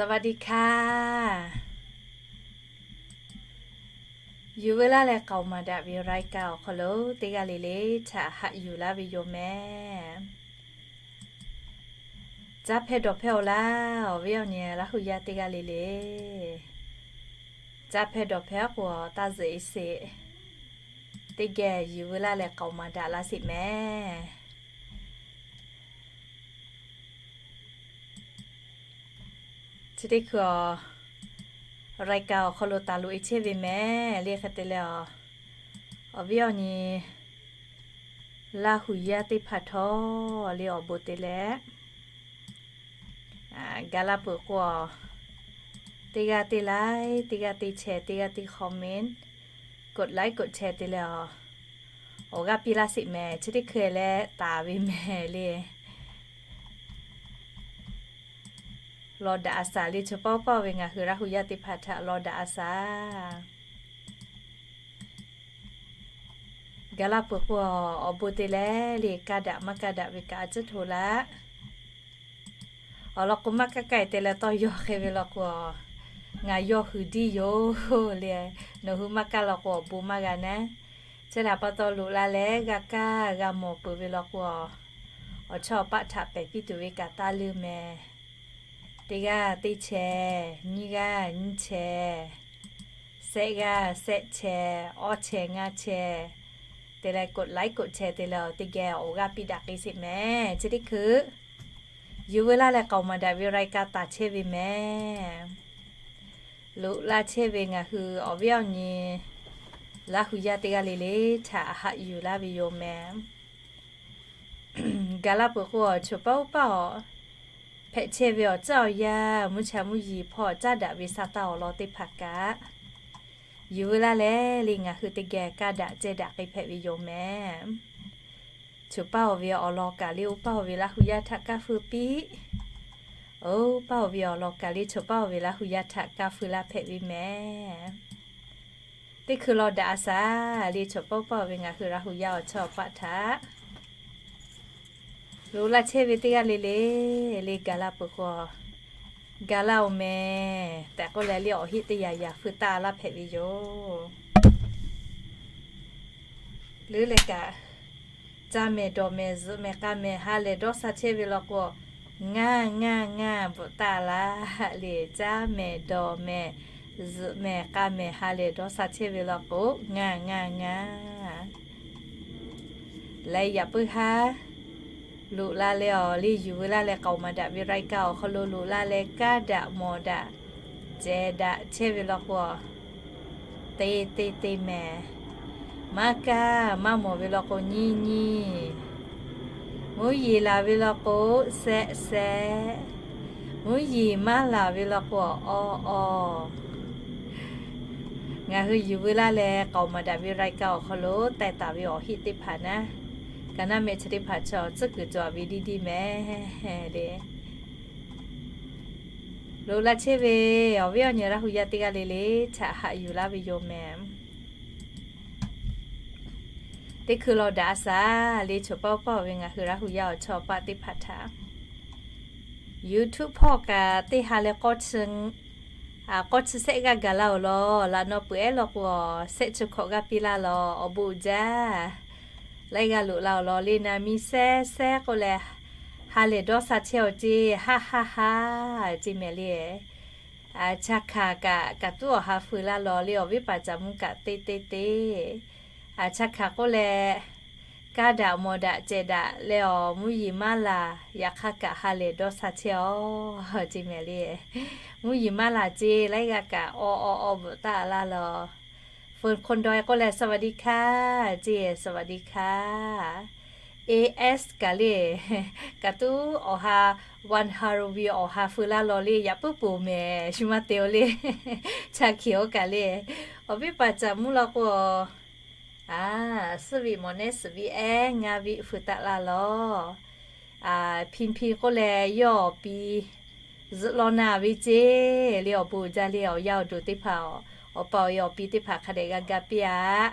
สวัสดีค่ะ Yuˬ veu laˇ leh k'aoˍ maˍ daꞈ ve รายการ awˬ hk'aw lo teˇ g'aˇ le le htaꞈ haꞈ yuˬ laˇ ve yoˬ mehˍ. Caˇ hpehˇ dawˬ hpehˇ-oˬ laˇ, awˬ viˉ awˬ nyi Laˇ hu yaˇ teˇ g'aˇ le le. Caˇ hpehˇ dawˬ hpehˇ k'o, taˇ zuhꞈ e sheˍ. Teˇ geh yuˬ veu laˇ leh k'aoˍ maˍ daꞈ laˇ sheˍ mehˍ. Chi teˇ hkui-a, รายการ awˬ hk'aw lo taˍ loꞈ e chehˇ ve mehˍ le. Hk'e te leh, awˬ viˉ awˬ nyi Laˇ hu yaˇ teˇ hpaˍ htawˇ le awˬ bon te leh, ga laˇ peuˬ k'o, teˇ g'aˇ teˇ like, teˇ g'aˇ teˇ share, teˇ g'aˇ teˇ comment, กดไลค์ กดแชร์ te leh, awˬ g'aˇ piˇ laˇ sheˍ mehˍ. Chi teˇ hkui leh taˍ ve mehˍ le. Law daꞈ a shaˍ le, chaw paˇ oˇ paˇ ve ngaˬ hui Laˇ hu yaˇ teˇ hpaˍ htaꞈ law daꞈ a shaˍ. Ga laˇ peuˬ k'o, awˬ bon te leh le, kaˇ daꞈ maˇ kaˇ daꞈ ve kaꞈ a ciˉ hto laˇ. Awˬ lawn k'o, maˇ kaˇ kaˇ te leh tawˇ yaw hk'e ve law k'o, ngaˬ yawˇ hui diˇ yoˬ le. Nawˬ hui maˇ kaˇ law k'o, awˬ bon maˇ g'a naˉ. Chi htaꞈ pa taw loꞈ la leh g'a kaˇ g'a mawˬ peuˬ ve law k'o, awˬ chawˇ awˬ paˆ htaꞈ pehˬ piˇ tuˬ ve kaꞈ taˇ leunˇ mehˍ. Teˇ g'aˇ teˇ share, nyiˇ g'aˇ nyiˇ share, shehˆ g'aˇ shehˆ share, awˇ share ngaˇ share, te leh กดไลค์ กดแชร์ te leh, teˇ geh awˬ g'aˇ piˇ daꞈ k'ai sheˍ mehˍ. Chi teˇ hkui yuˬ veu laˇ leh k'aoˍ maˍ daꞈ ve รายการ taˍ chehˇ ve mehˍ. Loꞈ la chehˇ ve ngaˬ hui awˬ viˉ awˬ nyi Laˇ hu yaˇ teˇ g'aˇ le le htaꞈ haꞈ yuˬ laˇ ve yoˬ mehˍ. Ga laˇ peuˬ k'o, chaw paˇ oˇ paˇ awˬ hpehꞈ chehˇ ve awˬ tcuhˉ awˬ yanˇ, mvuhˇ cha mvuhˇ yiˍ hpawˇ caˇ daꞈ ve sa taˇ awˬ lawn teˇ hpaˍ kaꞈ, yuˬ veu laˇ leh le ngaˬ hui teˇ geh kaˇ daꞈ ceh daꞈ k'ai hpehꞈ ve yoˬ mehˍ. Chaw paˇ awˬ ve awˬ lawn kaꞈ le oˇ paˇ awˬ ve Laˇ hu yaˇ htaꞈ kaˇ feu piˇ. Oˇ paˇ awˬ ve awˬ lawn kaꞈ le chaw paˇ awˬ ve Laˇ hu yaˇ htaꞈ kaˇ feu laˇ hpehꞈ ve mehˍ. Teˇ hkui law daꞈ a shaˍ le, chaw paˇ oˇ paˇ awˬ ve ngaˬ hui Laˇ hu yaˇ awˬ chawˇ awˬ paˆ htaꞈ loꞈ la chehˇ ve teˇ g'aˇ le le, le ga laˇ peuˬ k'o, ga laˇ-oˬ mehˍ tehꞈ k'oˆ leh le awˬ heˆ teˇ yanˇ yanˇ feu taˇ laˇ hpehꞈ ve yoˬ. Leuˉ leh kaꞈ, caˇ mehˍ dawˬ mehˍ zuhꞈ mehˍ k'a mehˍ ha lehˬ dawˇ sha chehˇ ve law k'o, ngaˇ ngaˇ ngaˇ bvuhꞈ taˇ laˇ le. Caˇ mehˍ dawˬ mehˍ zuhꞈ mehˍ k'a mehˍ ha lehˬ dawˇ sha chehˇ ve law k'o, ngaˇ ngaˇ ngaˇ. Laiˉ yaꞈ puiˉ haˉ loꞈ la leh awˬ le yuˬ veu laˇ leh k'aoˍ maˍ daꞈ ve รายการ awˬ hk'aw lo loꞈ la leh kaˇ daꞈ mawˬ daꞈ cehˬ daꞈ chehˇ ve law k'o, te te te mehˍ. Maˇ kaˇ maˇ mawˬ ve law k'o, nyiˇ nyiˇ. Mvuhˇ yeˬ laˬ ve law k'o, shehˆ shehˆ. Mvuhˇ yeˬ maˇ laˬ ve law k'o, awˇ awˇ. Ngaˬ hui yuˬ veu laˇ leh k'aoˍ maˍ daꞈ ve รายการ awˬ hk'aw lo teh taˍ ve awˬ heˆ teˇ hpaˍ naˉ, ka naˉ mehˆ chi teˇ hpaˍ chaw tcuhˉ kuiˬ cawˬ ve diˇ diˇ mehˍ le. Loꞈ la chehˇ ve awˬ viˉ awˬ nyi Laˇ hu yaˇ teˇ g'aˇ le le htaꞈ haꞈ yuˬ laˇ ve yoˬ mehˍ. Teˇ hkui law daꞈ a shaˍ le, chaw paˇ oˇ paˇ awˬ ve ngaˬ hui Laˇ hu yaˇ awˬ chawˇ awˬ paˆ teˇ hpaˍ htaꞈ YouTube hpawˇ kaꞈ teˇ ha leh k'awˇ chi shehˆ g'aˇ gaˬ laˇ-oˬ law. Laꞈ naw peuˬ ehˉ law k'o, shehˆ chi hkawꞈ g'aˇ piˇ laˇ law. Awˬ bon uiˍ jaˇ. Laiˉ g'aˇ loꞈ la-oˬ law le, na miˇ shehˆ shehˆ k'oˆ leh ha lehˬ dawˇ sha chehˇ-aw ceˇ, ha ha ha ceˇ mehˍ le. Chaˇ hkanˍ kaꞈ kaꞈ tuˉ awˬ ha feu laˇ law le, awˬ viˉ paˍ caˍ mvuh kaꞈ te te te. Chaˇ hkanˍ k'oˆ leh, kaˇ daꞈ mawˬ daꞈ cehˬ daꞈ leh awˬ mvuhˇ yeˬ maˇ laˬ, yaꞈ hk'aˇ kaꞈ ha lehˬ dawˇ sha chehˇ-aw ceˇ mehˍ le. Mvuhˇ yeˬ maˇ laˬ ceˇ, laiˉ g'aˇ kaꞈ awˇ awˇ awˇ bvuhꞈ taˇ laˇ law. Fun hk'oˆ dawˇ k'oˆ leh สวัสดีค่ะ ceˇ, สวัสดีค่ะ. AS kaꞈ le, kaꞈ tuˉ awˬ ha, วันฮาโลวีน awˬ ha feu laˇ law le, yaꞈ puiˉ poˬ mehˍ, shu maˇ te-o le. Chaˇ hkanˍ oˇ kaꞈ le, awˬ viˉ paˍ caˍ mvuh law k'o, a, suhˉ viˆ mawˬ nehˉ suhˍ viˆ ehˉ ngaˇ viˆ feu taˆ laˇ law. Hpi hpi k'oˆ leh yawˇ awˬ pi zuhꞈ law na ve ceˇ le, awˬ bon uiˍ jaˇ le. Awˬ yaˇ awˬ duˬ teˇ hpaˍ, awˬ pa awˬ e awˬ pi teˇ hpaˍ hk'a dehꞈ g'a ga piˇ-aꞈ.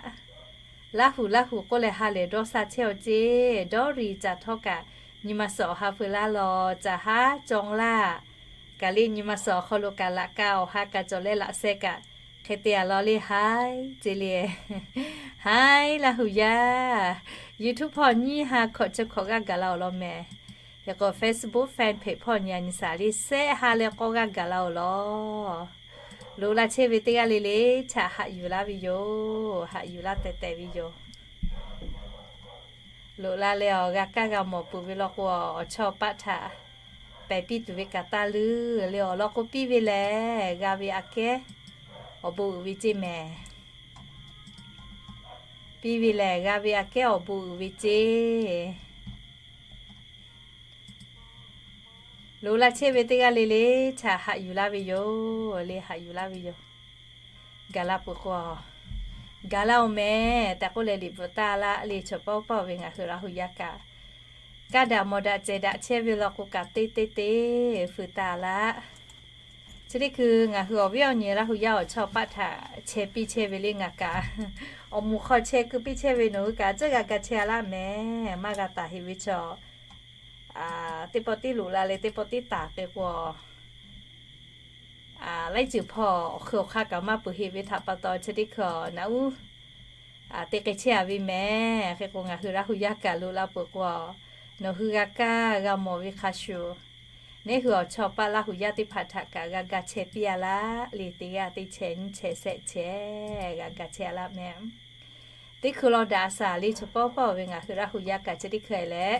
Laˇ hu laˇ hu k'oˆ leh ha lehˬ dawˇ sha chehˇ-aw ceˇ. Dawˇ riˍ caˍ htawˇ kaꞈ nyi ma suhˍ awˬ ha feu laˇ law. Caˍ haˉ caw laˇ, Kaꞈ le nyi ma suhˍ awˬ hk'aw lo kaꞈ laꞈ ka awˬ ha ka cawˬ leh laꞈ sheh kaꞈ hk'e te a law le haiˉ ce le. Haiˉ Laˇ hu yaˇ, YouTube hpawˇ nyiˇ ha hkawꞈ chi hkawꞈ g'aˇ gaˬ la awˬ lawn mehˍ. Hk'e k'o Facebook fan page hpawˇ nyi a nyi saˍ le shehˆ ha leh k'awˇ g'aˇ gaˬ la awˬ lawn. Loꞈ la chehˇ ve teˇ g'aˇ le le htaꞈ haꞈ yuˬ laˇ ve yoˬ. Haꞈ yuˬ laˇ tehˬ tehˬ ve yoˬ. Loꞈ la leh awˬ g'a kaˇ g'a mawˬ peuˬ ve law k'o, awˬ chawˇ paˆ htaꞈ pehˬ piˇ tuˬ ve kaꞈ taˇ leuˉ le. Awˬ lawn k'o piˇ ve lehˬ g'a ve aꞈ kehˉ awˬ bon uiˍ ve ceˇ mehˍ. Piˇ ve lehˬ g'a ve aꞈ kehˉ awˬ bon uiˍ ve ceˇ. Loꞈ la chehˇ ve teˇ g'aˇ le le htaꞈ haꞈ yuˬ laˇ ve yoˬ le. Haꞈ yuˬ laˇ ve yoˬ. Gaˬ la peuˬ k'o, gaˬ la oˬ mehˍ tehꞈ k'oˆ leh liꞈ bvuhꞈ taˇ laˇ le. Chaw pawˆ pawˆ ve ngaˬ hui Laˇ hu yaˇ kaꞈ, kaˇ daꞈ mawˬ daꞈ cehˬ daꞈ chehˇ ve law k'o kaꞈ teˇ teˇ teˇ fuiˍ taˍ laˇ. Chi teˇ hkui ngaˬ hui awˬ viˉ awˬ nyi Laˇ hu yaˇ awˬ chawˇ paˆ htaꞈ chehˇ piˇ chehˇ ve le ngaˬ kaꞈ. Awˬ moˍ hk'aw chehˇ keu piˇ chehˇ ve nawˬ hui kaꞈ tcuhˉ g'a ga chehˇ a laˇ mehˍ. Maˇ g'a taˍ heꞈ ve chaw teˇ pawˆ tiˉ loꞈ la leh teˇ pawˆ tiˉ taˍ k'e k'o, laiˉ ceuˬ hpawˇ awˬ hk'ui awˬ hk'aˇ kaꞈ maˇ peuˬ heꞈ ve htaꞈ pa taw chi teˇ hkui naꞈ uˉ teˇ k'e chehˇ a ve mehˍ. Hk'e k'o ngaˬ hui Laˇ hu yaˇ kaꞈ loꞈ la peuˬ k'o, nawˬ hui g'a kaˇ g'a mawˬ ve hk'a shuˍ, neˇ hui awˬ chawˇ paˆ Laˇ hu yaˇ teˇ hpaˍ htaꞈ kaꞈ g'a ga chehˇ piˇ a laˇ le. Teˇ g'aˇ teˇ chehˇ nyiˇ chehˇ shehˆ chehˇ g'a ga chehˇ a laˇ mehˍ. Teˇ hkui law daꞈ a shaˍ le chaw pawˆ pawˆ ve ngaˬ hui Laˇ hu yaˇ kaꞈ chi teˇ hkui leh,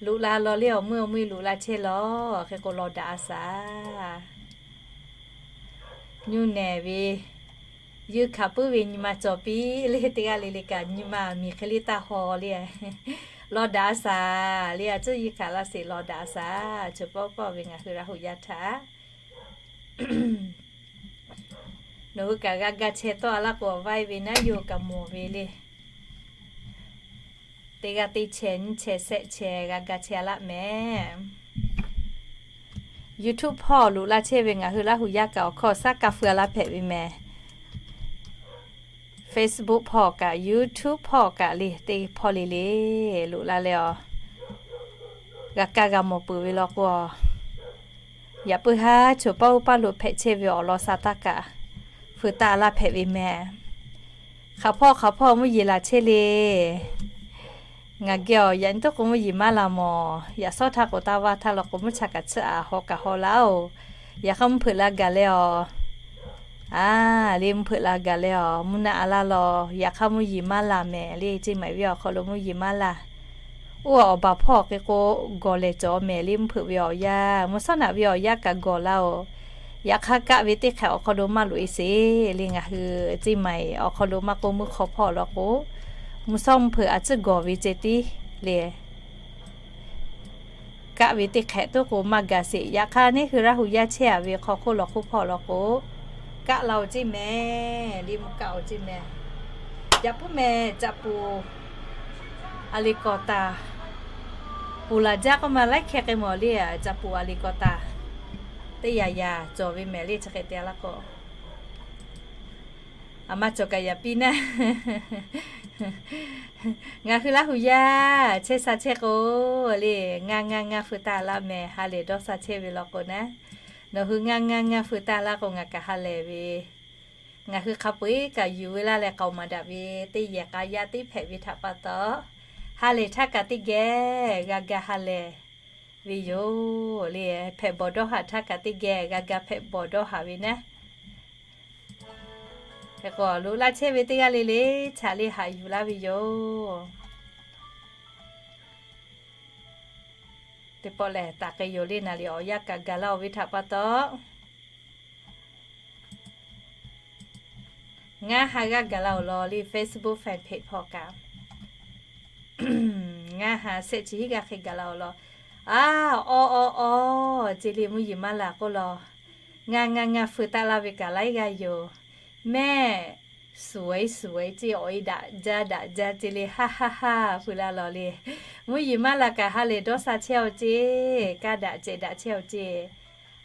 loꞈ la law le awˬ meuˇ awˬ meuˇ loꞈ la chehˇ law. Hk'e k'o law daꞈ a shaˍ. Nyu nehˬ ve, yeuˇ hkanˍ puiˉ ve nyi ma cawˬ piˇ le. Teˇ g'aˇ le le kaꞈ nyi ma miˬ hk'e le taˇ haw le. Law daꞈ a shaˍ le. A tcuhˉ yeuˇ hkanˍ laˇ sheˍ. Law daꞈ a shaˍ. Chaw pawˆ pawˆ ve ngaˬ hui Laˇ hu yaˇ htaꞈ nawˬ hui kaꞈ g'a ga chehˇ tawˆ a laˇ k'o, awˬ vaiˇ ve naˉ yoˬ kaꞈ mawˬ ve le. Teˇ g'aˇ teˇ chehˇ nyiˇ chehˇ shehˆ chehˇ g'a ga chehˇ a laˇ mehˍ. YouTube hpawˇ loꞈ la chehˇ ve ngaˬ hui Laˇ hu yaˇ kaꞈ awˬ hkawˇ shaˉ kaˇ feu a laˇ hpehꞈ ve mehˍ. Facebook hpawˇ kaꞈ YouTube hpawˇ kaꞈ le teˇ hpawˇ le le loꞈ la leh awˬ g'a kaˇ g'a mawˬ peuˬ ve law k'o, yaꞈ puiˉ haˉ choˬ paˇ uˉ paˇ lo hpehꞈ chehˇ ve awˬ lawn sha taˇ kaꞈ feu taˇ laˇ hpehꞈ ve mehˍ. Hk'aˬ hpawˇ hk'aˬ hpawˇ mvuhˇ yeˬ laˬ chehˇ le. Ngaˬ geh awˬ yaꞈ nyi toˉ k'o mvuhˇ yeˬ maˇ la mawˬ. Yaꞈ sawˉ htaˇ k'o taˇ vaˇ htaˇ law k'o mvuhˇ cha kaꞈ tsuhˇ aꞈ haw kaꞈ haw laˇ oˬ. Yaꞈ hk'aˇ mvuhˇ hpeuꞈ la gaˬ leh awˬ, a le mvuhˇ hpeuꞈ la gaˬ leh awˬ mvuhˇ naˆ a laˇ law. Yaꞈ hk'aˇ mvuhˇ yeˬ maˇ la mehˍ le. Ceˇ maˬ ve awˬ hk'aw lo mvuhˇ yeˬ maˇ la. Oˇ awˬ baˬ hpawˇ hk'e k'o gawˬ lehˬ cawˬ mehˍ le mvuhˇ hpeuꞈ ve awˬ yanˇ. Mvuhˇ shawˉ naꞈ ve awˬ yanˇ kaꞈ gawˬ laˇ oˬ. Yaꞈ hk'aˇ kaˆ ve teˇ hk'ehꞈ awˬ hk'aw lo maˇ loꞈ e sheˍ le. Ngaˬ hui ceˇ maˬ awˬ hk'aw lo maˇ k'oˆ mvuhˇ hk'aw hpawˇ law k'o, mvuhˇ shawˉ mvuhˇ hpeuꞈ a tcuhˉ gawˬ ve ceh tiˉ le. Kaˆ ve teˇ hk'ehꞈ toˉ k'o maˇ gaˬ sheˍ. Yaꞈ hk'aˇ neˇ hui Laˇ hu yaˇ chehˇ a ve hk'aw hk'oˆ law hk'oˆ hpawˇ law k'o, kaˆ la oˬ ceˇ mehˍ le. Mvuhˇ kaˆ oˬ ceˇ mehˍ. Yaꞈ puiˉ mehˍ. Caꞈ puˍ a liꞈ kawꞈ taˍ, puˍ laˬ jaˇ k'oˆ ma laiˉ hkeh k'ai mawˬ le. Caꞈ puˍ a liꞈ kawꞈ taˍ teˇ yaꞈ yaꞈ cawˬ ve mehˍ le. Chi hk'e te laˇ k'o, aˬ ma cawˬ kaꞈ yaꞈ piˇ naˉ. Ngaˬ hui Laˇ hu yaˇ chehˇ sha chehˇ k'o le, ngaˇ ngaˇ ngaˇ feu taˇ laˇ mehˍ. Ha lehˬ dawˇ sha chehˇ ve law k'o naˉ, nawˬ hui ngaˇ ngaˇ ngaˇ feu taˇ laˇ k'o ngaˬ kaꞈ ha lehˬ ve, ngaˬ hui hk'a peu-eˬ kaꞈ yuˬ ve laˇ leh k'aoˍ maˍ daꞈ ve teˇ yehˬ k'a yaˇ teˇ hpehꞈ ve htaꞈ pa taw, ha lehˬ htaˇ kaꞈ teˇ geh g'a ga ha lehˬ ve yoˬ le. Hpehꞈ bawˬ dawˇ haꞈ htaˇ kaꞈ teˇ geh g'a ga hpehꞈ bawˬ dawˇ haꞈ ve naˉ. Hk'e k'o loꞈ laˇ chehˇ ve teˇ g'aˇ le le chaꞈ le haꞈ yuˬ laˇ ve yoˬ. Teˇ pawˆ lehˬ taˍ k'ai yoˬ le. Naˍ riˍ awˬ yanˇ kaꞈ gaˬ laˇ oˬ ve htaꞈ pa taw, ngaˇ ha g'aˇ gaˬ la oˬ law le. Facebook fan page hpawˇ kaꞈ ngaˇ ha shehˆ chi hiˉ g'aˇ hk'e gaˬ la oˬ law. A, aw aw aw, ceˇ le mvuhˇ yeˬ maˇ laˬ k'oˆ law. Ngaˇ ngaˇ ngaˇ feu taˇ laˇ ve kaꞈ laiˉ g'aˇ yoˬ. Mehˆ, suˍ-e suˍ-e ceˇ, awˬ e daꞈ jaˇ daꞈ jaˇ ceˇ le, haˉ haˉ haˉ feu laˇ law le. Mvuhˇ yeˬ maˇ laˬ kaꞈ ha lehˬ dawˇ sha chehˇ aw ceˇ, kaˇ daꞈ cehˬ daꞈ chehˇ aw ceˇ.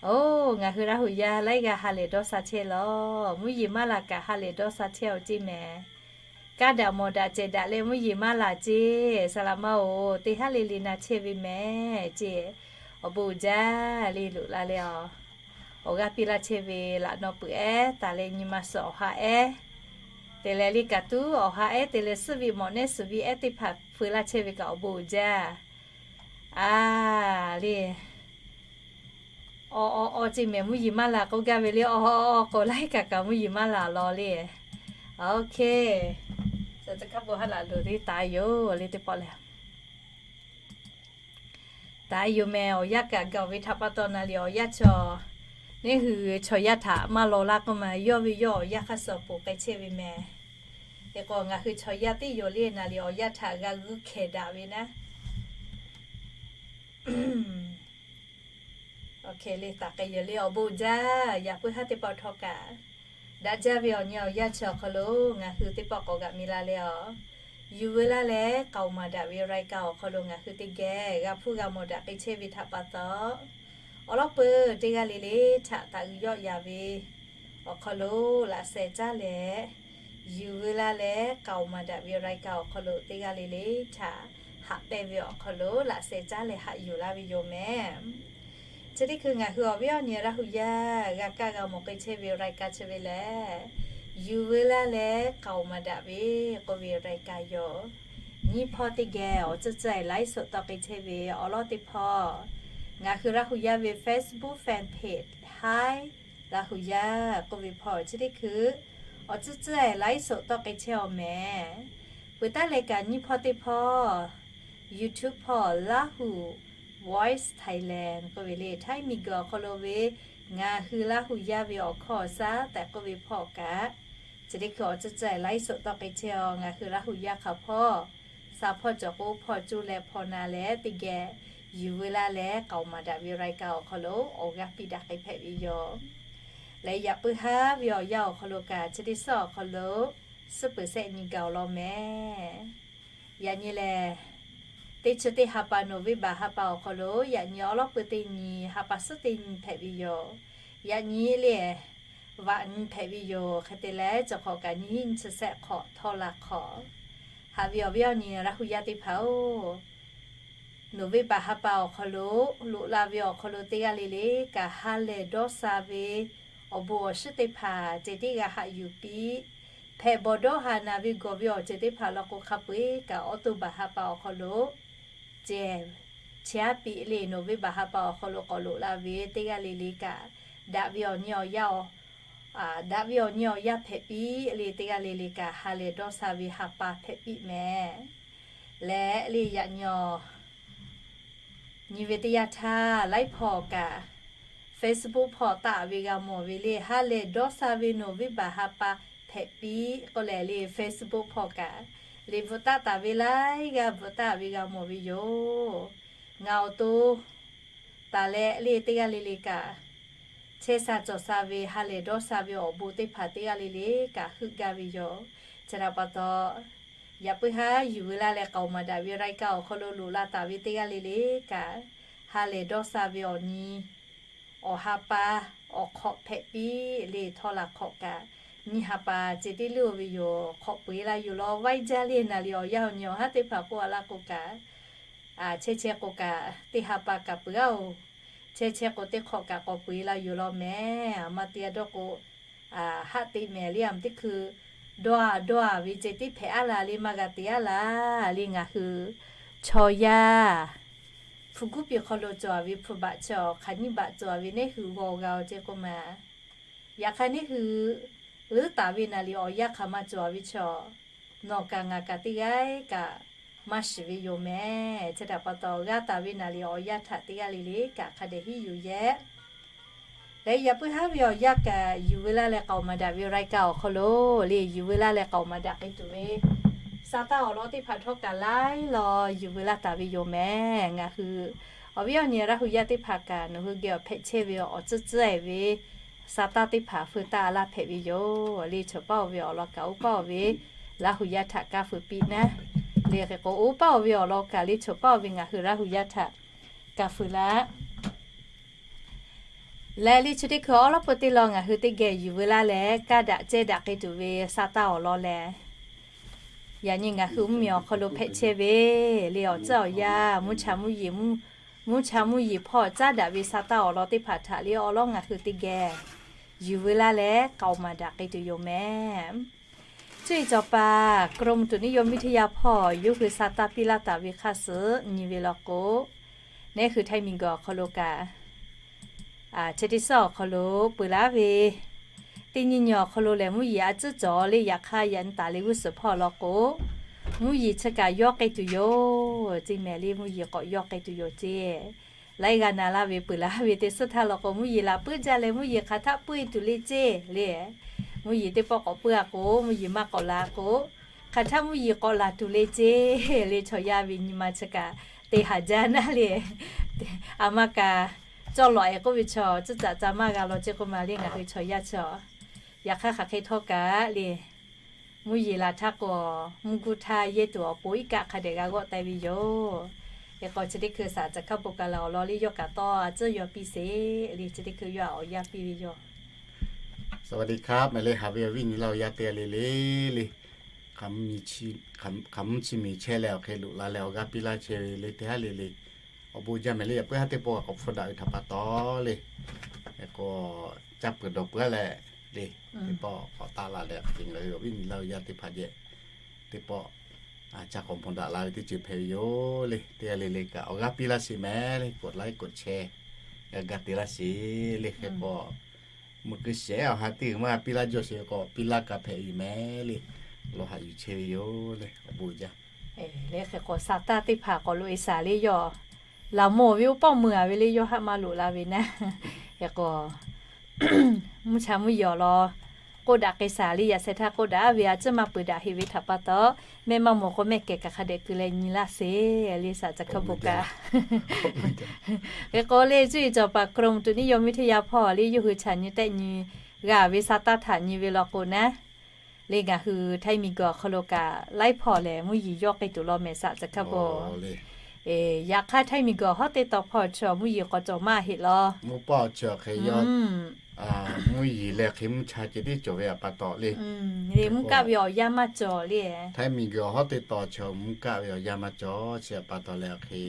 Oˬ, ngaˬ hui Laˇ hu yaˇ laiˉ g'aˇ ha lehˬ dawˇ sha chehˇ law. Mvuhˇ yeˬ maˇ laˬ kaꞈ ha lehˬ dawˇ sha chehˇ aw ceˇ mehˍ. Kaˇ daꞈ mawˬ daꞈ cehˬ daꞈ leh mvuhˇ yeˬ maˇ laˬ ceˇ, saˍ laꞈ ma oˬ, teˇ haˉ le le na chehˇ ve mehˍ ceˇ. Awˬ bon uiˍ jaˇ le loꞈ la leh awˬ awˬ g'aˇ piˇ laˇ chehˇ ve laꞈ naw peuˬ ehˉ taˍ leh nyi ma suhˍ awˬ ha ehˉ te leh le kaꞈ tuˉ awˬ ha ehˉ te leh suhˉ ve mawꞈ nehˉ suhˍ ve ehˉ teˇ hpaˍ feu laˇ chehˇ ve kaꞈ awˬ bon uiˍ jaˇ. A, le, awˬ awˬ awˬ ce mehˍ mvuhˇ yeˬ maˇ laˬ k'oˆ gaˇ ve le, awˬ awˬ awˬ k'o laiˉ kaꞈ kaꞈ mvuhˇ yeˬ maˇ laˬ law le. Okay, ca ca kaˉ bon ha laꞈ loˬ le taˍ yoˬ le teˇ pawˆ lehˬ. Taˍ yoˬ mehˍ, awˬ yanˇ kaꞈ gaˬ ve htaꞈ pa taw naˍ liꞈ awˬ yanˇ chaw, neˇ hui chaw yaˇ htaꞈ maˇ law laˇ k'oˆ ma, yawˇ ve yawˇ awˬ yanˇ hk'aˇ suh awˬ poˍ k'ai chehˇ ve mehˍ. Hk'e k'o ngaˬ hui chaw yaˇ teˇ yoˬ le naˍ liꞈ awˬ yanˇ htaꞈ g'a g'uiˇ hkehˍ daꞈ ve naˉ. Awˬ hk'e le taˍ k'ai yoˬ le, awˬ bon jaˇ. Yaꞈ puiˉ haˉ teˇ pawˆ htawˇ kaꞈ daꞈ jaˇ ve awˬ nyi awˬ yanˇ chi awˬ hk'aw lo ngaˬ hui teˇ pawˆ k'awꞈ g'aꞈ mi la leh a, yuˬ veu laˇ leh k'aoˍ maˍ daꞈ ve รายการ awˬ hk'aw lo ngaˬ hui teˇ geh g'a hpuˇ g'a mawˬ daꞈ k'ai chehˇ ve htaꞈ pa taw, awˬ lawˉ peuˬ teˇ g'aˇ le le htaꞈ taꞈ g'uiˬ yawˆ yaˍ ve awˬ hk'aw lo laꞈ sheh caˉ leh, yuˬ veu laˇ leh k'aoˍ maˍ daꞈ ve รายการ awˬ hk'aw lo teˇ g'aˇ le le htaꞈ haꞈ pehnˇ ve awˬ hk'aw lo laꞈ sheh caˉ leh haꞈ yuˬ laˇ ve yoˬ mehˍ. Chi teˇ hkui ngaˬ hui awˬ viˉ awˬ nyi Laˇ huˍ yaˇ g'a kaˇ g'a mawˬ k'ai chehˇ ve รายการ chi ve lehˬ, yuˬ veu laˇ leh k'aoˍ maˍ daꞈ ve k'oˆ ve รายการ yoˬ. Nyiˇ hpawˇ teˇ geh awˬ tcuhˇ tcuhˇ ehˍ ไลฟ์สด tawˆ k'ai chehˇ ve awˬ lawn teˇ hpawˇ, ngaˬ hui Laˇ huˍ yaˇ ve Facebook fan page Hi Laˇ huˍ yaˇ k'oˆ ve hpawˇ chi teˇ hkui awˬ tcuhˇ tcuhˇ ehˍ ไลฟ์สด tawˆ k'ai chehˇ awˬ mehˍ. Peuˬ taˉ leh kaꞈ nyiˇ hpawˇ teˇ hpawˇ YouTube hpawˇ Lahu Voice Thailand k'oˆ ve le, Htaiˇ miˬguiˬ awˬ hk'aw lo ve ngaˬ hui Laˇ huˍ yaˇ ve awˬ hkawˇ awˬ shaˉ tehꞈ k'oˆ ve hpawˇ kaꞈ, chi teˇ hkui awˬ tcuhˇ tcuhˇ ehˍ ไลฟ์สด tawˆ k'ai chehˇ a, ngaˬ hui Laˇ huˍ yaˇ hk'a hpawˇ sha hpawˇ cawˬ k'o hpawˇ coˇ leh hpawˇ na leh teˇ geh yuˬ veu laˇ leh k'aoˍ maˍ daꞈ ve รายการ awˬ hk'aw lo awˬ g'aˇ piˇ daꞈ k'ai hpehꞈ ve yoˬ. Leh yaꞈ puiˉ haˉ ve awˬ yanˇ awˬ hk'aw lo kaꞈ chi teˇ suhˉ awˬ hk'aw lo suhˉ peuˬ sehˆ nyi gaˬ awˬ lawn mehˍ. Yaꞈ nyi lehˬ, teˇ chi teˇ ha pa November ha pa awˬ hk'aw lo yaꞈ nyi awˉ lawˉ peuˬ teˇ nyi ha pa suhˉ teˇ nyi hpehꞈ ve yoˬ. Yaꞈ nyi le, vaꞈ nyi hpehꞈ ve yoˬ. Hk'e te leh cawˬ hk'awꞈ kaꞈ nyiˇ hinˉ nyiˇ chi sehˆ hk'awꞈ htawˇ la hk'awꞈ. Haꞈ ve awˬ viˉ awˬ nyi Laˇ huˍ yaˇ teˇ hpaˍ-oˬ, November ha pa awˬ hk'aw lo loꞈ la ve awˬ hk'aw lo teˇ g'aˇ le le kaꞈ ha lehˬ dawˇ sha ve awˬ bon awˬ shiˍ teˇ hpaˍ ceh tiˉ g'a haꞈ yuˬ piˇ, hpehꞈ bawˬ dawˇ haꞈ naˬ ve gawˬ ve awˬ ceuˬ teˇ hpaˍ law k'o hk'a peu-eˬ kaꞈ October ha pa awˬ hk'aw lo ceh, chi aˉ piˇ le November ha pa awˬ hk'aw lo k'awꞈ loꞈ la ve teˇ g'aˇ le le kaꞈ, daꞈ ve awˬ nyi awˬ yanˇ, daꞈ ve awˬ nyi awˬ yanˇ hpehꞈ piˇ le teˇ g'aˇ le le kaꞈ ha lehˬ dawˇ sha ve ha pa hpehꞈ piˇ mehˍ. Leh le yaꞈ nyi awˬ nyi ve teˇ yanˇ htaˇ laiˉ hpawˇ kaꞈ Facebook hpawˇ taˆ ve g'a mawˬ ve le ha lehˬ dawˇ sha ve November ha pa hpehꞈ piˇ k'oˆ leh le Facebook hpawˇ kaꞈ le bvuhꞈ taˆ taˍ ve laiˉ g'aˇ bvuhꞈ taˆ ve g'a mawˬ ve yoˬ. Ngaˬ awˬ to taˍ leh le teˇ g'aˇ le le kaꞈ chehˇ sha cawˬ sha ve ha lehˬ dawˇ sha ve awˬ bon teˇ hpaˍ teˇ g'aˇ le le kaꞈ heuˆ gaˇ ve yoˬ. Chi htaꞈ pa taw, yaꞈ puiˉ haˉ yuˬ veu laˇ leh k'aoˍ maˍ daꞈ ve รายการ awˬ hk'aw lo loꞈ la taˍ ve teˇ g'aˇ le le kaꞈ, ha lehˬ dawˇ sha ve awˬ nyi awˬ ha pa awˬ hk'awꞈ hpehꞈ piˇ le htawˇ la hk'awꞈ kaꞈ, nyiˇ ha pa ceh tiˉ leuˉ-o ve yoˬ. Hk'awꞈ peu-eˬ la yoˬ law vaiˇ jaˇ le naˍ liꞈ awˬ yanˇ awˬ nyi awˬ haˉ teˇ hpaˍ k'oˆ a laˇ k'o kaꞈ, chehˇ chehˇ k'o kaꞈ teˇ ha pa kaꞈ peuˬ-oˬ. Chehˇ chehˇ k'o teˇ hk'awꞈ kaꞈ k'awꞈ peu-eˬ la yoˬ law mehˍ. A ma te a dawˇ k'o, haˆ teꞈ mehˍ le a ma teˇ hkui dawˇ a dawˇ a ve ceh tiˉ hpehꞈ aˉ la le maˇ g'a te aˉ la le ngaˬ hui chaw yaˇ hpu guˉ piˇ hk'aw lo cawˬ ve hpu baꞈ chi awˬ hk'aˬ nyiˇ baꞈ cawˬ ve neˇ hui g'aw g'a-o ceh k'oˆ ma. Yaꞈ hk'aˇ neˇ hui leuˉ taˍ ve naˍ liꞈ awˬ yanˇ hk'aˬ ma cawˬ ve chaw nawˬ kaꞈ ngaˬ kaꞈ teˇ g'aˇ kaꞈ maˇ shiˍ ve yoˬ mehˍ. Chi htaꞈ pa taw g'a taˍ ve naˍ liꞈ awˬ yanˇ htaꞈ teˇ g'aˇ le le kaꞈ hk'a dehꞈ hiˉ yuˬ yehˇ. Leh yaꞈ puiˉ haˉ ve awˬ yanˇ kaꞈ yuˬ veu laˇ leh k'aoˍ maˍ daꞈ ve รายการ awˬ hk'aw lo le yuˬ veu laˇ leh k'aoˍ maˍ daꞈ k'ai tuˬ ve sa taˇ awˬ lawn teˇ hpaˍ htawˇ kaꞈ laiˉ law yuˬ veu laˇ taˍ ve yoˬ mehˍ. Ngaˬ hui awˬ viˉ awˬ nyi Laˇ huˍ yaˇ teˇ hpaˍ kaꞈ nawˬ hui geh awˬ hpehꞈ chehˇ ve awˬ tcuhˇ tcuhˇ ehˍ ve sa taˇ teˇ hpaˍ feu taˇ a laˇ hpehꞈ ve yoˬ. Le chawˬ paˇ-oˬ ve awˬ lawn kaꞈ oˇ paˇ-oˬ ve Laˇ huˍ yaˇ htaꞈ kaˇ feu piˇ naˉ. Le hk'e k'o oˇ paˇ-oˬ ve awˬ lawn kaꞈ le chawˬ paˇ-oˬ ve ngaˬ hui Laˇ huˍ yaˇ htaꞈ kaˇ feu laˇ. Leh le chi teˇ hkui awˉ lawˉ peu teˇ law ngaˬ hui teˇ geh yuˬ veu laˇ leh kaˇ daꞈ cehˇ daꞈ k'ai tuˬ ve sa taˇ awˬ lawn lehˬ, yaꞈ nyi ngaˬ hui mvuhˇmiˬ awˬ hk'aw lo hpehꞈ chehˇ ve le awˬ tcuhˇ awˬ yaˇ mvuhˇ cha mvuhˇ yeˬ mvuhˇ Mvuhˇ cha mvuhˇ yeˬ hpawˇ caˉ daꞈ ve sa taˇ awˬ lawn teˇ hpaˍ htaꞈ le awˉ lawˉ ngaˬ hui teˇ geh yuˬ veu laˇ leh k'aoˍ maˍ daꞈ k'ai tuˬ yoˬ meh. Cuˇ yiˍ cawˬ paˍ Kawˇ mvuh tuˬ niˇ yaw miˇ hteˇ yaˇ hpawˇ yawˇ hui sa taˇ piˇ laˇ taˍ ve hk'aˇ suh nyi ve law k'o, neˉ hui Htaiˇ miˬ guiˬ awˬ hk'aw lo kaꞈ, chi teˇ suhˉ awˬ hk'aw lo peuˬ laˉ ve teˇ nyi nyi awˬ hk'aw lo lehˬ, mvuhˇ yeˬ a tcuhˉ cawˬ le. Yaꞈ hk'aˇ yaꞈ nyi taˍ le g'uˇ suhˍ hpawˇ law k'o, mvuhˇ yeˬ chi kaꞈ yawˇ k'ai tuˬ yoˬ ceˇ meh le. Mvuhˇ yeˬ k'awꞈ yawˇ k'ai tuˬ yoˬ ceˇ. Laiˉ g'aˇ na laˇ ve peuˬ laˇ ve teˇ suhˉ htaˇ law k'o, mvuhˇ yeˬ laˬ puiˉ jaˇ leh mvuhˇ yeˬ hk'aˬ htaˆ puiˉ tuˬ le ceˇ le. Mvuhˇ yeˬ teˇ pawˆ k'awꞈ puiˉ a k'o, mvuhˇ yeˬ maˇ k'awꞈ la k'o, hk'aˬ htaˆ mvuhˇ yeˬ k'awꞈ laˬ tuˬ le ceˇ le. Chaw yaˇ ve nyi ma chi kaꞈ te haˍ jaˇ naˉ le. A maˇ kaꞈ cawˇ lawꞈ e k'oˆ ve chaw tcuhˉ caꞈ ca maˇ g'a law ceˇ k'oˆ ma le. Ngaˬ hui chaw yaˇ chi yaꞈ hk'aˇ hk'aˬ hk'e htawˇ kaꞈ le, mvuhˇ yeˬ laˬ htaˇ k'o, mvuhˇ guˇ htaˇ yehˇ tuˬ awˬ pon iˉ kaˆ hk'a dehꞈ g'a g'awˆ taiˍ ve yoˬ. Hk'e k'o, chi teˇ hkui saˍ caˬ hkaˇ bon kaˬ laˬ awˬ lawn le yawˇ kaꞈ tawˇ a tcuhˉ yaw piˇ sheˍ le. Chi teˇ hkui yawˇ a awˬ yanˇ piˇ ve yoˬ. สวัสดีครับ meh le, haꞈ ve awˬ viˉ nyi laˇ awˬ yaˇ teˇ g'aˇ le le le, hk'aˬ mvuhˇ chi miˬ chehˇ leh awˬ hk'e loꞈ la leh awˬ g'aˇ piˇ laˇ chehˇ ve le teˇ haˉ le le, awˬ bon jaˇ meh le. Yaꞈ puiˉ haˉ teˇ pawˆ k'awꞈ hpfuhˇ daꞈ ve htaꞈ pa taw le, hk'e k'o, caˇ peuˬ dawˬ peuˬ a leh le, teˇ pawˆ k'awꞈ taˆ la leh hk'e ngaˬ hui awˬ viˉ nyi laˇ awˬ yaˇ teˇ hpaˍ jehˬ teˇ pawˆ caˇ k'awꞈ hpfuhˇ daꞈ la ve teˇ ceuˬ hpehꞈ ve yoˬ le. Teˇ g'aˇ le le kaꞈ awˬ g'aˇ piˇ laˇ sheˍ meh le, กดไลค์ กดแชร์ g'a ga te laˇ sheˍ le. Hk'e k'o, meuꞈ keu shehˍ awˬ ha teˇ g'uiˬ maˇ g'a piˇ laˇ jawˇ sheˍ k'o, piˇ laˇ kaꞈ hpehꞈ ve meh le, lawˬ haꞈ yuˬ chehˇ ve yoˬ le. Awˬ bon jaˇ le. Hk'e k'o, sa taˇ teˇ hpaˍ k'awꞈ loꞈ e shaˍ le yawˇ laˬ mawˬ ve oˇ pawˆ meuˬ a ve le yawˇ haˆ maˇ loꞈ la ve naˉ. Hk'e k'o, mvuhˇ cha mvuhˇ yeˬ awˬ lawn k'oˆ daꞈ k'ai shaˍ le. Yaꞈ sheh htaˇ k'oˆ daꞈ ve a tcuhˉ maˇ peuˬ daꞈ heꞈ ve htaꞈ pa taw, mehˆ maˇ mawˬ k'o mehˆ kehˬ kaꞈ hk'a dehꞈ keu leh nyi laˇ sheˍ le. Saˍ caˬ hkaˇ bon kaꞈ hk'e k'o le, cuˇ yiˍ cawˬ paˍ กรมอุตุนิยมวิทยา hpawˇ le yawˇ hui chaꞈ nyi tehˆ nyi g'a ve sa taˇ htaꞈ nyi ve law k'o naˉ, le ngaˬ hui Htaiˇ miˬ guiˬ awˬ hk'aw lo kaꞈ laiˉ hpawˇ lehˬ mvuhˇ yeˬ yawˇ k'ai tuˬ law meh saˍ caˬ hkaˇ bon. Yaꞈ hk'aˇ Htaiˇ miˬ guiˬ hawˉ teˇ taw hpawˇ chi mvuhˇ yeˬ k'awꞈ cawˬ maˇ heˆ law. Mvuhˇ paˆ chi hk'e yawˇ mvuhˇ yeˬ leh hk'e mvuhˇ cha ceh tiˉ cawˬ ve pa taw le. Mvuhˇ kaˆ ve awˬ yanˇ maˇ cawˬ le. Htaiˇ miˬ guiˬ hawˉ teˇ taw chi mvuhˇ kaˆ ve awˬ yanˇ maˇ cawˬ chi pa taw leh hk'e,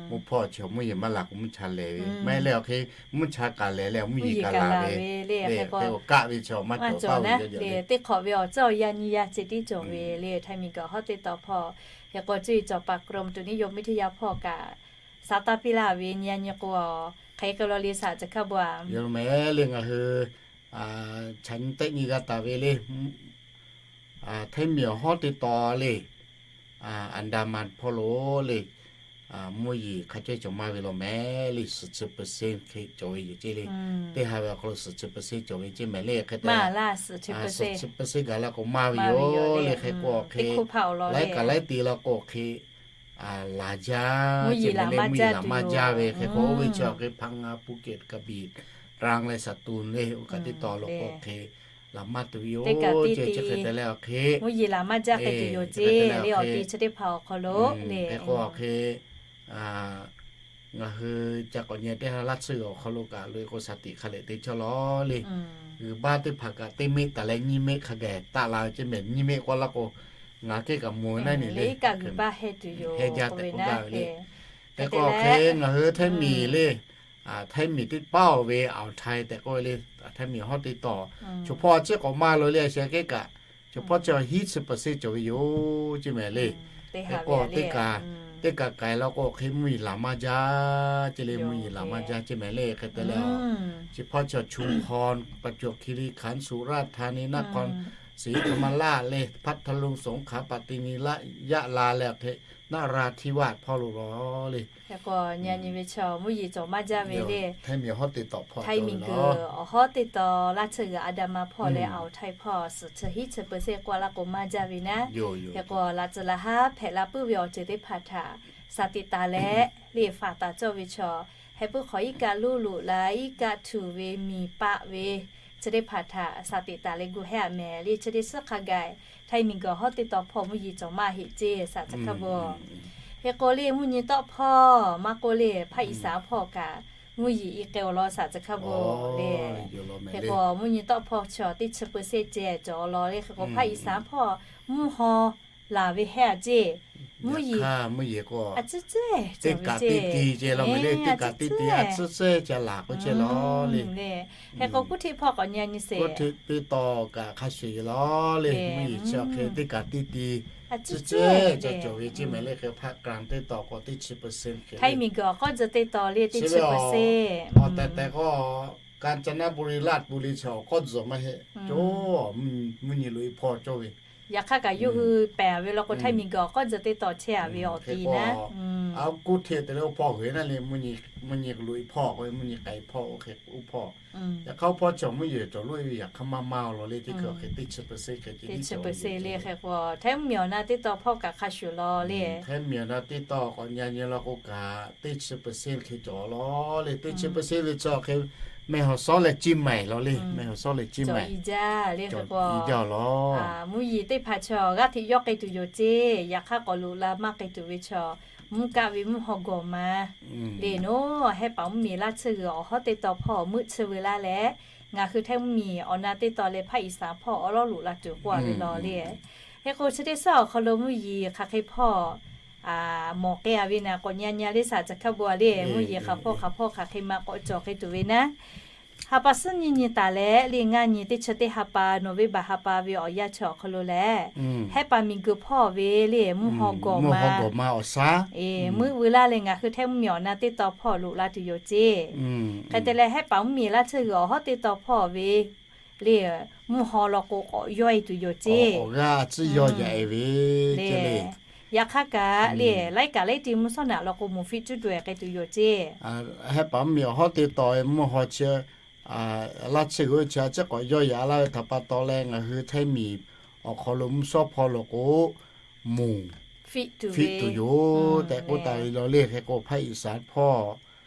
mvuhˇ paˆ chi mvuhˇ yeˬ maˇ laˬ k'o mvuhˇ cha lehˬ ve maˇ heˆ leh awˬ hk'e, mvuhˇ cha kaꞈ lehˬ leh mvuhˇ yeˬ kaꞈ laˬ ve le. Hk'e k'o kaˆ ve chi maˇ cawˬ paˇ ve le. Teˇ hk'awꞈ ve awˬ cawˇ awˬ yanˇ nyi yaˇ ceh tiˉ cawˬ ve le. Htaiˇ miˬ guiˬ hawˉ teˇ taw hpawˇ, hk'e k'o cuˇ yiˍ cawˬ paˍ กรมอุตุนิยมวิทยา hpawˇ kaꞈ sa taˇ piˇ laˇ ve nyi a nyi k'o, hk'e k'o law le saˍ caˬ hkaˇ bon a. Yawˇ meh le ngaˬ hui chaꞈ nyi tehˆ nyi g'a taˍ ve le. Htaiˇ miˬ awˬ hawˉ teˇ taw le, Andaman hpawˇ lo le, mvuhˇ yeˬ hk'a cawehˇ cawˬ maˇ ve law meh le, suhˍ chi เปอร์เซ็นต์ hk'e cawˬ ve yoˬ ceˇ le. Teˇ ha ve awˬ hk'aw lo suhˍ chi เปอร์เซ็นต์ cawˬ ve ceˇ meh le. Hk'e te suhˍ chi เปอร์เซ็นต์ gaˬ la k'o maˇ ve yoˬ le. Hk'e k'o awˬ hk'e laiˉ kaꞈ laiˉ te la k'o awˬ hk'e laˬ jaˇ, mvuhˇ yeˬ laˬ maˇ jaˇ ve. Hk'e k'o oˇ ve chi awˬ hk'e พังงา ภูเก็ต กระบี่ ตรัง leh สตูล le, oˇ kaꞈ teˇ taw lo k'o hk'e laˬ maˇ tuˬ ve yoˬ ceˇ. Chi hk'e te leh awˬ hk'e mvuhˇ yeˬ laˬ maˇ jaˇ hk'e tuˬ yoˬ ceˇ le. Awˬ ti chi teˇ hpaˍ awˬ hk'aw lo le, hk'e k'o awˬ hk'e ngaˬ hui ca k'awꞈ nyi teˇ ha laˇ tsuhˇ awˬ hk'aw lo kaꞈ loꞈ e k'o shaˍ tiꞈ hk'a lehˬ te cawˇ law le. G'uiˬ baˇ teˇ hpaˍ kaꞈ teˇ meˆ taˍ leh nyiˇ meˆ hk'a gaˬ taˆ la ve ceˇ meh. Nyiˇ meˆ k'oˆ laˇ k'o, ngaˬ kehˉ kaꞈ mawˬ ve naˉ ne le, iˉ kaˆ g'uiˬ baˇ heh tuˬ yoˬ. Heh jaˇ tehꞈ k'oˆ gaˇ ve le. Hk'e k'o hk'e ngaˬ hui Htaiˇ miˬ le, Htaiˇ miˬ teˇ paˉ oˬ ve Aoˬ Htaiˇ tehꞈ k'oˆ ve le, Htaiˇ miˬ hawˉ teˇ taw, chaw hpawˇ a ciˉ k'awꞈ maˇ lo le, a sheh kehˉ kaꞈ chaw hpawˇ chi hiˉ chi เปอร์เซ็นต์ cawˬ ve yoˬ ceˇ meh le. Hk'e k'o teˇ kaꞈ, teˇ kaꞈ k'ai law k'o hk'e mvuhˇ yeˬ laˬ maˇ jaˇ ceˇ le. Mvuhˇ yeˬ laˬ maˇ jaˇ ceˇ meh le. Hk'e te leh chi hpawˇ chi ชุมพร ประจวบคีรีขันธ์ สุราษฎร์ธานี นครศรีธรรมราช le, พัทลุง สงขลา ปัตตานี ยะลา leh hk'e นราธิวาส hpawˇ lo law le. Hk'e k'o nyi nyi ve chi mvuhˇ yeˬ cawˬ maˇ jaˇ ve le. Htaiˇ miˬ hawˉ teˇ taw hpawˇ, Htaiˇ miˬ guiˬ awˬ hawˉ teˇ taw laˇ tsuhˇ g'uiˬ Andaman hpawˇ leh Aoˬ Htaiˇ hpawˇ suhˍ chi hiˉ chi เปอร์เซ็นต์ k'oˆ laˇ k'o maˇ jaˇ ve naˉ. Hk'e k'o laꞈ tcuh laꞈ haˉ hpehꞈ la puiˉ ve awˬ ceuˬ teˇ hpaˍ htaꞈ shaˍ tiꞈ taˍ leh le faˍ taˍ cawˇ ve chaw, heh puiˉ hk'awꞈ iˉ kaˆ loˇ loꞈ la iˉ kaˆ htuꞈ ve miˬ paˆ ve chi teˇ hpaˍ htaꞈ shaˍ tiꞈ taˍ leh gu hehˉ a meh le. Chi teˇ suhˉ hk'a gaˬ Htaiˇ miˬ guiˬ hawˉ teˇ taw hpawˇ mvuhˇ yeˬ cawˬ maˇ heˆ ceˇ saˍ caˬ hkaˇ bon. Hk'e k'o le mvuhˇ nyi tawˆ hpawˇ maˇ k'oˆ le hpaˆ iˍ saˍ hpawˇ kaꞈ mvuhˇ yeˬ iˉ k'ai awˬ lawn saˍ caˬ hkaˇ bon le. Hk'e k'o mvuhˇ nyi tawˆ hpawˇ chi teˇ chi เปอร์เซ็นต์ ceh cawˬ awˬ lawn le. Hk'e k'o hpaˆ iˍ saˍ hpawˇ mvuhˇ haw laˬ ve hehˉ a ceˇ Mvuhˇ yeˬ k'o, teˇ kaꞈ teˇ ti ceh law meh le, teˇ kaꞈ teˇ ti a tcuhˉ tcuhˉ ca laˬ k'oˆ chehˇ law le. Hk'e k'o kuˇ hteˆ hpawˇ k'awꞈ nyi nyi sheˍ. Kuˇ hteˆ teˇ taw kaꞈ hk'a shuˍ yoˬ law le. Mvuhˇ yeˬ chi awˬ hk'e teˇ kaꞈ teˇ ti tcuhˉ tcuhˉ ca cawˬ ve ceh meh le. Hk'e hpaˆ k'aˍ teˇ taw k'o teˇ chi percent hk'e, Htaiˇ miˬ guiˬ awˬ k'awˇ tzuh teˇ taw le teˇ chi percent. Awˬ tehˬ tehˬ k'o, Kaˍ caˍ naˆ pu riˍ laˆ pu le chi awˬ k'awˇ tzuhꞈ maˇ heˆ cawˇ. Mvuhˇ nyi loꞈ e hpawˇ cawˇ ve. Yaꞈ hk'aˇ kaꞈ yawˇ hui pehˬ ve law k'o, Htaiˇ miˬ guiˬ awˬ k'awˇ tzuh teˇ taw chehˇ a ve awˬ ti naˉ. Kuˇ hteˆ te leh oˇ hpawˇ g'uiˬ naˉ le, mvuhˇ nyi loꞈ e hpawˇ k'o, mvuhˇ nyi k'ai hpawˇ oˇ hk'e oˇ hpawˇ. Yaꞈ hk'aˇ oˇ hpawˇ chi mvuhˇ yeˬ cawˬ loꞈ e ve yaꞈ hk'aˇ maˇ maˇ law le. Teˇ hkui awˬ hk'e teˇ chi percent hk'e teˇ chi percent le. Hk'e k'o Htaiˇ mvuhˇ miˬ awˬ na teˇ taw hpawˇ kaꞈ hk'a shuˍ law le. Htaiˇ mvuhˇ miˬ awˬ na teˇ taw k'awꞈ nyi nyi law k'o kaꞈ teˇ chi percent hk'e cawˬ law le. Teˇ chi percent ve chi awˬ hk'e meh hawˬ sawˉ leh ciˇ maiˍ law le. Meh hawˬ sawˉ leh ciˇ maiˍ jaˇ le. Hk'e k'o mvuhˇ yeˬ teˇ hpaˍ chi g'aˇ hteꞈ yawˇ k'ai tuˬ yoˬ ceˇ. Yaꞈ hk'aˇ k'awꞈ loꞈ la maˇ k'ai tuˬ ve chi mvuhˇ kaˆ ve mvuhˇ haw gawˬ ma le. Nawˬ Htaiˇ paˍ mvuhˇ miˬ laˇ tsuhˇ g'uiˬ awˬ hawˉ teˇ taw hpawˇ meuˆ tsuhˇ ve laˇ leh, ngaˬ hui Htaiˇ mvuhˇ miˬ awˬ na teˇ taw leh hpaˆ iˍ saˍ hpawˇ awˉ lawˉ loꞈ la tuˬ k'oˆ a ve law le. Hk'e k'o chi teˇ suhˉ awˬ hk'aw lo mvuhˇ yeˬ hk'aˬ hk'e hpawˇ mawˬ k'ai a ve naˍ k'awꞈ nyi nyi le. Saˍ ca hkaˇ bon a le, mvuhˇ yeˬ hk'aˬ hpawˇ hk'aˬ hpawˇ hk'aˬ hk'e ma k'awꞈ cawˬ k'ai tuˬ ve naˉ. Ha pa suhˉ nyiˇ nyi taˍ leh le ngaˇ nyi teˇ chi teˇ ha pa November ha pa ve awˬ yanˇ chi awˬ hk'aw lo lehˬ, Htaiˇ paˍ miˬ guiˬ hpawˇ ve le mvuhˇ haw gawˬ ma awˬ shaˉ meuˆ veu laˇ leh ngaˬ hui Htaiˇ mvuhˇ miˬ awˬ na teˇ taw hpawˇ loꞈ la tuˬ yoˬ ceˇ. Hk'e te leh Htaiˇ paˍ mvuhˇ miˬ laˇ tsuhˇ g'uiˬ awˬ hawˉ teˇ taw hpawˇ ve le mvuhˇ haw law k'o k'awꞈ yawˇ e tuˬ yoˬ ceˇ. Awˬ g'aˇ tcuhˉ yawˇ yaꞈ e ve ceˇ le. Yaꞈ hk'aˇ kaꞈ le laiˉ kaꞈ laiˉ ti mvuhˇ shawˉ naꞈ law k'o mvuhˇ fiˆ cuˉ daweh k'ai tuˬ yoˬ ceˇ. Htaiˇ paˍ mvuhˇ miˬ awˬ hawˉ teˇ taw mvuhˇ haw chi laˇ tsuhˇ g'uiˬ chi a ciˉ k'awꞈ yawˇ yaꞈ laˇ ve htaꞈ pa taw leh ngaˬ hui Htaiˇ miˬ awˬ hk'aw lo mvuhˇ shawˉ hpawˇ law k'o mvuhˇ fiˆ tuˬ yoˬ tehꞈ k'oˆ taˍ ve law le. Hk'e k'o hpaˆ iˍ saˍ hpawˇ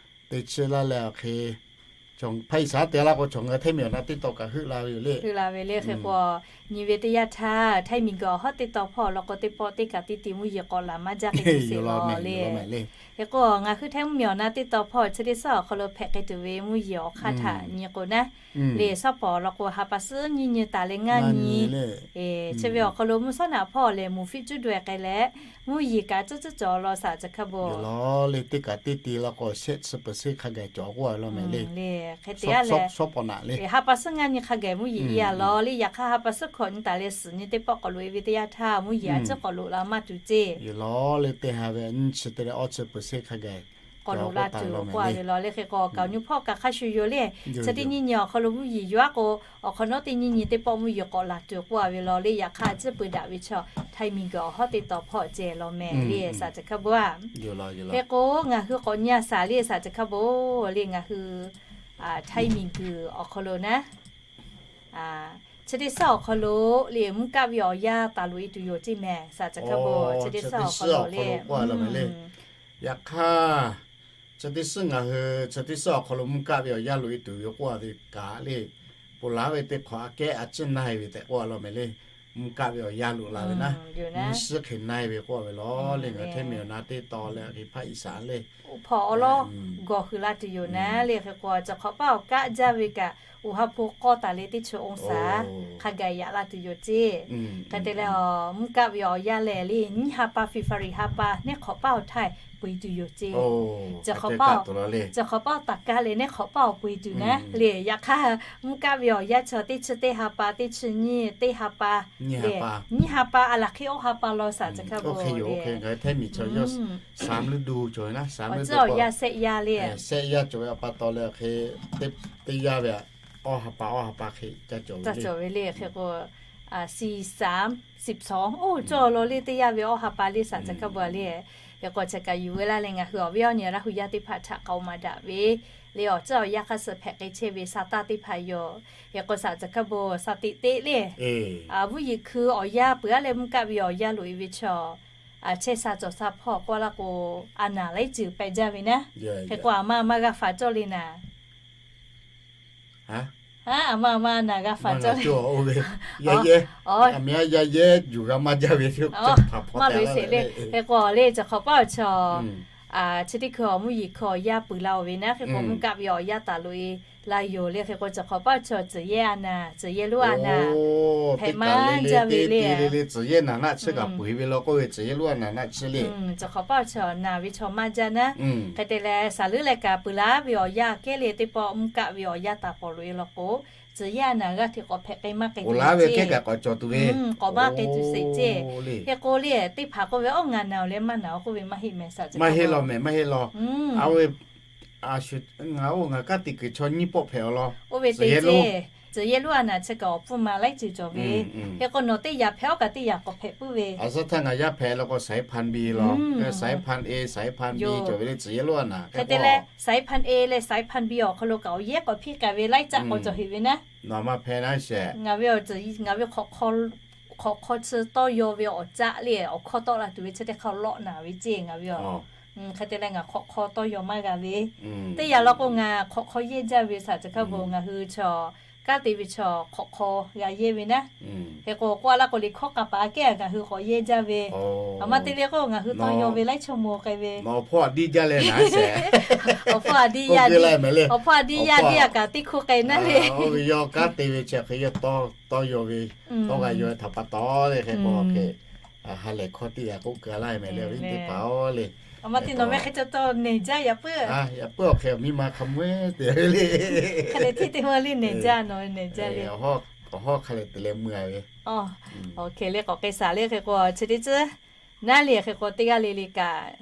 te tsuhˇ laˇ leh awˬ hk'e hpaˆ iˍ saˍ te laˇ k'o chaw ngaˬ hui Htaiˇ miˬ awˬ na teˇ taw kaꞈ heuˆ la ve yoˬ le. Heuˆ la ve le. Hk'e k'o nyi ve teˇ yanˇ htaˇ Htaiˇ miˬ guiˬ awˬ hawˉ teˇ taw hpawˇ law k'o teˇ pawˆ teˇ kaꞈ teˇ ti mvuhˇ yeˬ k'awꞈ laˬ maˇ jaˇ hk'e te sheˍ law le. Hk'e k'o ngaˬ hui Htaiˇ mvuhˇ miˬ awˬ na teˇ taw hpawˇ chi teˇ suhˉ awˬ hk'aw lo hpehꞈ k'ai tuˬ ve mvuhˇ yeˬ awˬ hk'aˇ htaꞈ nyi k'o naˉ le, suhˉ pawˍ law k'o ha pa suhˉ nyiˇ nyi taˍ leh ngaˇ nyi chi ve awˬ hk'aw lo mvuhˇ shawˉ naꞈ hpawˇ lehˬ mvuhˇ fiˆ cuˉ daweh k'ai leh, mvuhˇ yeˬ kaꞈ tcuhˉ tcuhˉ cawˬ law Saˍ ca hkaˇ bon le. Teˇ kaꞈ teˇ ti law k'o shehˆ chi percent hk'a gaˬ cawˬ k'oˆ a law meh le. Hk'e te a leh, suhˉ pawˍ naꞈ le ha pa suhˉ ngaˇ nyi hk'a gaˬ mvuhˇ yeˬ i a law le. Yaꞈ hk'aˇ ha pa suhˉ hkawꞈ nyi taˍ leh suhˍ nyi teˇ pawˆ k'awꞈ loꞈ e ve teˇ yanˇ htaˇ mvuhˇ yeˬ a ciˉ k'awꞈ loꞈ la maˇ tuˬ ceˇ. Yoˬ law le teˇ ha ve nyiˇ chi te leh awˇ chi percent hk'a gaˬ k'awꞈ loꞈ la tuˬ k'oˆ a ve law le. Hk'e k'o kaoˬ nyu hpawˇ kaꞈ hk'a shuˍ yoˬ le. Chi teˇ nyiˇ nyi awˬ hk'aw lo mvuhˇ yeˬ yuˬ a k'o awˬ hk'awꞈ nawˉ teˇ nyiˇ nyi teˇ pawˆ mvuhˇ yeˬ k'awꞈ laˬ tuˬ k'oˆ a ve law le. Yaꞈ hk'aˇ a ciˉ peu daꞈ ve chaw Htaiˇ miˬ guiˬ awˬ hawˉ teˇ taw hpawˇ ceh law meh le Saˍ ca hkaˇ bon a. Hk'e k'o ngaˬ hui k'awꞈ nyi a shaˍ le Saˍ ca hkaˇ bon le ngaˬ hui Htaiˇ miˬ guiˬ awˬ hk'aw lo naˉ chi teˇ suhˉ awˬ hk'aw lo le mvuhˇ kaˆ ve awˬ yanˇ taˍ loꞈ e tuˬ yoˬ ceˇ meh Saˍ ca hkaˇ bon. Chi teˇ suhˉ awˬ hk'aw lo le Yaꞈ hk'aˇ chi teˇ suhˉ ngaˬ hui chi teˇ suhˉ awˬ hk'aw lo mvuhˇ kaˆ ve awˬ yanˇ loꞈ e tuˬ ve k'oˆ a ve kaꞈ le, ponˬ laˬ ve teˇ hk'awꞈ aꞈ kehˉ a ciˉ na e ve tehꞈ k'oˆ a law meh le. Mvuhˇ kaˆ ve awˬ yanˇ loꞈ la ve naˉ, mvuhˇ shiˉ hk'e na e ve k'oˆ a ve law le. Ngaˬ hui Htaiˇ miˬ awˬ na teˇ taw leh hk'e hpaˆ iˍ saˍ le hpawˇ awˉ lawˉ gawˬ hui la tuˬ yoˬ naˉ le. Hk'e k'o cawˬ hk'awꞈ paˇ awˬ kaˆ jaˇ ve kaꞈ uˬ ha hpu k'awˇ taˍ leh teˇ chi onˬ saˍ hk'a gaˬ yaꞈ la tuˬ yoˬ ceˇ. Hk'e te leh mvuhˇ kaˆ ve awˬ yanˇ lehˬ le nyiˇ ha pa February ha pa neˉ hk'awꞈ paˇ awˬ htaˇ peu e tuˬ yoˬ ceˇ. Cawˬ hk'awꞈ paˇ awˬ taˍ kaˇ leh neˉ hk'awꞈ paˇ awˬ peu e tuˬ naˉ le. Yaꞈ hk'aˇ mvuhˇ kaˆ ve awˬ yanˇ chaw teˇ chi teˇ ha pa teˇ chi nyiˇ teˇ ha pa le nyiˇ ha pa a laˬ hk'e awˇ ha pa law Saˍ ca hkaˇ bon le. Awˬ ceuˬ awˬ yanˇ shehˆ yaˇ le, shehˆ yaˇ cawˬ ve a pa taw leh hk'e teˇ yanˇ ve awˬ ha pa awˇ ha pa hk'e ca cawˬ ve le. Hk'e k'o สี่สาม สิบสอง oˇ cawˬ law le teˇ yanˇ ve awˇ ha pa le Saˍ ca hkaˇ bon le. Hk'e k'o chi kaꞈ yuˬ ve laˇ leh ngaˬ hui awˬ viˉ awˬ nyi Laˇ hu yaˇ teˇ hpaˍ htaꞈ k'aoˍ maˍ daꞈ ve le awˬ ceuˬ awˬ yanˇ hk'a suh hpehꞈ k'ai chehˇ ve sa taˇ teˇ hpaˍ yoˬ. Hk'e k'o Saˍ ca hkaˇ bon sa teꞈ teˇ le mvuhˇ yeˬ hkui awˬ yanˇ peuˬ a leh mvuhˇ kaˆ ve awˬ yanˇ loꞈ e ve chaw chehˇ sha cawˬ sha hpawˇ k'oˆ laˇ k'o a naˍ laiˉ ceuˬ pehꞈ jaˇ ve naˉ. Hk'e k'o a ma a ma g'a faˍ cawˇ le naˍ. A ma a ma naˍ g'a faˍ cawˇ le. Yaˇ yehˉ, a mi a yaˇ yehˉ yuˬ g'a maˇ jaˇ ve maˇ loꞈ e sheˍ le. Hk'e k'o le cawˬ hk'awꞈ paˇ awˬ chaw chi teˇ hkui awˬ mvuhˇ yeˬ hkui awˬ yanˇ peuˬ la oˬ ve naˉ. Hk'e k'o mvuhˇ kaˆ ve awˬ yanˇ taˍ loꞈ e Laˇ yoˬ le. Hk'e k'o, cawˬ hk'awꞈ paˆ chaw tcuhˍ yehˇ a naˍ, tcuhˍ yehˇ lonˉ a naˍ hpehꞈ maˇ jaˇ ve le. Tcuhˍ yehˇ naˍ naˆ tcuhˇ kaꞈ peuˬ ve law k'oˆ ve, tcuhˍ yehˇ lonˉ a naˍ naˆ tcuhˇ le. Cawˬ hk'awꞈ paˆ chaw naˍ ve chaw maˇ jaˇ naˉ. Hk'e te leh, saˍ leuˉ leh kaꞈ peuˬ laˇ ve awˬ yanˇ kehˉ le teˇ pawˆ mvuhˇ kaˆ ve awˬ yanˇ taˍ pawˍ loꞈ e law k'o, tcuhˍ yehˇ a naˍ g'aˇ hteꞈ k'awꞈ hpehꞈ k'ai maˇ k'ai tuˬ ve ceˇ. K'awꞈ maˇ k'ai tuˬ sheˍ ceˇ. Hk'e k'o le, teˇ hpaˍ k'oˆ ve, Oˇ, ngaˬ naˍ oˬ leh maˇ naˍ oˬ k'oˆ ve maˇ heˆ mehˍ saˍ. Maˇ heˆ law mehˍ, maˇ heˆ law. A, ngaˬ oˇ ngaˬ kaˉ te kuiˬ chaw nyiˇ pawˆ hpehꞈ awˬ lawn. Oˇ ve te ceˇ. Tcuhˍ yehˇ lonˉ a naˍ chi kaꞈ awˬ pfuhˇ ma laiˉ ceuˬ cawˬ ve. Hk'e k'o, nawˬ teˇ yanˇ hpehꞈ oˉ kaꞈ teˇ yanˇ k'awꞈ hpehꞈ puiˉ ve. A shuˉ htaˇ ngaˬ yaˇ hpehꞈ law k'o, saiˉ hpanˍ bi law, saiˉ hpanˍ e, saiˉ hpanˍ bi cawˬ ve le, tcuhˍ yehˇ lonˉ a naˍ. Hk'e te leh, saiˉ hpanˍ e leh saiˉ hpanˍ bi awˬ hk'aw lo kaꞈ awˬ yehˉ k'awꞈ hpiˇ k'ai ve laiˉ caˆ k'awꞈ cawˬ heꞈ ve naˉ. Nawˬ maˇ hpehꞈ naˉ sheˍ. Ngaˬ ve awˬ, ngaˬ ve hk'awꞈ hk'aw chi tawˇ yaw ve awˬ caˆ le, awˬ hkawˇ tawˆ la tuˬ ve chi teˇ hk'aw lawˆ naˍ ve ceˇ ngaˬ ve awˬ. Hk'e te leh ngaˬ hk'awꞈ hk'aw tawˇ yaw maˇ g'a ve. Teˇ yanˇ law k'o, ngaˬ hk'awꞈ hk'aw yehˇ jaˇ ve saˍ, chi hk'a bvuhˬ ngaˬ hui chaw kanˉ te ve chaw hk'awꞈ hk'aw g'a yehˇ ve naˉ. Hk'e k'o, k'oˆ a laˇ k'o, liꞈ hkawˇ k'a paˍ a kehˉ ngaˬ hui k'awꞈ yehˇ jaˇ ve. Aˬ ma te le k'o, ngaˬ hui tawˇ yaw ve laiˉ chaw mawˬ k'ai ve. Awˬ hpawˇ a diˇ yaˇ le naˉ sheˍ. Awˬ hpawˇ a diˇ yaˇ, awˬ hpawˇ a diˇ yaˇ, a diˇ yaˇ kaꞈ teˇ hk'oˆ k'ai naˉ le. Oˇ ve yawˇ kanˉ te ve chi hk'e yawˇ tawˇ yaw ve, tawˇ g'a yaw ve htaꞈ pa taw le. Hk'e k'o, hk'e ha lehˬ hkawˇ teˇ g'aˇ k'oˆ keu laˇ mehˍ le, awˬ viˉ teˇ hpaˍ-oˬ le. Aˬ ma te nawˬ ve hk'e ca taw nehˬ jaˇ yaꞈ puiˉ. Yaꞈ puiˉ awˬ hk'e miˇ ma hk'a meuˉ te ve le. Hk'a leh teˇ teˇ maˇ le nehˬ jaˇ, nawˬ ve nehˬ jaˇ le. Awˬ hawˉ hk'a leh te leh mui a ve. Awˬ hk'e le k'awꞈ k'ai shaˍ le. Hk'e k'o, chi teˇ ceuˬ naˉ le. Hk'e k'o, teˇ g'aˇ le le kaꞈ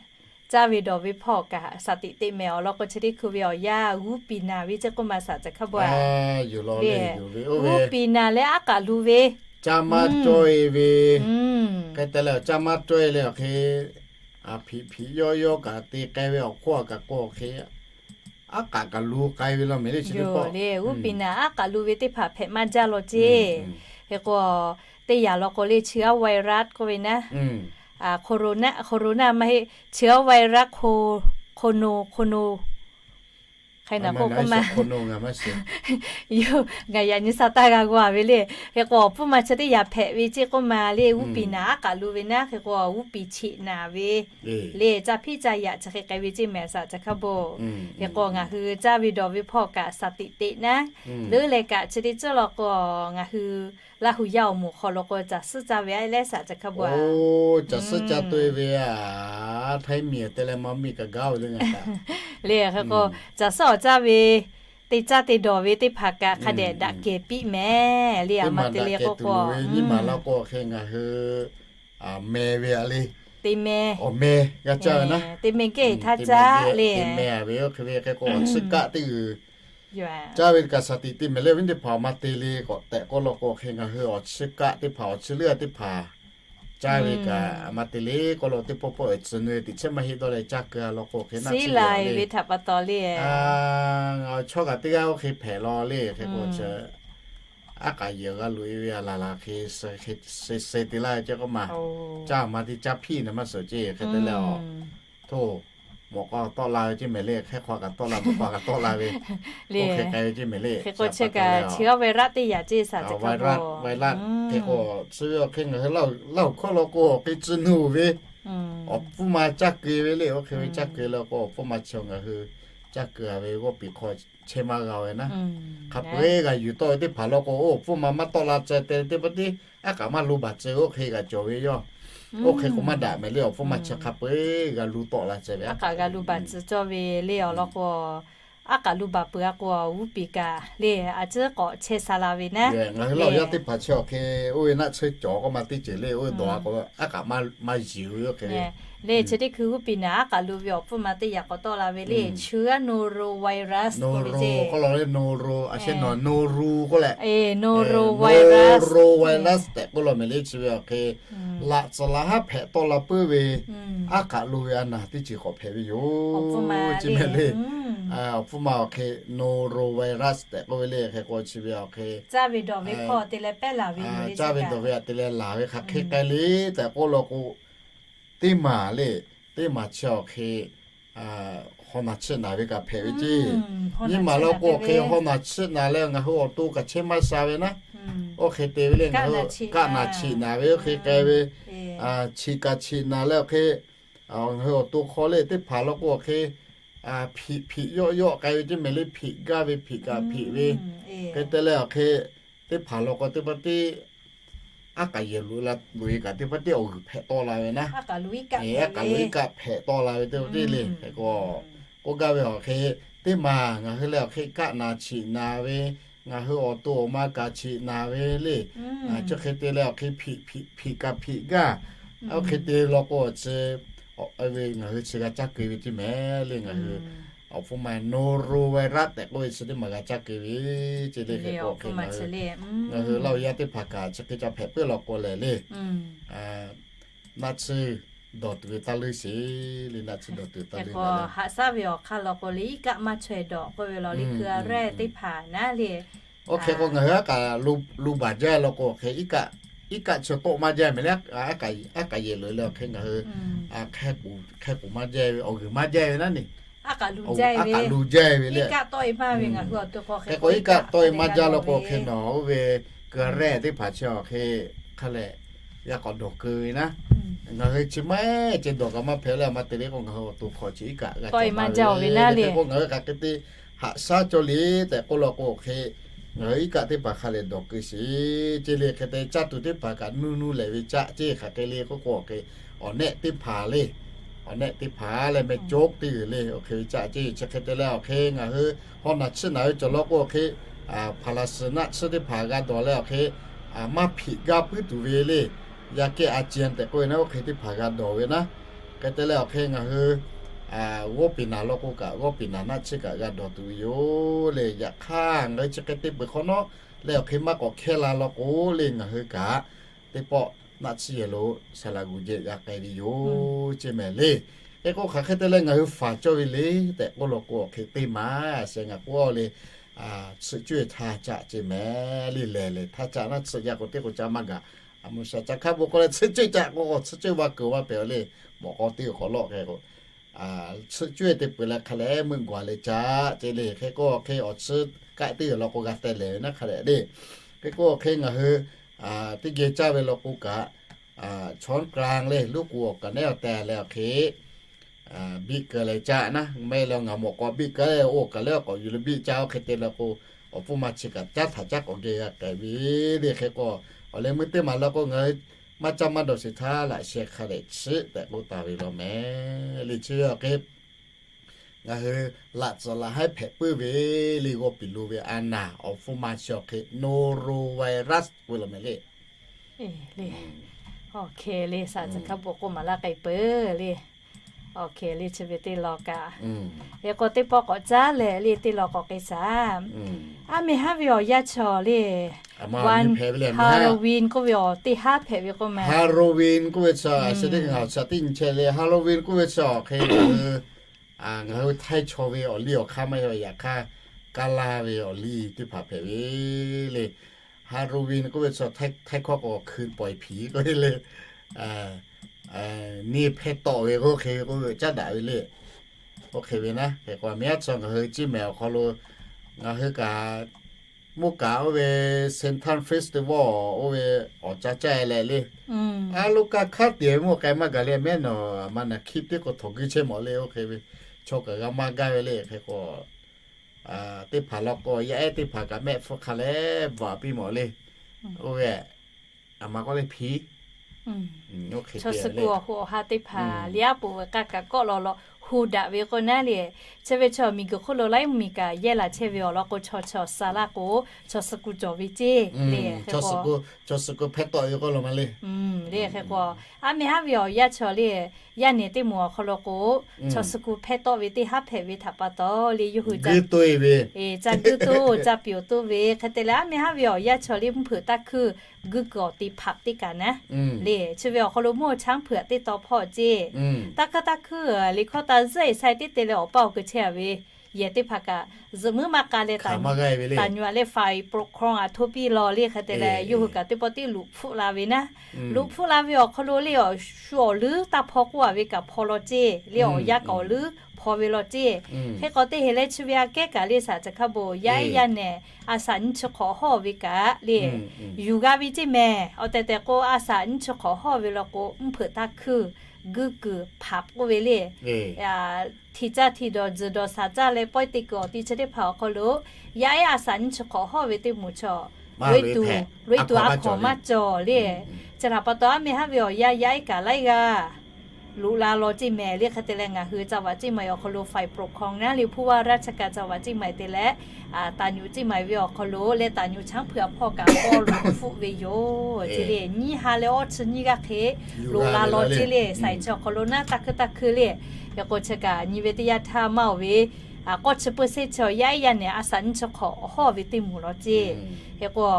caˇ ve dawˬ ve hpawˇ kaꞈ shaˍ tiꞈ teꞈ mehˍ awˬ lawn k'o, chi teˇ hkui ve awˬ yanˇ g'uˇ piˍ naˍ ve ceˇ k'oˆ ma saˍ, caˬ hk'a bvuhˬ a le. G'uˇ piˍ naˍ leh aˉ k'aꞈ lu ve, caˇ maˇ cawˇ e ve, hk'e te leh caˇ maˇ cawˇ e leh awˬ hk'e, hpiꞈ hpiꞈ yawˇ yawˇ kaꞈ te k'ai ve awˬ hk'oˆ a kaꞈ k'o awˬ hk'e, aˉ k'aꞈ kaꞈ lu k'ai ve law mehˍ le. Chi teˇ pawˆ le, g'uˇ piˍ naˍ aˉ k'aꞈ lu ve teˇ hpaˍ hpehꞈ maˇ jaˇ law ceˇ. Hk'e k'o, teˇ yanˇ law k'o le, chi aˉ virus k'oˆ ve naˉ, corona, corona maˇ heˆ, chi aˉ virus, co, cono, cono, hk'e naˬ k'oˆ k'oˆ ma. Yoˬ, ngaˬ yaꞈ nyi sa taˇ g'a g'a ve le. Hk'e k'o, awˬ pfuhˇ ma chi teˇ yanˇ hpehꞈ ve ceˇ k'oˆ ma le, g'uˇ piˍ naˍ aˉ k'aꞈ lu ve naˉ. Hk'e k'o, g'uˇ piˍ cheꞈ naˍ ve le, caˇ hpiˇ caˇ yaꞈ chi hk'e k'ai ve ceˇ mehˍ saˍ, caˬ hk'a bvuhˬ. Hk'e k'o, ngaˬ hui caˇ ve dawˬ ve hpawˇ kaꞈ shaˍ tiꞈ teꞈ naˉ. Leuˉ leh kaꞈ chi teˇ ceuˬ law k'o, ngaˬ hui Laˇ hu yaˇ awˬ moˍ hk'aw lo k'o, caˬ suhˉ caˇ ve a leh saˍ, caˬ hk'a bvuhˬ a. Oˇ, caˬ suhˉ caˇ toˆ e ve a, Htaiˇ miˬ te leh maˇ miˬ kaꞈ gaˇ ve le ngaˬ kaꞈ le. Hk'e k'o, caˬ suhˉ awˬ caˇ ve teˇ caˇ te dawˬ ve teˇ hpaˍ kaꞈ hk'a dehꞈ daꞈ kehˬ piˇ mehˍ le. A ma te le k'o k'o, maˬ law k'o hk'e ngaˬ hui meh ve a le. Te meh, awˬ meh g'a caˇ ve naˉ. Te meh geh htaˇ caˇ le. Te meh a ve oˇ hk'e ve hk'e k'o, awˬ chiˇ kaˆ teˇ g'uiˬ caˇ ve kaꞈ shaˍ tiꞈ te mehˍ le. Awˬ viˉ teˇ hpaˍ a ma te le k'awꞈ tehꞈ k'oˆ law k'o, hk'e ngaˬ hui awˬ chiˇ kaˆ teˇ hpaˍ, awˬ chiˇ leuˉ teˇ hpaˍ caˇ ve kaꞈ a ma te le k'oˆ law, teˇ pawˆ pawˆ awˬ tcuh nu e teꞈ chehˇ maˇ heˆ dawˇ leh caˇ keu a law k'o, hk'e naˆ chi le ve htaꞈ pa taw le. Ngaˬ awˬ chawˇ kaꞈ teˇ g'aˇ oˇ hk'e hpehꞈ law le. Hk'e k'o, aˉ k'aꞈ yehˬ g'a loꞈ e ve a laˬ laˬ hk'e suh te laˇ ve ceˇ k'oˆ ma. Caˇ ma te caˇ hpiˇ na maˇ suhˍ ceˇ hk'e te leh a. Hto, mawꞈ k'aw tawˆ la ve ceˇ mehˍ le. Hk'e hk'aw kaꞈ tawˆ la, mawꞈ k'aw kaꞈ tawˆ la ve le. Hk'e k'ai ve ceˇ mehˍ le. Hk'e k'o chi kaꞈ chi aˉ virus teˇ yanˇ ceˇ saˍ, caˬ hk'a virus, hk'e k'o chi ve awˬ hk'e ngaˬ hui Laˇ huˍ hkawˇ law k'o, awˬ hk'e tcuh nu ve awˬ pfuhˇ ma caˇ keu ve le. Oˇ hk'e ve caˇ keu law k'o, awˬ pfuhˇ ma chi ngaˬ hui caˇ keu a ve g'awˇ piˍ hk'aw chehˇ maˇ g'a ve naˉ. Hk'a peu-eˬ g'a yuˬ tawˆ ve teˇ hpaˍ law k'o, oˇ awˬ pfuhˇ ma maˇ tawˆ la tcuh te teˇ pawˆ tiˉ aˉ k'aꞈ maˇ lu baˬ tcuh. Oˇ hk'e g'a cawˬ ve yoˬ. Oˇ hk'e k'o maˇ daꞈ mehˍ le. Awˬ pfuhˇ ma chi hk'a peu-eˬ g'a lu tawˆ la tcuh ve, aˉ k'aꞈ g'a lu baˬ tcuh cawˇ ve le. Awˬ lawn k'o, aˉ k'aꞈ lu baˬ peuˬ a k'o, g'uˇ piˍ kaꞈ le a ciˉ k'awꞈ chehˇ sha la ve naˉ. Ngaˬ hui Laˇ huˍ yaˇ teˇ hpaˍ chi awˬ hk'e oˇ ve naˆ tsuhˇ cawˬ k'oˆ ma teˇ ceuˬ le. Oˇ ve dawˬ a k'o, aˉ k'aꞈ maˇ yuˬ ve oˇ hk'e ve le. Chi teˇ hkui g'uˇ piˍ naˍ aˉ k'aꞈ lu ve awˬ pfuhˇ ma teˇ yanˇ k'awꞈ tawˆ la ve le. Chi aˉ norovirus k'oˆ ve ceˇ. K'oˆ law le, noro a shehˉ nawˬ norovirus k'oˆ leh, norovirus tehꞈ k'oˆ law mehˍ le. Chi ve awˬ hk'e laꞈ tcuhˍ laꞈ haˉ hpehꞈ tawˆ la puiˉ ve aˉ k'aꞈ lo ve a naˬ teˇ ceuˬ k'awꞈ hpehꞈ ve yoˬ. Chi mehˍ le. Awˬ pfuhˇ ma awˬ hk'e norovirus tehꞈ k'oˆ ve le. Hk'e k'o chi ve awˬ hk'e caˇ ve dawˬ ve hk'aw te leh pehˉ laˬ ve, caˇ ve dawˬ ve a te leh laˬ ve hk'aˬ hk'e k'ai le tehꞈ k'oˆ law k'o, teˇ maˬ le, teˇ maˬ chi awˬ hk'e haw naˬ chiˆ naˬ ve kaꞈ hpehꞈ ve ceˇ. Nyiˇ maˬ law k'o, awˬ hk'e haw naˬ chiˆ naˬ leh ngaˬ hui awˬ to kaꞈ chehˇ maˇ sha ve naˉ. Oˇ hk'e te ve le, ngaˬ hui kaˆ naˬ chiˆ naˬ ve oˇ hk'e k'ai ve, chiˆ kaꞈ chiˆ naˬ leh awˬ hk'e ngaˬ hui awˬ to hk'aw le teˇ hpaˍ law k'o awˬ hk'e hpiꞈ hpiꞈ yawˆ yawˆ k'ai ve teˇ mehˍ le, hpiꞈ gaˇ ve, hpiꞈ kaꞈ hpiꞈ ve. Hk'e te leh awˬ hk'e, teˇ hpaˍ law k'o teˇ pa tiˉ aˉ k'aꞈ yehˬ loꞈ la loꞈ e kaꞈ teˇ pa tiˉ awˬ g'uiˬ hpehꞈ tawˆ la ve naˉ. Aˉ k'aꞈ loꞈ e kaꞈ hpehꞈ tawˆ la ve teˇ pa tiˉ le. Hk'e k'o, k'oˆ gaˇ ve awˬ hk'e, teˇ maˬ ngaˬ hui leh awˬ hk'e kaˆ na chiꞈ na ve, ngaˬ hui awˬ to awˬ ma kaꞈ chiꞈ na ve le. Chi hk'e te leh awˬ hk'e hpiꞈ kaꞈ hpiꞈ gaˇ. Oˇ hk'e te law k'o, chi ngaˬ hui chi g'a caˇ keu ve teˇ mehˍ le. Ngaˬ hui awˬ hpfuhˇ ma norovirus tehꞈ k'oˆ ve chi teˇ maˬ g'a caˇ keu ve ce le. Hk'e k'o hk'e ngaˬ hui laˇ o yaˇ teˇ hpaˍ kaꞈ chi hk'e ca hpehꞈ puiˉ law k'o lehˬ le, naˆ tsuhˇ dawˬ tuˬ ve taˇ leuˉ sheˍ le. Naˆ tsuhˇ dawˬ tuˬ taˇ leuˉ. Haꞈ shaˉ ve awˬ hk'aˇ law k'o le, iˉ kaˆ maˇ chaweh dawˬ k'oˆ ve law le, keu a rehˇ teˇ hpaˍ naˉ le. Oˇ hk'e k'o ngaˬ hui aˉ k'aꞈ lo baˬ jaˇ law k'o hk'e, iˉ kaˆ chi tawˆ maˇ jaˇ mehˍ le. Aˉ k'aꞈ yehˬ loꞈ e leh awˬ hk'e ngaˬ hui hk'e k'oˍ maˇ jaˇ ve, awˬ g'uiˬ maˇ jaˇ ve, awˬ g'uiˬ maˇ jaˇ ve naˉ neˬ, aˉ k'aꞈ lu jaˇ ve le. Hk'e k'o iˉ kaˆ tawˆ e maˇ jaˇ law k'o hk'e nawˬ oˇ ve keu a rehˇ teˇ hpaˍ chi awˬ hk'e hk'a leh g'a k'awꞈ dawˬ keu ve naˉ. Ngaˬ hui chi maˇ ce dawˬ kaꞈ maˇ hpehꞈ leh a ma te le k'o, ngaˬ hui awˬ to hk'aw chi iˉ kaˆ g'a tawˆ e maˇ jaˇ ve naˉ le. Hk'e k'o ngaˬ hui hk'aˬ hk'e te haꞈ shaˉ cawˇ le tehꞈ k'oˆ law k'o hk'e, ngaˬ hui iˉ kaˆ teˇ hpaˍ hk'a leh dawˬ keu sheˍ ce le. Hk'e te caˇ tuˬ teˇ hpaˍ kaꞈ nuˇ nuˇ lehˬ ve caˆ ce. Hk'aˬ hk'e le k'oˆ k'o hk'e, awˬ nehˆ teˇ hpaˍ le, awˬ nehˆ teˇ hpaˍ leh meh cawˇ teˇ g'uiˬ le, awˬ hk'e ve caˆ ce. Chi hk'e te leh awˬ hk'e ngaˬ hui hawˉ naˬ tsuhˇ naˬ ve cawˬ law k'o hk'e, hpaˍ laˬ suhˍ naˆ tsuhˇ teˇ hpaˍ g'a dawˬ leh awˬ hk'e, maˇ hpiꞈ gaˇ puiˉ tuˬ ve le. Yaꞈ kehˉ a ceh tehꞈ k'oˆ ve naˉ, oˇ hk'e teˇ hpaˍ g'a dawˬ ve naˉ. Hk'e te leh awˬ hk'e ngaˬ hui g'awˇ piˍ naˬ law k'o kaꞈ g'awˇ piˍ naˬ naˆ tsuhˇ kaꞈ g'a dawˬ tuˬ ve yoˬ le. Yaꞈ hk'aˇ ngaˬ hui chi hk'e te peuˬ hk'awꞈ nawˉ leh awˬ hk'e maˇ k'awꞈ hkehˇ la law k'o le, ngaˬ hui kaꞈ teˇ pawˆ naˆ tsuhˇ yehˬ lo saˍ laꞈ g'uˬ jehˬ g'a k'ai ve yoˬ ce mehˍ le. Hk'e k'o hk'aˬ hk'e te leh ngaˬ hui faˍ cawˇ ve le tehꞈ k'oˆ law k'o awˬ hk'e teˇ maˬ sheh ngaˬ k'oˆ le, tsuhꞈ cuˇ e htaˇ caˆ ce mehˍ le. Lehˬ lehˬ htaˇ caˆ naˉ tsuhꞈ jaˇ k'o teˇ k'o caˆ maˇ gaˬ. A mvuhˇ shaˍ ca hk'aˇ bon k'oˆ leh tsuhꞈ cuˇ e caˆ k'o tsuhꞈ cuˇ e va kuiˬ va pehˍ le. Mawꞈ k'aw teˇ g'uiˬ k'awꞈ lawˆ hk'e k'o, tsuhꞈ cuˇ e te peuˬ leh hk'a leh meuˆ g'uˬ a leh caˆ ce le. Hk'e k'o hk'e awˬ tsuhˇ kaˆ teˇ g'uiˬ law k'o g'a teh lehˬ ve naˉ hk'a leh le. Hk'e k'o hk'e ngaˬ hui teˇ geh caˇ ve law k'o kaꞈ, chaw k'aˇ le luˉ k'u awˬ kaˍ nehˉ awˬ tehˬ leh awˬ hk'e biˇ keu leh caˆ naˉ. Mehˆ leh ngaˬ mawꞈ k'aw biˇ keu leh oˇ kaˍ lehˉ awˬ k'awꞈ yuˬ leh biˇ caˆ oˇ hk'e te leh k'o, awˬ hpfuhˇ ma chi kaꞈ caˉ htaꞈ caˉ k'awꞈ geh g'a k'ai ve le. Hk'e k'o awˬ leh meuˇ teˇ maˬ law k'o ngaˬ hui maˇ caˇ maˇ dawˬ sheˍ htaˇ laꞈ sheh hk'a leh tsuhꞈ tehꞈ k'oˆ taˍ ve law mehˍ le. Chi ve awˬ hk'e ngaˬ hui laꞈ tcuhˍ laꞈ haiˉ hpehꞈ puiˉ ve le. G'awˇ piˍ lo ve a naˬ awˬ hpfuhˇ ma chi awˬ hk'e norovirus k'oˆ ve law mehˍ le. Awˬ hk'e le, shaˍ tcuh hkaˇ bon k'oˆ maˍ laˇ k'ai peuˬ le. Awˬ hk'e le, chi ve teˇ law kaꞈ, hk'e k'o teˇ pawˆ k'awꞈ caˉ leh le teˇ law k'awꞈ k'ai shaˍ. Aˉ meh haˉ ve awˬ yanˇ chaw le, Halloween k'oˆ ve awˬ teˇ haˉ hpehꞈ ve k'o mehˍ. Halloween k'oˆ ve chi a shu teˇ ngaˬ awˬ chi teˇ nyi chehˇ le. Halloween k'oˆ ve chi awˬ hk'e ngaˬ hui Htaiˇ chaw ve awˬ liˇ awˬ hk'aˇ maˇ heˆ, yaꞈ hk'aˇ Kaˇ laˇ ve awˬ liˇ teˇ hpaˍ hpehꞈ ve le. Halloween k'oˆ ve chi Htaiˇ hkawˇ k'o hkui pawˍ e hpiˍ k'oˆ ve le. Neˇ hpehˇ tawˆ ve k'oˆ hk'e ve k'oˆ ve caˉ daꞈ ve le. Oˇ hk'e ve naˉ, hk'e k'o a miˇ aˉ tcuh ngaˬ hui ciˇ mehˍ awˬ hk'aw lo ngaˬ hui kaꞈ mvuhˇ kaꞈ oˇ ve Shantung Festival oˇ ve awˬ ca caˇ e leh le. A lo kaꞈ hk'aˉ tiˍ ve mvuhˇ k'ai maˇ gaˬ le. Mehˉ nawˬ a ma naˬ hkiˆ teˇ k'o htawnˍ guiˇ chehˇ mawˬ le. Oˇ hk'e ve chaw kaꞈ g'a maˇ gaˇ ve le. Hk'e k'o teˇ hpaˍ law k'o yaˇ ehˉ teˇ hpaˍ kaꞈ mehˆ hpfuhˇ hk'a leh bvuhꞈ piˇ mawˬ le. Oˇ ve a ma k'oˆ le hpiˍ. Chaw suh kuˬ awˬ hoꞈ awˬ ha teˇ hpaˍ liˇ aˉ poꞈ ve k'aˇ kaꞈ kawˆ law law hu daꞈ ve k'o naˉ le. Chi ve chaw miˬ guiˬ hk'oˆ lo laiˉ mvuhˇ miˬ kaꞈ yehˇ laˬ chehˇ ve awˬ lawn k'o, chaw chaw suh laˇ k'o chaw suh kuˬ cawˬ ve ceˇ le. Chaw suh kuˬ hpehˇ tawˆ ve k'oˆ lo ma le. Le hk'e k'o aˉ meh haˉ ve awˬ yanˇ chaw le, yaˇ nehˬ teˇ moˍ awˬ hk'aw lo k'o, chaw suh kuˬ hpehˇ tawˆ ve teˇ haˉ hpehꞈ ve htaꞈ pa taw le, yawˇ hui caˇ guiˇ toˇ ve, caˇ guiˇ toˇ caˇ piˍ awˬ toˇ ve hk'e te leh, aˉ meh haˉ ve awˬ yanˇ chaw le mvuhˇ hpeuꞈ taˇ hkuiˇ guiˇ kuiˬ awˬ te hpaꞈ teˇ kaꞈ naˉ le. Chi ve awˬ hk'aw lo mvuhˇ chaˉ hpeuꞈ teˇ taw hpawˇ ceˇ. Taˇ hkuiˇ taˇ hkuiˇ liꞈ hkawˇ taˇ zuhˆ e sai teˇ te leh awˬ paˇ awˬ keu chehˇ a ve yehˬ teˇ hpaˍ kaꞈ zuhꞈ muiˉ maˇ k'a leh, taˍ nyuꞈ leh faˍ e ปกครอง a htoˇ piˇ law le hk'e te leh, yawˇ hui kaꞈ teˇ pawˆ teˇ luꞈ hpfuhˆ la ve naˉ. Luꞈ hpfuhˆ la ve awˬ hk'aw lo le, awˬ shu awˬ leuˉ taˇ hpaw k'oˆ a ve kaꞈ hpaw law ceˇ le, awˬ yanˇ kaꞈ awˬ leuˉ hpaw ve law ceˇ. Hk'e k'o teˇ heˍ leh chi ve aꞈ kehˉ kaꞈ le, shaˍ caˬ hk'a bon yaˇ ehˉ yaˇ nehˬ a shaꞈ nyiˇ chi hk'awꞈ hawˇ ve kaꞈ le, yuˬ g'a ve ceˇ mehˍ. Awˬ tehˬ tehˬ k'o a shaꞈ nyiˇ chi hk'awꞈ hawˇ ve law k'o mvuhˇ hpeuꞈ taˇ hkuiˇ guˇ kuiˬ hpaꞈ k'oˆ ve le. Hti caˇ hti dawˬ tzuhˬ dawˬ shaˍ caˇ leh pawehˇ te kuiˬ awˬ ti chi teˇ hpaˍ awˬ hk'aw lo, yaˇ ehˉ a shaꞈ nyiˇ chi hk'awꞈ hawˇ ve teˇ moˍ chaw, loꞈ-e tuˬ a hkawnˍ maˇ cawˬ le. Chi htaꞈ pa taw, aˉ meh haˉ ve awˬ yanˇ yaˇ ehˉ kaꞈ laiˉ g'aˇ loꞈ la law ceˇ mehˍ le. Hk'e te leh ngaˬ hui จังหวัดเชียงใหม่ awˬ hk'aw lo ฝ่ายปกครอง naˉ le ผู้ว่าราชการจังหวัดเชียงใหม่ te leh, Taˍ nyuꞈ ceˇ maiˍ ve awˬ hk'aw lo leh Taˍ nyuꞈ chaˉ hpuiˬ a hpawˇ kaꞈ k'awˇ loꞈ hpfuhˆ ve yoˬ. Chi le nyiˇ ha leh awˇ chi nyiˇ g'aˇ hk'e loꞈ la law ceˇ le. Saiˍ chi awˬ hk'aw lo naˉ taˇ hkui taˇ hkui le. Hk'e k'o chi kaꞈ nyi ve teˇ yanˇ htaˇ maˇ oˬ ve, k'awˇ chi peuˬ sehˉ chi awˬ yaˇ ehˉ yaˇ nehˬ a shaꞈ nyiˇ chi hk'awꞈ hawˇ ve teˇ moˍ law ceˇ. Hk'e k'o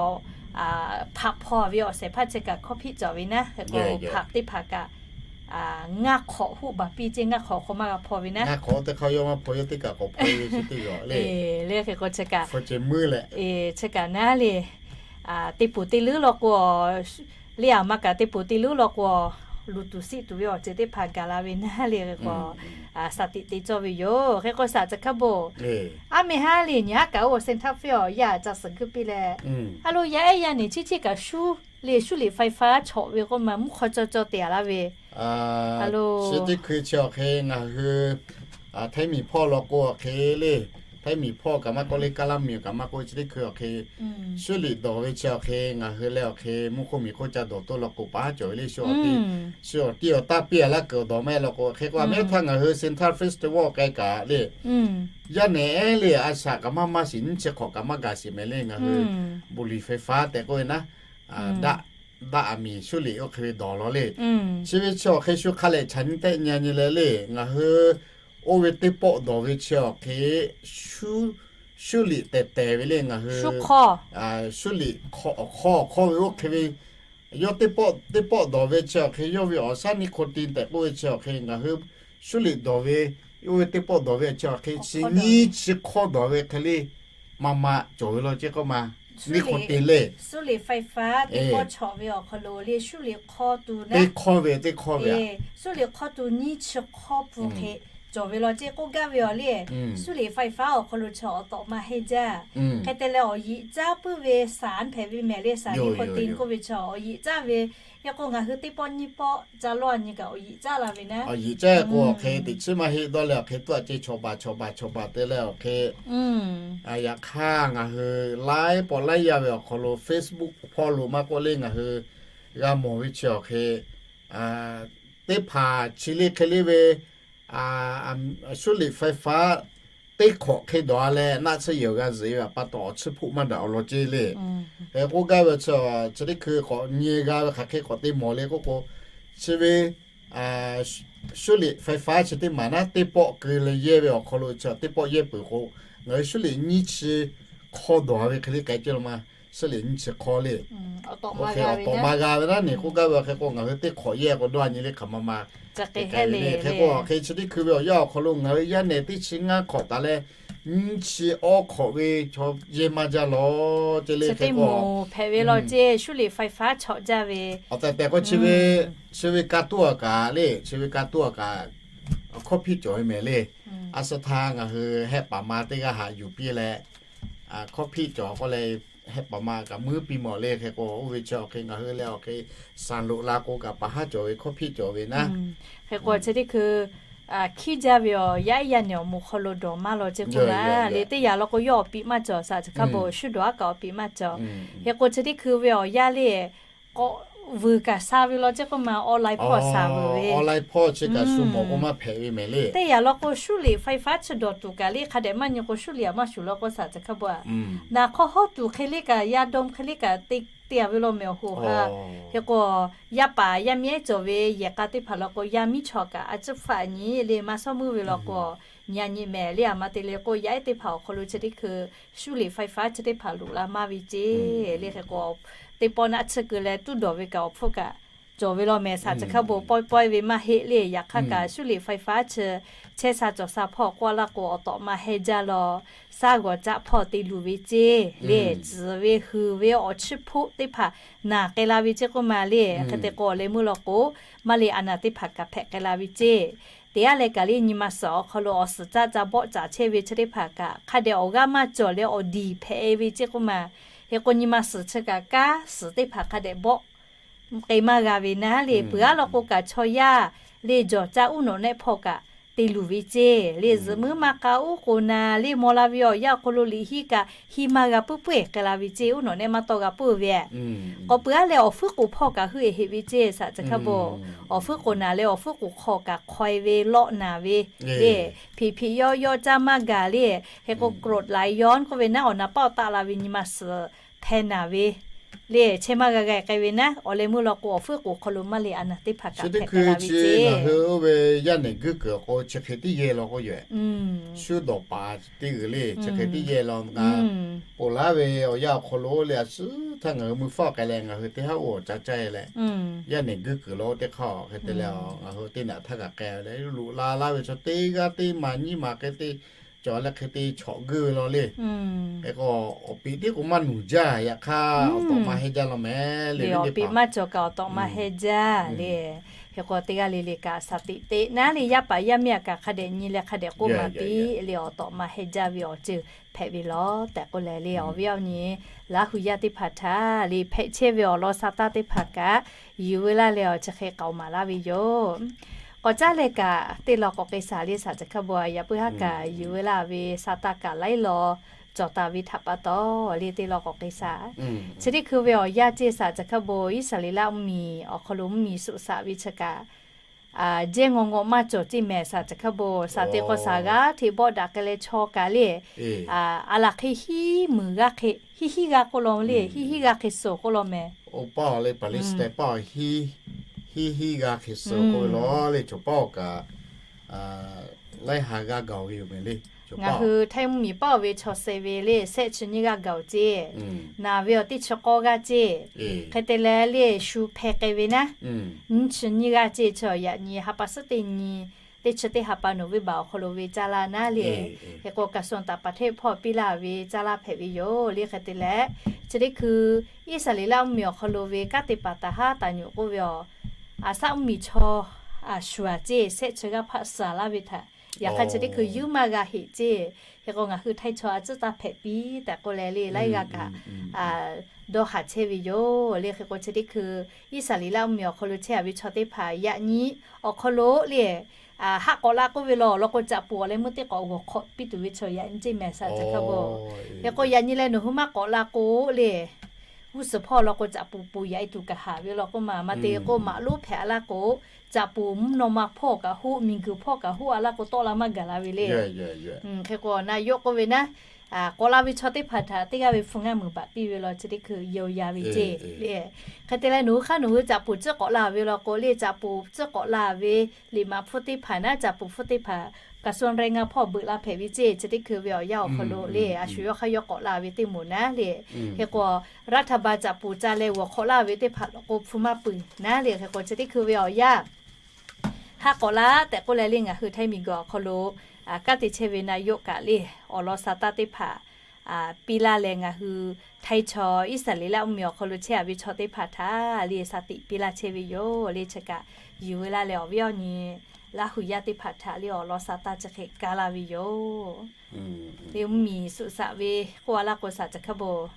hpaꞈ hpaw ve awˬ shehˍ hpaˇ chi kaꞈ hkawˇ hpiˆ cawˬ ve naˉ. Hk'e k'o hpaꞈ teˇ hpaˍ kaꞈ ngaˇ hk'awꞈ huˆ baˬ piˇ ceˇ, ngaˇ hk'awꞈ hk'aw maˇ g'a hpaw ve naˉ. Ngaˇ hk'awꞈ teˇ hk'aˇ yawˇ maˇ hpaw, yawˇ teˇ kaꞈ k'awꞈ hpaw ve chi teˇ g'aˇ le. Le hk'e k'o chi kaꞈ, chi kaꞈ naˉ le, teˇ poˍ teˇ leuˉ law k'o, le aˬ ma kaꞈ teˇ poˍ teˇ leuˉ law k'o, luˬ tuˬ siˆ tuˬ ve awˬ ceuˬ teˇ hpaˍ gaˬ la ve naˉ le. Hk'e k'o shaˍ tiꞈ te cawˇ ve yoˬ. Hk'e k'o shaˍ chi hk'aˇ bon, aˉ meh haˉ le nyi haˉ kaꞈ oˇ Central Field awˬ yaˇ ca suhˍ guˇ piˇ leh, a lo yaˇ ehˉ yaˇ nehˬ chi chi kaꞈ shu le, 输电费 chawꞈ ve k'oˆ ma mvuhˇ hk'aw caw caw te a laˇ ve. Chi teˇ hkui chi awˬ hk'e ngaˬ hui Htaiˇ miˬ hpawˇ law k'o awˬ hk'e le, Htaiˇ miˬ hpawˇ kaꞈ maˇ k'oˆ le, Kaˇ laˇ miˬ kaꞈ maˇ k'oˆ, chi teˇ hkui awˬ hk'e 修理 dawˬ ve chi awˬ hk'e ngaˬ hui leh awˬ hk'e mvuhˇ hk'oˆ miˬ hk'oˆ ca dawˬ toˆ law k'o paˍ haˉ cawˬ ve le. Shu awˬ tiˉ awˬ taˇ piˇ a laˇ kuiˬ awˬ dawˬ maˇ e law k'o, hk'e k'o a mehˉ htaˇ ngaˬ hui Central Festival k'ai kaꞈ le, yaˇ nehˬ ehˉ le a shaꞈ kaꞈ maˇ maˇ shiˍ nyiˇ chi hk'awꞈ kaꞈ maˇ gaˬ shiˍ mehˍ le. Ngaˬ hui บุหรี่ไฟฟ้า tehꞈ k'oˆ ve naˉ, daˆ daꞈ a miˬ 修理 oˇ hk'e ve dawˬ law le. Chi ve chi awˬ hk'e shu hk'a lehꞈ chaꞈ nyi tehˆ nyi nyi leh le, ngaˬ hui oˇ ve teˇ pawˆ dawˬ ve chi awˬ hk'e 修理 tehˬ tehˬ ve le. Ngaˬ hui 修理 hk'aw, hk'aw ve oˇ hk'e ve, yawˇ teˇ pawˆ dawˬ ve chi awˬ hk'e yawˇ ve awˬ shaˉ nicotine tehꞈ k'oˆ ve chi awˬ hk'e ngaˬ hui 修理 dawˬ ve, oˇ ve teˇ pawˆ dawˬ ve chi awˬ hk'e chi nyiˇ chi hk'awˇ dawˬ ve hk'e le, maˇ maˇ cawˬ ve law ceˇ k'oˆ ma, nicotine le. 修理ไฟฟ้า teˇ pawˆ chawꞈ ve awˬ hk'aw lo le 修理 hk'aw tuˬ naˉ, teˇ hk'awˇ ve teˇ hk'awˇ ve, 修理 hk'aw tuˬ nyiˇ chi hk'awˇ pun hk'e cawˬ ve law ceˇ k'oˆ gaˇ ve yoˬ le. 修理ไฟฟ้า awˬ hk'aw lo chi awˬ tawꞈ ma heˆ jaˇ. Hk'e te leh awˬ yiꞈ caˉ puiˉ ve สาร hpehꞈ ve mehˍ le, สาร nicotine k'oˆ ve chi awˬ yiꞈ caˉ ve. Hk'e k'o ngaˬ hui teˇ pawˆ nyiˇ pawˆ ca lawˇ a nyi kaꞈ awˬ yiꞈ caˉ la ve naˉ. Awˬ yiꞈ caˉ k'o awˬ hk'e teꞈ chiˉ maˇ heˆ dawˇ leh awˬ hk'e tuˇ a ceˇ chawꞈ baˬ chawꞈ baˬ chawꞈ baˬ te leh awˬ hk'e, yaꞈ hk'aˇ ngaˬ hui laiˉ pawˆ laiˉ yaˇ ve awˬ hk'aw lo Facebook hpawˇ lo maˇ k'oˆ le ngaˬ hui g'a mawˬ ve chi awˬ hk'e, teˇ hpaˍ chi le hk'e le ve 修理 ไฟฟ้า teˇ hk'awꞈ hk'e dawˬ a leh naˆ tsuhˇ yehˬ g'a zuhꞈ e ve pa taw awˬ tsuhˇ hpoˆ maˇ daꞈ awˬ lawn ceˇ le. Hk'e k'oˆ gaˇ ve chi, chi teˇ hkui k'awꞈ nyi g'a ve hk'aˬ hk'e k'awꞈ te mawˬ le k'oˆ k'o, chi ve 修理 ไฟฟ้า chi teˇ maˬ naˉ teˇ pawˆ keu leh yehˇ ve awˬ hk'aw lo chi teˇ pawˆ yehˇ peuˬ k'o, ngaˬ hui 修理 nyiˇ chi hk'awˇ dawˬ ve hk'e le k'ai ceˇ lo ma. 修理 nyiˇ chi hk'awˇ le, awˬ tawꞈ ma g'a ve naˉ ne k'oˆ gaˇ ve hk'e k'o ngaˬ hui teˇ hk'awꞈ yehˇ k'o dawˇ a nyi le hk'aˬ ma ma. Hk'e k'o hk'e chi teˇ hkui ve awˬ yanˇ awˬ hk'aw lo ngaˬ hui yaˇ nehˬ teˇ chi ngaˇ hk'awꞈ taˍ leh nyiˇ chi awˇ hk'awꞈ ve chaw yehˇ maˇ jaˇ law ceˇ le. Hk'e k'o hpehꞈ ve law ceˇ 修理 ไฟฟ้า chawꞈ jaˇ ve awˬ tehˬ tehˬ k'o chi ve, chi ve ka tuˇ a kaꞈ le, chi ve ka tuˇ a kaꞈ hkawˇ hpiˆ cawˬ ve mehˍ le. A suh htaˇ ngaˬ hui hehˆ paˍ ma teˇ g'aˇ haꞈ yuˬ piˇ leh hkawˇ hpiˆ cawˬ k'oˆ leh, hehˆ paˍ ma kaꞈ muiˉ piˇ mawˬ le. Hk'e k'o oˇ ve chi awˬ hk'e ngaˬ hui leh awˬ hk'e saˍ loꞈ la k'o kaꞈ paˍ haˉ cawˬ ve hkawˇ hpiˆ cawˬ ve naˉ. Hk'e k'o chi teˇ hkui hkiˉ jaˇ ve awˬ yaˇ ehˉ yaˇ nehˬ awˬ moˍ hk'aw lo dawˬ maˇ law ceˇ k'oˆ ma le. Teˇ yanˇ law k'o yawˇ awˬ piꞈ maˇ cawˬ, shaˍ chi hk'a bon shu dawˬ a kaꞈ awˬ piꞈ maˇ cawˬ. Hk'e k'o chi teˇ hkui ve awˬ yanˇ le k'awꞈ vuiˬ kaꞈ sha ve law ceˇ k'oˆ ma, online hpawˇ shaˍ vuiˬ ve, online hpawˇ chi kaꞈ shu mawˬ k'o maˇ hpehꞈ ve mehˍ le. Teˇ yanˇ law k'o 修理 ไฟฟ้า chi dawˬ tuˬ kaꞈ le hk'a dehꞈ maˇ nyi k'o 修理 a maˇ shuˍ law k'o shaˍ chi hk'a bon a, naˍ hk'aw hawˇ tuˬ hk'e le kaꞈ yaˇ dawˇ hk'e le kaꞈ te te a ve law mehˍ awˬ hoꞈ ha. Hk'e k'o yaˇ paˍ yaˇ miˇ ehˉ cawˬ ve yehˬ k'a teˇ hpaˍ law k'o yaˇ miˇ chaw kaꞈ a ciˉ hpfuhˆ a nyi le maˇ shawˉ meuˇ ve law k'o, nyi a nyi mehˍ le. A ma te le k'o yaˇ ehˉ teˇ hpaˍ awˬ hk'aw lo chi teˇ hkui 修理 ไฟฟ้า chi teˇ hpaˍ loꞈ la maˇ ve ceˇ le. Hk'e k'o teˇ pawˆ naˆ tsuhˇ keu leh tuˉ dawˬ ve kaꞈ awˬ hpfuhˇ kaꞈ cawˬ ve law mehˍ, shaˍ chi hk'a bon pawehˇ pawehˇ ve maˇ heˆ le. Yaꞈ hk'aˇ kaꞈ 修理 ไฟฟ้า chi chehˇ sha cawˬ sha hpawˇ k'oˆ a laˇ k'o awˬ tawꞈ ma heˆ jaˇ law, shaˉ g'awˬ caˆ hpawˇ te luˬ ve ceˇ le. Tcuhˍ ve huiˍ ve awˬ chiˇ hpoˆ teˇ hpaˍ naˬ k'ai la ve ceˇ k'oˆ ma le. Hk'e te k'o awˬ leh meuˇ law k'o maˇ le a naˬ teˇ hpaˍ kaꞈ hpehꞈ k'ai la ve ceˇ. Teˇ g'aˇ leh kaꞈ le nyi ma suhˍ awˬ hk'aw lo awˬ suhˍ caˇ ca bawˆ caˍ chehˇ ve chi teˇ hpaˍ kaꞈ hk'a dehꞈ awˬ g'aˇ maˇ cawˬ leh awˬ diˬ hpehꞈ e ve ceˇ k'oˆ ma. Hk'e k'o nyi ma suhˍ chi kaꞈ kanˉ suhˍ teˇ hpaˍ hk'a dehꞈ bawˆ k'ai maˇ g'a ve naˉ le. Peuˬ aˉ law k'o kaꞈ chaw yaˇ le jawˬ caˇ uˉ nawꞈ nehˆ hpawˇ kaꞈ te luˬ ve ceˇ. Le zuhꞈ muiˉ maˇ k'a uˉ k'oˍ naˍ le maw la ve awˬ yanˇ awˬ hk'aw lo liꞈ hiˆ kaꞈ hiˇ maˇ g'a puiˉ puiˉ k'ai la ve ceˇ. Uˉ nawꞈ nehˆ maˇ tawˇ g'a puiˉ ve. K'awꞈ peuˬ aˉ leh awˬ fuiˉ k'oˍ hpawˇ kaꞈ heuˆ e heꞈ ve ceˇ. Saꞈ chi hk'a beuꞈ awˬ fuiˉ k'oˍ naˍ leh awˬ fuiˉ k'oˍ hk'aw kaꞈ hk'aw e ve lawˆ naˍ ve le, hpeꞈ hpeꞈ yawˇ yawˇ caˇ maˇ gaˬ le, hk'e k'o กรดไหลย้อน k'oˆ ve naˉ awˬ naˍ paˆ awˬ taˆ la ve nyi ma suhˍ hpeh naˍ ve le, chehˇ maˇ g'a g'a k'ai ve naˉ, awˬ leh meuˇ law k'o awˬ fuiˉ k'oˍ hk'aw lo maˇ le a naˍ teˇ hpaˍ kaꞈ hpehꞈ k'ai la ve ceˇ. Ngaˬ hui oˇ ve yaˇ nehˬ guiˇ kuiˬ k'o chi hk'e teˇ yehˇ law k'oˆ yoˬ. Shu dawˬ paˍ teˇ g'uiˬ le chi hk'e teˇ yehˇ law ngaˬ ponˬ laˇ ve awˬ yanˇ awˬ hk'aw lo le a shu htaˇ ngaˬ hui mui fawˇ k'ai leh ngaˬ hui teˇ haˉ oˇ awˬ ca caˇ e leh, yaˇ nehˬ guiˇ kuiˬ law oˇ teˇ hk'aˇ hk'e te leh ngaˬ hui teˇ naꞈ htaˇ kaꞈ k'ai leh loꞈ la laˇ ve chaw teˇ g'aˇ teˇ maˬ nyiˇ maˬ hk'e te cawˬ leh hk'e te chawꞈ guiˇ ve law le. Hk'e k'o awˬ peꞈ tiˉ k'o maˇ nuˬ jaˇ, yaꞈ hk'aˇ awˬ tawꞈ maˇ hehnˇ jaˇ law mehˍ le. Awˬ peꞈ maˇ cawˬ kaꞈ awˬ tawꞈ maˇ hehnˇ jaˇ le. Hk'e k'o teˇ g'aˇ le le kaꞈ shaˍ tiꞈ teꞈ naˉ le yaˇ paˍ yaˇ miˇ aꞈ kaꞈ hk'a dehꞈ nyi leh hk'a dehꞈ k'oˆ maˍ piˇ le awˬ tawꞈ maˇ hehnˇ jaˇ ve awˬ ceuˬ hpehꞈ ve law tehꞈ k'oˆ leh le awˬ viˉ awˬ nyi Laˇ hu yaˇ teˇ hpaˍ htaꞈ le hpehꞈ chehˇ ve awˬ lawn sa taˇ teˇ hpaˍ kaꞈ yuˬ veu laˇ leh awˬ chi hk'e k'aoˍ maˍ laˇ ve yoˬ. K'awꞈ caˉ leh kaꞈ teˇ law k'awꞈ k'ai shaˍ le shaˍ chi hk'a beuꞈ yaꞈ puiˉ haˉ kaꞈ yuˬ veu laˇ ve sa taˇ kaꞈ laiˉ law cawˬ taˍ ve htaꞈ pa taw le teˇ law k'awꞈ k'ai shaˍ. Chi teˇ hkui ve awˬ yanˇ ceˇ shaˍ chi hk'a beuꞈ Iˉsaˍreˍlaˆ mvuhˇmiˬ awˬ hk'aw lo mvuhˇmiˬ suhˍ shaꞈ ve chi kaꞈ jehˇ ngaw ngaw maˇ cawˬ ceˇ mehˍ shaˍ chi hk'a beuꞈ shaˍ te k'o shaˍ g'aˇ hteꞈ bawˆ daꞈ k'ai leh chaw kaꞈ le a laˬ hk'e hiˉ meuˍ g'aˇ hk'e hiˉ hiˉ g'aˇ k'oˆ law le hiˉ hiˉ g'aˇ hk'e suhˍ k'oˆ law mehˍ. Oˇ paˇ le Palestine paˇ hiˉ hiˉ g'aˇ hk'e suhˍ k'oˆ ve law le chaw paˇ kaꞈ laiˉ ha g'aˇ gaˬ ve yoˬ mehˍ le. Ngaˬ hui Htaiˇ mvuhˇmiˬ paˇ ve chaw suh ve le shehˆ chi nyiˇ g'aˇ gaˬ ceˇ. Naˬ ve awˬ teˇ chi k'awˇ g'aˇ ceˇ. Hk'e te leh le shu hpeh k'ai ve naˉ nyiˇ chi nyiˇ g'aˇ ceˇ. Chi yaꞈ nyi ha pa suhˉ teˇ nyi teˇ chi teˇ ha pa November awˬ hk'aw lo ve caˇ laˇ naˉ le. Hk'e k'o กระทรวงต่างประเทศ hpawˇ piˇ laˇ ve caˇ laˇ hpehꞈ ve yoˬ le. Hk'e te leh chi teˇ hkui Iˉsaˍreˍlaˆ mvuhˇmiˬ awˬ hk'aw lo ve kanˉ te paˍ taˍ haˉ taˍ nyoꞈ k'oˆ ve awˬ a shaˉ mvuhˇmiˬ chaw a shuˍ a ceˇ shehˆ chi g'aˇ hpaˆ suhˍ laˇ ve htaꞈ yaꞈ hk'aˇ chi teˇ hkui yuˇ maˇ g'a heꞈ ceˇ. Hk'e k'o ngaˬ hui Htaiˇ chaw a tcuhˉ taˇ hpehꞈ piˇ tehꞈ k'oˆ leh le laiˉ g'aˇ kaꞈ dawˇ haˍ chehˇ ve yoˬ le. Hk'e k'o chi teˇ hkui Iˉsaˍreˍlaˆ mvuhˇmiˬ awˬ hk'aw lo chehˇ a ve chaw teˇ hpaˍ yaꞈ nyi awˬ hk'aw lo le haˆ k'awꞈ la k'oˆ ve law law k'o caꞈ puˍ awˬ leh meuˇ teˇ k'awꞈ g'awˬ hk'awꞈ piˇ tuˬ ve chaw yaꞈ nyi ceˇ mehˍ shaˍ chi hk'a beuꞈ. Hk'e k'o yaꞈ nyi leh nawˬ hui maˇ k'awꞈ la k'o le g'uˇ suhˍ hpawˇ law k'o caꞈ puˍ puˍ yaꞈ e tuˬ kaꞈ haˍ ve law k'oˆ ma maˇ te k'o maꞈ lonˉ hpehꞈ a laˇ k'o caꞈ puˍ mvuhˇ naw ma hpawˇ kaꞈ hoˆ miˬguiˬ hpawˇ kaꞈ hoˆ a laˇ k'o tawˆ la maˇ gaˬ la ve le. Hk'e k'o na yawˇ k'oˆ ve naˉ k'awꞈ la ve chaw teˇ hpaˍ htaꞈ teˇ g'aˇ ve hpu ngaˇ meuˍ baꞈ piˇ ve law chi teˇ hkui yeo ya ve ceˇ le. Hk'e te leh nawˬ hui hk'aˇ nawˬ hui caꞈ puˍ tcuhˉ k'awꞈ la ve law k'o le caꞈ puˍ tcuhˉ k'awꞈ la ve liꞈ maꞈ hpfuhˇ teˇ hpaˍ naˉ caꞈ puˍ hpfuhˇ teˇ hpaˍ กระทรวงแรงงาน hpawˇ beuꞈ la hpehꞈ ve ceˇ. Chi teˇ hkui ve awˬ yanˇ awˬ hk'aw lo le a shu yawˇ hk'aˇ yawˇ k'awꞈ la ve teˇ moˍ naˉ le. Hk'e k'o รัฐบาล caꞈ puˍ ca leh g'awˬ hk'awꞈ laˇ ve teˇ hpaˍ law k'o hpu maˇ peuˬ naˉ le. Hk'e k'o chi teˇ hkui ve awˬ yanˇ haˆ k'awꞈ laˇ tehꞈ k'oˆ leh le ngaˬ hui Htaiˇ miˬguiˬ awˬ hk'aw lo kanˉ te chehˇ ve na yawˇ kaꞈ le awˬ lawn sa taˇ teˇ hpaˍ piˇ laˇ leh ngaˬ hui Htaiˇ chaw Iˉsaˍreˍlaˆ mvuhˇmiˬ awˬ hk'aw lo chehˇ a ve chaw teˇ hpaˍ htaꞈ le sa tiꞈ piˇ laˇ chehˇ ve yoˬ le. Chi kaꞈ yuˬ veu laˇ leh awˬ viˉ awˬ nyi Laˇ hu yaˇ teˇ hpaˍ htaꞈ le awˬ lawn sa taˇ chi hk'e kaˇ laˇ ve yoˬ. Le mvuhˇmiˬ suhˍ shaꞈ ve k'oˆ a laˇ k'o shaˍ chi hk'a beuꞈ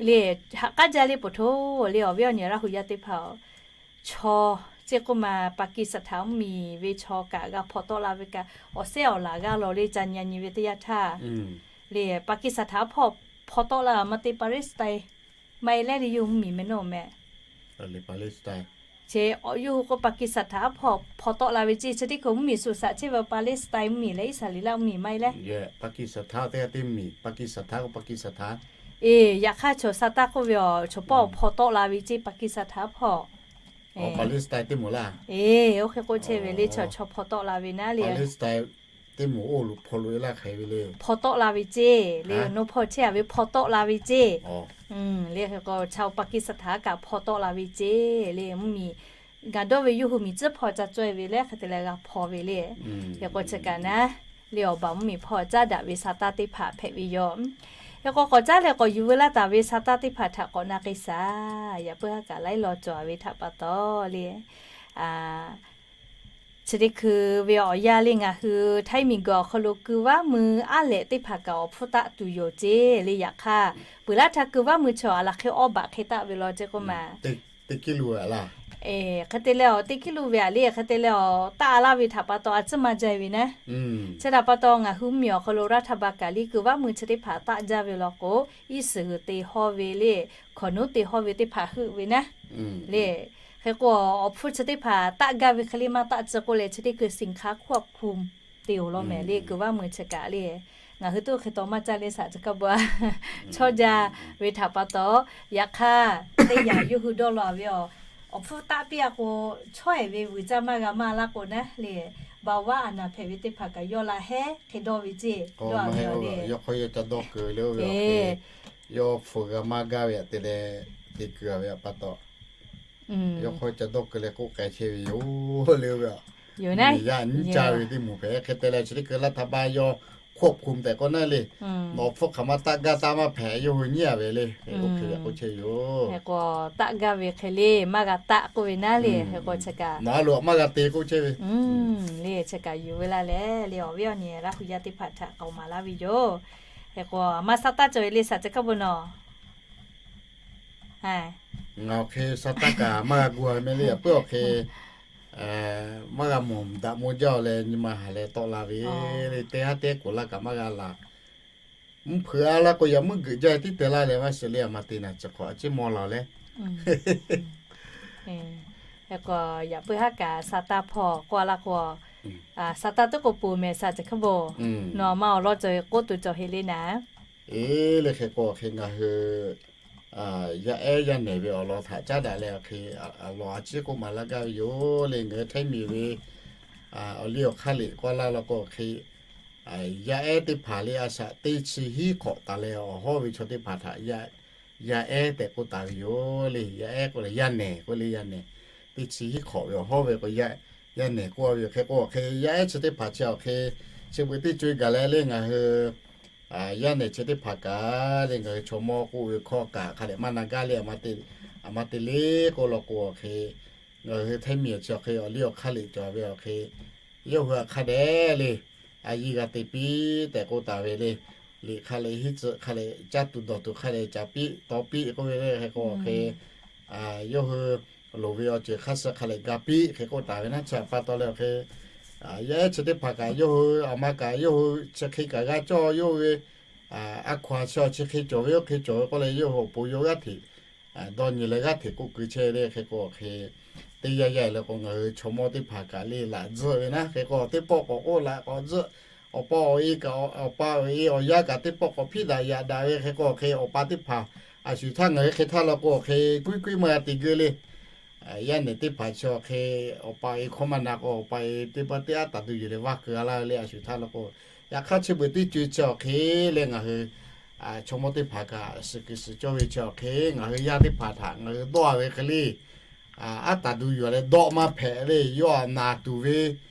le haꞈ k'aˉ jaˇ le poˬ htoˇ le awˬ viˉ awˬ nyi Laˇ hu yaˇ teˇ hpaˍ chaw ceˇ k'oˆ ma Pakistan mvuhˇmiˬ ve chaw kaꞈ g'a hpaw tawˆ la ve kaꞈ awˬ sehˉ awˬ laˬ g'aˇ law le ca nyi a nyi ve teˇ yanˇ htaˇ le Pakistan htaꞈ hpaw hpaw tawˆ la maˇ te Palestine maˇ e leh le yawˇ hui mvuhˇmiˬ meh nawˇ meh. Chi yawˇ hui k'o Pakistan htaꞈ hpaw hpaw tawˆ la ve ceˇ. Chi teˇ hkui mvuhˇmiˬ suhˍ shaꞈ chehˇ ve Palestine mvuhˇmiˬ leh Iˉsaˍreˍlaˆ mvuhˇmiˬ maˇ e leh Pakistan htaꞈ te te mvuhˇmiˬ Pakistan htaꞈ k'o Pakistan htaꞈ e yaꞈ hk'aˇ chaw sa taˇ k'oˆ ve awˬ chaw pawˆ awˬ hpaw tawˆ la ve ceˇ Pakistan htaꞈ hpaw Palestine teˇ moˍ laˇ. E oˇ hk'e k'oˆ chehˇ ve le chaw chaw hpaw tawˆ la ve naˉ le Palestine teˇ moˍ oˇ lo hpaw lo e laˇ hk'e ve le hpaw tawˆ la ve ceˇ le. Nawˬ hpaw chehˇ a ve hpaw tawˆ la ve ceˇ le. Hk'e k'o chaw Pakistan htaꞈ kaꞈ hpaw tawˆ la ve ceˇ le. Mvuhˇmiˬ gaˬ dawˇ ve yawˇ hui miˬ tcuhˉ hpaw ca caweh ve leh hk'e te leh g'a hpaw ve le. Hk'e k'o chi kaꞈ naˉ le awˬ baˬ mvuhˇmiˬ hpaw caˉ daꞈ ve sa taˇ teˇ hpaˍ hpehꞈ ve yoˬ. Hk'e k'o k'awꞈ caˉ leh k'awꞈ yuˬ veu laˇ taˍ ve sa taˇ teˇ hpaˍ htaꞈ k'awꞈ na k'ai shaˍ. Yaꞈ puiˉ haˉ kaꞈ laiˉ law cawˬ ve htaꞈ pa taw le chi teˇ hkui ve awˬ yanˇ le ngaˬ hui Htaiˇ miˬguiˬ awˬ hk'aw lo ku vaˉ mui aˉ lehꞈ teˇ hpaˍ kaꞈ awˬ hpfuhˇ taˆ tuˬ yoˬ ceˇ le. Yaꞈ hk'aˇ peuˬ laˇ htaˇ ku vaˉ mui chaw a laˬ hk'e awˇ baꞈ hk'e taˆ ve law ceˇ k'oˆ ma teˇ kiˇ lo a laˇ Hk'e te leh awˬ teˇ hkiˉ lo ve aꞈ le, hk'e te leh awˬ taˆ laˇ ve htaꞈ pa taw a tcuhˉ maˇ jaˇ ve naˉ. Chi htaꞈ pa taw ngaˬ hui mvuhˇmiˬ awˬ hk'aw lo รัฐบาล kaꞈ le kuiˬ vaˇ mui chi teˇ hpaˍ taˆ jaˇ ve law k'o, iˉ suhˍ g'uiˬ te hawˇ ve le, hkawnˍ nuˉ te hawˇ ve teˇ hpaˍ heuˆ ve naˉ le. Hk'e k'o, awˬ hpfuhˇ chi teˇ hpaˍ taˆ gaˇ ve hk'e le maˇ taˆ tcuh k'oˆ leh, chi teˇ hkui สินค้าควบคุม te-oˬ law mehˍ le, kuiˬ vaˇ mui chi kaꞈ le. Ngaˬ hui tuˉ hk'e taw maˇ caˇ le, saꞈ chi kaˇ bu a chawˇ jaˇ ve htaꞈ pa taw, yaꞈ hk'aˇ teˇ yanˇ yawˇ hui dawˇ law ve awˬ, awˬ hpfuhˇ taˆ piˇ a k'o, chaweh ve vuiˬ caˇ maˇ g'a maˇ laˇ k'o naˉ le, เบาหวาน a naˍ hpehꞈ ve teˇ hpaˍ kaꞈ yawˇ la hehˉ hk'e dawˇ ve ceˇ, dawˇ a ve le. Yawˇ hk'aw yawˇ ca dawˇ keu le, oˇ ve awˬ hk'e yawˇ hpu g'a maˇ gaˇ ve aꞈ te leh, te keu a ve aꞈ pa taw, yawˇ hk'aw ca dawˇ keu leh k'oˆ k'ai chehˇ ve yoˬ le, oˇ ve a. Yaˇ nyi caˇ ve teˇ moˍ hpehꞈ hk'e te leh, chi teˇ hkui รัฐบาล yawˇ ควบคุม tehꞈ k'oˆ naˉ le. Nawˬ hpfuhˇ hk'aˬ ma taˆ gaˇ taˇ maˇ hpehꞈ, yawˇ hui nyiˉ a ve le, k'oˆ hk'e ve k'oˆ chehˇ yoˬ. Hk'e k'o, taˆ gaˇ ve hk'e le maˇ g'a taˆ k'oˆ ve naˉ le. Hk'e k'o, chi kaꞈ nawˬ a loꞈ maˇ g'a te k'oˆ chehˇ ve le, chi kaꞈ yuˬ ve laˇ leh le, awˬ viˉ awˬ nyi Laˇ huˍ yaˇ teˇ hpaˍ htaꞈ k'aoˍ maˍ laˇ ve yoˬ. Hk'e k'o, maˇ sa taˆ cawˬ ve le, saꞈ chi kaˇ bu nawˬ. Ngaˬ awˬ hk'e sa taˆ kaꞈ maˇ g'a gu a meh le, yaꞈ puiˉ awˬ hk'e maˇ g'a mawˬ daꞈ maw jaˇ-oˬ leh, nyi ma haˍ leh tawˆ la ve le, teˇ haˉ teˇ kuˬ laˇ kaꞈ maˇ g'a laˬ. Mvuhˇ hpeuꞈ a laˇ k'o, yaꞈ meuˇ geuꞈ jaˇ tiˉ te laˇ leh maˇ shiˍ le, a ma te naˬ chi hk'awꞈ a ciˉ maw la leh. Hk'e k'o, yaꞈ puiˉ haˉ kaꞈ sa taˆ hpawˇ k'oˆ a laˇ k'o, sa taˆ tuˉ k'o ponˬ mehˍ saꞈ chi kaˇ bu. Nawˬ ma awˬ lawn cawˬ ve k'oˆ tuˬ cawˬ heˆ le naˉ. Eˬ le, hk'e k'o awˬ hk'e ngaˬ hui yaˇ ehˉ yaˇ nehˬ ve awˬ lawn htaꞈ caˉ daꞈ leh awˬ hk'e, awˬ lawn a ciˉ k'oˆ maˍ laˇ gaˇ ve yoˬ le. Ngaˬ hui Htaiˇ miˬ ve awˬ liˇ awˬ hk'aˇ liꞈ k'oˆ laˇ law k'o awˬ hk'e, yaˇ ehˉ teˇ hpaˍ le a shaꞈ teˇ chi hiˉ hk'awꞈ taˍ leh awˬ hawˉ ve chaw teˇ hpaˍ htaꞈ yaˇ ehˉ tehꞈ k'oˆ taˍ ve yoˬ le. Yaˇ ehˉ k'oˆ leh yaˇ nehˬ k'oˆ le, yaˇ nehˬ teˇ chi hiˉ hk'awꞈ ve awˬ hawˉ ve k'o, yaˇ nehˬ k'oˆ ve yoˬ. Hk'e k'o awˬ hk'e yaˇ ehˉ chi teˇ hpaˍ chi awˬ hk'e, chi beuꞈ teˇ co-e gaˬ leh le ngaˬ hui yaˇ nehˬ chi teˇ hpaˍ kaꞈ le ngaˬ hui chaw mawˇ k'oˆ ve hkawˇ kaꞈ hk'a dehꞈ maˇ na gaˇ le, a ma te le k'oˆ law k'o awˬ hk'e, ngaˬ hui Htaiˇ miˬ chi awˬ hk'e awˬ liˇ awˬ hk'aˇ liꞈ cawˬ ve awˬ hk'e, yawˇ hui a hk'a dehꞈ le a yiˇ g'a te piˇ tehꞈ k'oˆ taˍ ve le. Liꞈ hk'a leh hiˉ tcuhꞈ hk'a leh caˇ tuˬ dawˬ tuˬ hk'a leh caˍ piˇ taw piˇ k'oˆ ve le. Hk'e k'o awˬ hk'e, yawˇ hui loˍ ve awˬ ceuˬ hk'a suh hk'a leh ga piˇ hk'e k'oˆ taˍ ve naˉ. Chi htaꞈ pa taw leh awˬ hk'e, yaˇ ehˉ chi teˇ hpaˍ kaꞈ yawˇ hui a ma kaꞈ yawˇ hui chi hk'e kaꞈ g'a cawˇ yawˇ ve a hkaw-anˬ chi chi hk'e cawˬ ve oˇ hk'e cawˬ ve k'oˆ leh yawˇ hui awˬ pon yawˇ g'aˇ hteꞈ dawˇ nyi leh g'aˇ hteꞈ k'oˆ keu chehˇ le. Hk'e k'o awˬ hk'e, teˇ yanˇ yanˇ leh k'o ngaˬ hui chaw mawˇ teˇ hpaˍ kaꞈ le laꞈ tzuhˆ ve naˉ. Hk'e k'o teˇ pawˆ k'awꞈ k'oˆ laꞈ k'awꞈ tzuhˆ, awˬ pa awˬ e kaꞈ awˬ pa awˬ e awˬ yaˇ kaꞈ teˇ pawˆ k'awꞈ hpiˇ daꞈ yaꞈ daꞈ ve. Hk'e k'o awˬ hk'e awˬ pa teˇ hpaˍ a shu htaˇ ngaˬ hui hk'e htaˇ law k'o awˬ hk'e kuiˉ kuiˉ maˇ g'a te geu le. Yaˇ nehˬ teˇ hpaˍ chi awˬ hk'e awˬ pa awˬ e hkawˇ maˇ na k'o awˬ pa awˬ e teˇ pawˆ teˇ aˉ taˍ duˬ yuˬ leh vaˇ keu a laˇ ve le. A shu htaˇ law k'o, yaꞈ hk'aˇ chi beuꞈ teˇ co-e chi awˬ hk'e leh ngaˬ hui chaw mawˇ teˇ hpaˍ kaꞈ suhˍ kuiˬ suhˍ cawˇ ve chi awˬ hk'e ngaˬ hui yaˇ teˇ hpaˍ htaꞈ ngaˬ hui dawˇ a ve hk'e le, aˉ taˍ duˬ yuˬ leh dawˆ maˇ hpehꞈ le. Yawˇ a naˬ tuˬ ve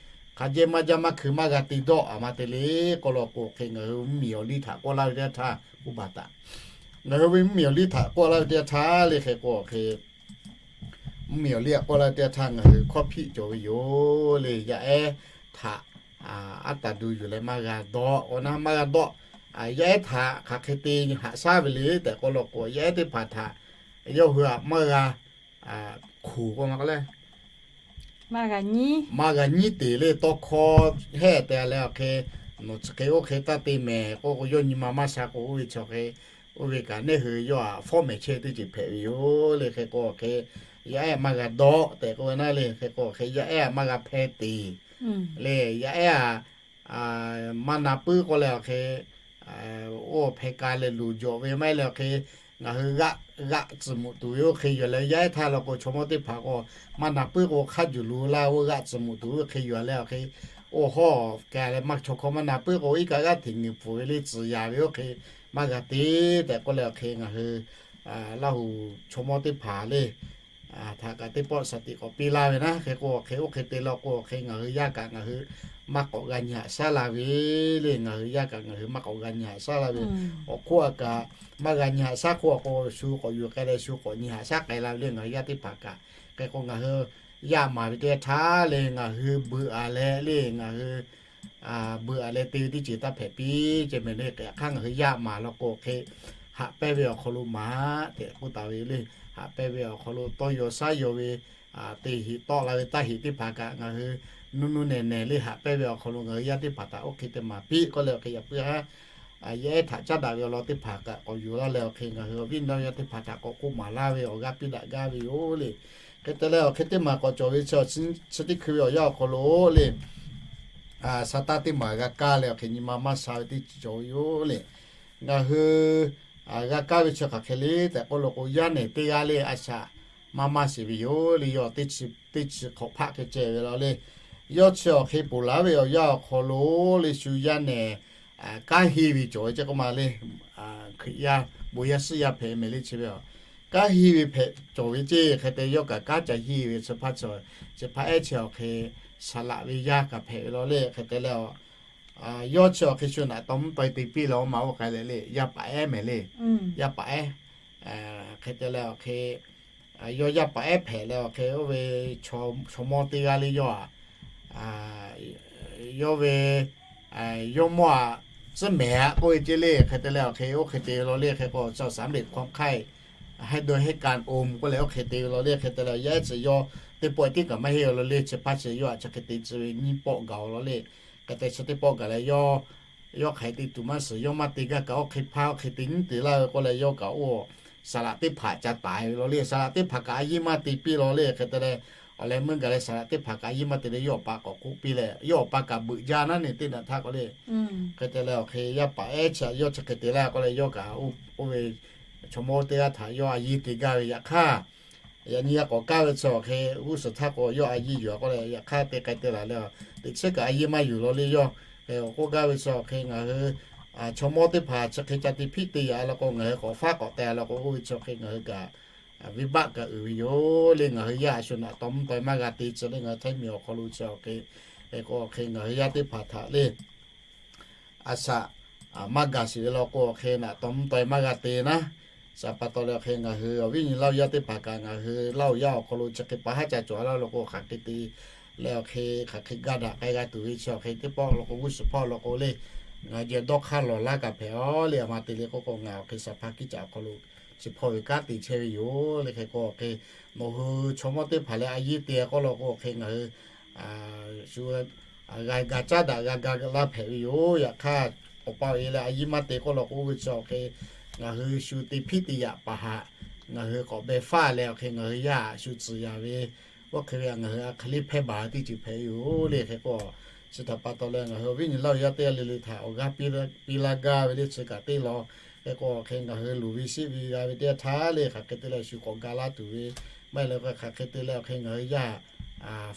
hk'a jehˇ maˇ jaˇ maˇ hkui maˇ g'a te dawˆ a ma te le k'oˆ law k'o hk'e ngaˬ hui mvuhˇmiˬ awˬ liˇ htaꞈ k'oˆ laˇ ve teˇ yanˇ htaˇ k'oˆ baˬ taꞈ. Ngaˬ hui ve mvuhˇmiˬ awˬ liˇ htaꞈ k'oˆ laˇ ve teˇ yanˇ htaˇ le hk'e k'o hk'e, mvuhˇmiˬ awˬ liˇ htaꞈ k'oˆ laˇ ve teˇ yanˇ htaˇ ngaˬ hui hkawˇ hpiˆ cawˬ ve yoˬ le. Yaˇ ehˉ htaꞈ aˉ taˍ duˬ yuˬ leh maˇ g'a dawˆ k'o naˉ, maˇ g'a dawˆ. Yaˇ ehˉ htaꞈ hk'aˬ hk'e te haꞈ shaˉ ve le tehꞈ k'oˆ law k'o, yaˇ ehˉ teˇ hpaˍ htaꞈ yawˇ hui aꞈ maˇ g'a hkoˍ k'o ma k'o le, maˇ g'a nyiˉ te le. Tawˇ hkawˇ hehˆ te leh awˬ hk'e, nawˬ chi hk'e oˇ hk'e taˇ te mehˍ k'oˆ k'o, yawˇ nyi ma maˇ sha k'o, oˇ ve chi awˬ hk'e, oˇ ve kaꞈ neˇ hui yawˇ aꞈ fawˉ mehˍ chehˇ teˇ ceuˬ hpehꞈ ve yoˬ le. Hk'e k'o awˬ hk'e, yaˇ ehˉ maˇ g'a dawˆ tehꞈ k'oˆ ve naˉ le. Hk'e k'o awˬ hk'e yaˇ ehˉ maˇ g'a hpeh teˍ le. Yaˇ ehˉ aꞈ maˇ na puiˉ k'oˆ leh awˬ hk'e, oˇ hpeh ka leh luˬ jawꞈ ve maˇ heˆ leh awˬ hk'e, ngaˬ hui g'aˆ, g'aˆ tcuhˍ muꞈ tuˬ ve oˇ hk'e yuˬ leh yaˇ ehˉ htaˇ law k'o, chaw mawˇ teˇ hpaˍ k'o, maˇ na puiˉ k'o hk'aˇ juˬ lu laˇ, oˇ g'aˆ tcuhˍ muꞈ tuˬ ve oˇ hk'e yuˬ leh awˬ hk'e, oˇ hawˉ ka leh maˇ chaw hkawˇ maˇ na puiˉ k'o, iˉ kaˆ g'aˇ hteꞈ ngeuˍ pfuhˍ ve le, tcuhˍ yaˍ ve oˇ hk'e maˇ g'a te tehꞈ k'oˆ leh awˬ hk'e, ngaˬ hui Laˇ huˍ chaw mawˇ teˇ hpaˍ le htaꞈ kaꞈ teˇ pawˆ shaˍ tiꞈ k'awꞈ piˇ laˇ ve naˉ. Hk'e k'o awˬ hk'e, oˇ hk'e te law k'o awˬ hk'e, ngaˬ hui yaˇ kaꞈ ngaˬ hui maˇ k'awꞈ g'a nyi haꞈ shaˉ la ve le. Ngaˬ hui yaˇ kaꞈ ngaˬ hui maˇ k'awꞈ g'a nyi haꞈ shaˉ la ve. Awˬ hk'oˆ a kaꞈ maˇ g'a nyi haꞈ shaˉ hk'oˆ a k'o, shu k'awꞈ yuˬ k'ai leh shu k'awꞈ nyi haꞈ shaˉ k'ai la ve le ngaˬ hui yaˇ teˇ hpaˍ kaꞈ. Hk'e k'o ngaˬ hui yaˇ maˍ ve teˇ htaˇ le ngaˬ hui beuꞈ a leh le ngaˬ hui beuꞈ a leh te ve teˇ ceuˬ taˇ hpehꞈ piˇ ceh mehˍ le. Hk'e hk'aˇ ngaˬ hui yaˇ maˍ law k'o hk'e, haꞈ pehnˇ ve awˬ hk'aw lo maˍ tehꞈ k'oˆ taˍ ve le. Haꞈ pehnˇ ve awˬ hk'aw lo tawˇ yaw shaˉ yaw ve te hiꞈ tawˆ la ve taˇ hiꞈ teˇ hpaˍ kaꞈ ngaˬ hui nuˇ nuˇ nehˬ nehˬ le haꞈ pehnˇ ve awˬ hk'aw lo ngaˬ hui yaˇ teˇ hpaˍ htaꞈ oˇ hk'e te maˍ piˇ k'oˆ leh awˬ hk'e yaꞈ puiˉ ha. Yaˇ ehˉ htaꞈ caˉ daꞈ ve awˬ lawn teˇ hpaˍ kaꞈ k'awꞈ yuˬ laˇ leh awˬ hk'e ngaˬ hui awˬ viˉ awˬ nyi yaˇ teˇ hpaˍ htaꞈ k'awꞈ k'oˆ maˍ laˇ ve awˬ g'aˇ piˇ daꞈ gaˇ ve yoˬ le. Hk'e te leh awˬ hk'e teˇ maˬ k'awꞈ cawˬ ve chi awˬ chi teˇ hkui ve awˬ yanˇ awˬ hk'aw lo le, sa taˇ teˇ maˬ g'a kaˇ leh awˬ hk'e nyi ma maˇ sha ve teˇ ceuˬ cawˬ ve yoˬ le. Ngaˬ hui g'a kaˇ ve chi hk'aˬ hk'e le tehꞈ k'oˆ lo k'o, yaˇ nehˬ teˇ g'aˇ le a shaꞈ maˇ maˇ sheˍ ve yoˬ le. Yawˇ teˇ chi, teˇ chi hk'awꞈ hpaˆ hk'e ceh ve la le. Yawˇ chi awˬ hk'e ponˬ laˬ ve awˬ yanˇ awˬ hk'aw lo le shu yaˇ nehˬ kanˉ henˇ ve cawˬ ve ceˇ k'oˆ ma le. Hkriꞈ yaˇ bon yaˇ suhˉ yaˇ hpehꞈ mehˍ le chi ve a, kanˉ henˇ ve hpehꞈ cawˬ ve ceˇ. Hk'e te yawˇ kaꞈ kanˉ ca henˇ ve chi hpaˇ chi, chi hpaˇ ehˉ chi awˬ hk'e saˍ laꞈ ve yaˇ kaꞈ hpehꞈ ve la le. Hk'e te leh a, yawˇ chi awˬ hk'e shu naꞈ taw mvuhˇ taw e te piˇ leh oˇ ma oˇ k'ai leh le, yaˇ paˍ ehˉ mehˍ le. Yaˇ paˍ ehˉ, hk'e te leh awˬ hk'e yawˇ yaˇ paˍ ehˉ hpehꞈ leh awˬ hk'e oˇ ve chaw mawˇ teˇ g'aˇ le yawˇ a, yawˇ ve yawˇ mawˇ a tcuhˉ mehˍ a k'oˆ ve ceˇ le. Hk'e te leh awˬ hk'e oˇ hk'e te ve la le. Hk'e k'o สำเร็จความใคร่ ให้โดยให้การอม k'oˆ leh oˇ hk'e te ve la le. Hk'e te leh yaˇ ehˉ chi yawˇ teˇ pawˆ tiˉ kaꞈ maˇ heˆ la le. Chi hpaˇ chi yawˇ a chi hk'e te tcuh ve nyiˇ pawˆ gaˬ la le. Hk'e te chi teˇ pawˆ gaˬ leh yawˇ, yawˇ hk'aˬ hk'e te tuˬ maˇ shiˍ, yawˇ maˇ te gaˇ kaꞈ oˇ hk'e hpaˇ oˇ hk'e te nyiˉ te laˇ ve k'oˆ leh yawˇ kaꞈ oˇ saˍ laꞈ teˇ hpaˍ ca taiˍ ve la le. Saˍ laꞈ teˇ hpaˍ kaꞈ a yiˇ maˇ te piˇ la le. Hk'e te leh awˬ leh meuˇ gaˬ leh saˍ laꞈ teˇ hpaˍ kaꞈ a yiˇ maˇ te leh yawˇ awˬ pa k'awꞈ k'oˆ piˇ leh yawˇ awˬ pa kaꞈ beuꞈ jaˇ naˉ ne teˇ naꞈ htaˇ k'o le. Hk'e te leh awˬ hk'e yaˇ paˍ ehˉ chi yawˇ chi hk'e te laˇ k'oˆ leh yawˇ kaꞈ oˇ ve chaw mawˇ teˇ g'aˇ htaꞈ yawˇ a yiˇ te gaˇ ve yaꞈ hk'aˇ, yaꞈ nyi g'a k'awꞈ kaˇ ve chi awˬ hk'e g'uˇ suhˍ htaˇ k'o yawˇ a yiˇ yuˬ a k'oˆ leh yaꞈ hk'aˇ te k'ai te laˬ leh, teꞈ chiˉ kaꞈ a yiˇ maˇ yuˬ la le. Yawˇ hk'e awˬ k'oˆ gaˇ ve chi awˬ hk'e ngaˬ hui chaw mawˇ teˇ hpaˍ chi hk'e ca te hpiˆ te yaꞈ la k'o ngaˬ hui k'awꞈ faˉ k'awꞈ te la k'o oˇ ve chi awˬ hk'e ngaˬ hui kaꞈ venˇbaˆ kaꞈ uiˍ ve yoˬ le. Ngaˬ hui yaˇ a shu naꞈ taw mvuhˇ taw e maˇ g'a te chi le. Ngaˬ hui Htaiˇ miˬ awˬ hk'aw lo chi awˬ hk'e k'o awˬ hk'e ngaˬ hui yaˇ teˇ hpaˍ htaꞈ le a shaꞈ maˇ gaˬ shiˍ ve law k'o awˬ hk'e naꞈ taw mvuhˇ taw e maˇ g'a te naˉ. Shaˍ pa taw leh awˬ hk'e ngaˬ hui awˬ viˉ nyi Laˇ huˍ yaˇ teˇ hpaˍ kaꞈ ngaˬ hui Laˇ huˍ yaˇ awˬ hk'aw lo chi hk'e pa haˉ ca cawˬ a laˇ lo k'o hk'aˬ hk'e te leh awˬ hk'e hk'aˬ hk'e ga daꞈ k'ai g'a tuˬ ve chi awˬ hk'e teˇ pawˆ law k'o g'uˇ suhˍ hpawˇ law k'o le, ngaˬ hui jehˬ dawˇ hk'aˇ lawˬ laˇ kaꞈ hpehꞈ a le. A ma te le k'oˆ k'o ngaˬ awˬ hk'e shaˍ hpaˇ kiˇ caꞈ awˬ hk'aw lo chi hpawˇ ve kanˉ te chehˇ ve yoˬ le. Hk'e k'o awˬ hk'e nawˬ hui chaw mawˇ teˇ hpaˍ leh a yiˇ te k'oˆ law k'o awˬ hk'e ngaˬ hui shu g'a ga caˉ daꞈ g'a ga laˇ hpehꞈ ve yoˬ. Yaꞈ hk'aˇ, awˬ pa awˬ e leh a yiˇ maˇ te k'oˆ law k'o oˇ ve chi awˬ hk'e ngaˬ hui shu te hpiˆ te yaꞈ paˍ haꞈ ngaˬ hui k'awꞈ beh faˇ leh awˬ hk'e ngaˬ hui yaˇ shu tcuhˍ yaˍ ve, oˇ hk'e ve ngaˬ hui a hk'e le hpehˇ baˬ teˇ ceuˬ hpehꞈ ve yoˬ le. Hk'e k'o, chi htaꞈ pa taw leh ngaˬ hui awˬ viˉ nyi Laˇ huˍ yaˇ teˇ g'aˇ le le htaꞈ awˬ g'aˇ piˇ laˇ gaˇ ve le chi kaꞈ teˇ law. Hk'e k'o awˬ hk'e ngaˬ hui luˬ ve sheˆ ve g'a ve teˇ g'aˇ htaˇ le hk'aˬ hk'e te leh shu k'awꞈ ga laˇ tuˬ ve maˇ heˆ leh hk'aˬ hk'e te leh awˬ hk'e ngaˬ hui yaˇ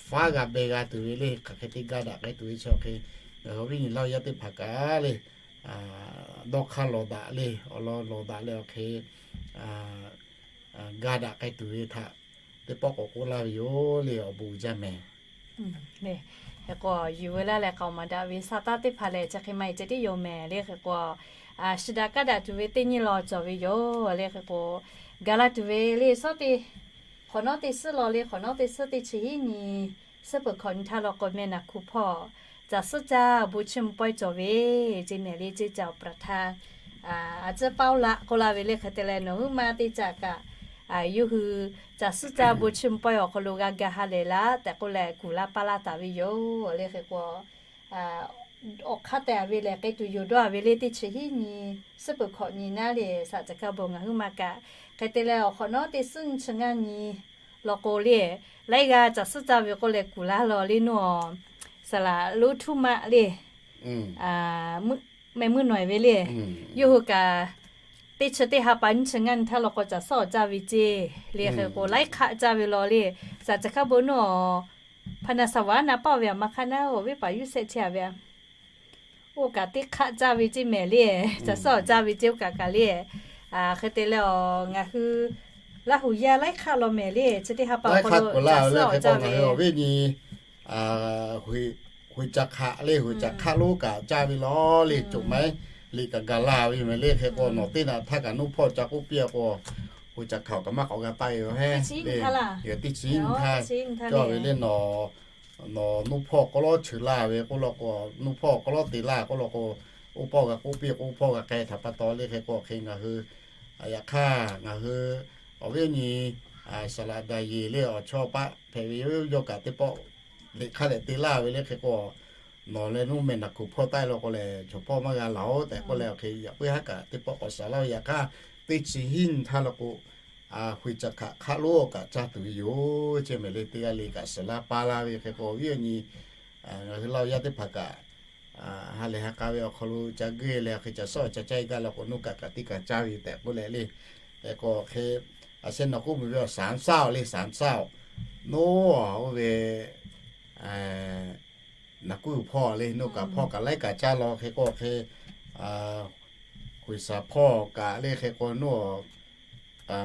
faˉ g'a beh g'a tuˬ ve le hk'aˬ hk'e te ga daꞈ k'ai tuˬ ve chi awˬ hk'e ngaˬ hui awˬ viˉ nyi Laˇ huˍ yaˇ teˇ hpaˍ kaꞈ le dawˇ hk'aˇ lawˬ daꞈ le awˬ lawn lawˬ daꞈ leh awˬ hk'e ga daꞈ k'ai tuˬ ve htaꞈ teˇ pawˆ k'awꞈ k'oˆ laˇ ve yoˬ le. Awˬ bon uiˍ jaˇ mehˍ. Hk'e k'o yuˬ veu laˇ leh k'aoˍ maˍ daꞈ ve sa taˇ teˇ hpaˍ lehˬ chi hk'e maˇ heˆ ceh tiˉ yoˬ mehˍ le. Hk'e k'o shiˍ daꞈ kaˇ daꞈ tuˬ ve teˇ nyi law cawˬ ve yoˬ le. Hk'e k'o ga laˇ tuˬ ve le sawˉ teˇ hk'awꞈ nawˉ teˇ suhˉ law le hk'awꞈ nawˉ teˇ suhˉ teˇ chi hiˉ nyi suhˉ peuˬ hkawꞈ nyi htaˇ law k'o meh naˬ hku hpawˇ caˬ suhˉ caˇ bon chiˇ mvuh pawehˇ cawˬ ve ceˇ mehˍ le ceˇ caˬ awˬ praˍ htaˇ a tcuhˇ paoˇ laꞈ k'oˆ laˇ ve le. Hk'e te leh nawˬ huiˉ ma teˇ caꞈ kaꞈ yawˇ hui caˬ suhˉ caˇ bon chiˇ mvuh pawehˇ awˬ hk'aw lo g'a ga ha lehˬ laˇ tehꞈ k'oˆ leh kuˬ laˇ paˇ laˇ taˍ ve yoˬ le. Hk'e k'o awˬ hk'aˇ tehꞈ ve lehˬ k'ai tuˬ yoˬ dawˇ ve le teˇ chi hiˉ nyi suhˉ peuˬ hkawꞈ nyi naˉ le saꞈ caˬ kaˇ bon ngaˬ huiˉ ma kaꞈ hk'e te leh awˬ hk'awꞈ nawˉ teˇ suhˉ nyi chi ngaˇ nyi law k'o le laiˉ g'aˇ caˬ suhˉ caˇ ve k'oˆ leh kuˬ laˇ law le nuˇ a saˍ laꞈ lonˉ htuˇ maˆ le meh meuˇ nawˬ e ve le yawˇ hui kaꞈ teˇ chi teˇ ha pa nyiˇ chi ngaˇ nyi htaˇ law k'o caˬ suhˉ awˬ caˇ ve ceˇ le. Hk'e k'o laiˉ hk'aˆ caˇ ve law le saꞈ caˬ kaˇ bon nuˇ a hpa na sa vaˍ na paˇ ve a ma hk'aˇ naˉ oˇ viˉ paˍ yuˇ sehˆ chehˇ a ve a oˇ kaꞈ teˇ hk'aˆ caˇ ve ceˇ mehˍ le. Caˬ suhˉ awˬ caˇ ve ceˇ oˇ kaꞈ kaꞈ le. Hk'e te leh a ngaˬ hui Laˇ huˍ yaˇ laiˉ hk'aˆ law mehˍ le chi teˇ ha pa awˬ hk'aw lo caˬ suhˉ awˬ caˇ ve awˬ viˉ nyi Huiˍ caˬ hk'aˆ le, huiˍ caˬ hk'aˆ lonˉ kaꞈ caˇ ve law le, coˬ maiˉ liꞈ kaꞈ gaˬ la ve yoˬ mehˍ le. Hk'e k'o nawˬ teˇ naꞈ htaˇ kaꞈ nuˇ hpawˇ ca k'oˆ piˇ a k'o, huiˍ caˬ hk'aˆ kaꞈ maˇ k'awꞈ g'a taˆ ve yoˬ heˉ le. Yaꞈ teˇ chi nyi htaˇ cawˬ ve le nawˬ, nawˬ nuˇ hpawˇ k'aw lawˉ cheuˬ laˇ ve k'oˆ law k'o, nuˇ hpawˇ k'aw lawˉ te laˇ k'oˆ law k'o, oˇ hpawˇ g'a k'oˆ piˇ k'o oˇ hpawˇ g'a k'ai htaꞈ pa taw le. Hk'e k'o hk'e ngaˬ hui, yaꞈ hk'aˇ ngaˬ hui awˬ viˉ awˬ nyi Saˍ laꞈ daˍ yeˬ le awˬ chawˇ paˆ hpehꞈ ve yoˬ. Yawˇ kaꞈ teˇ pawˆ liꞈ hk'aˇ lehˬ te laˇ ve le hk'e k'o, nawˬ leh nuˇ meh naˬ kuiˬ hpawˇ taˆ-e law k'o lehˬ, chaw hpawˇ maˇ g'a laˬ-oˬ tehꞈ k'oˆ leh, awˬ hk'e yaꞈ puiˉ haˉ kaꞈ teˇ pawˆ k'awꞈ saˍ laˇ ve yaꞈ hk'aˇ, teˇ chi hiˉ nyi htaˇ law k'o, hkui caꞈ hkaꞈ hk'aˆ lonˉ kaꞈ caˇ tuˬ ve yoˬ. Chi mehˍ le teˇ g'aˇ le kaꞈ saˍ laˇ paˇ laˇ ve hk'e k'o, awˬ viˉ awˬ nyi ngaˬ hui Laˇ huˍ yaˇ teˇ hpaˍ kaꞈ ha lehˬ ha k'a ve awˬ hk'aw lo ca guˇ leh hk'e ca suhˉ awˬ ca caˇ-e gaˇ law k'o, nuˇ kaꞈ kaꞈ teˇ kaꞈ caˇ ve tehꞈ k'oˆ leh le. Hk'e k'o hk'e, a sheh nawˬ k'oˆ mui ve awˬ สามเศร้า le สามเศร้า nawˬ oˇ ve naˬ kuiˬ hpawˇ le nuˇ kaꞈ hpawˇ kaꞈ laiˉ kaꞈ caˇ law hk'e k'o hk'e, hkui shaˍ hpawˇ kaꞈ le hk'e k'o nawˬ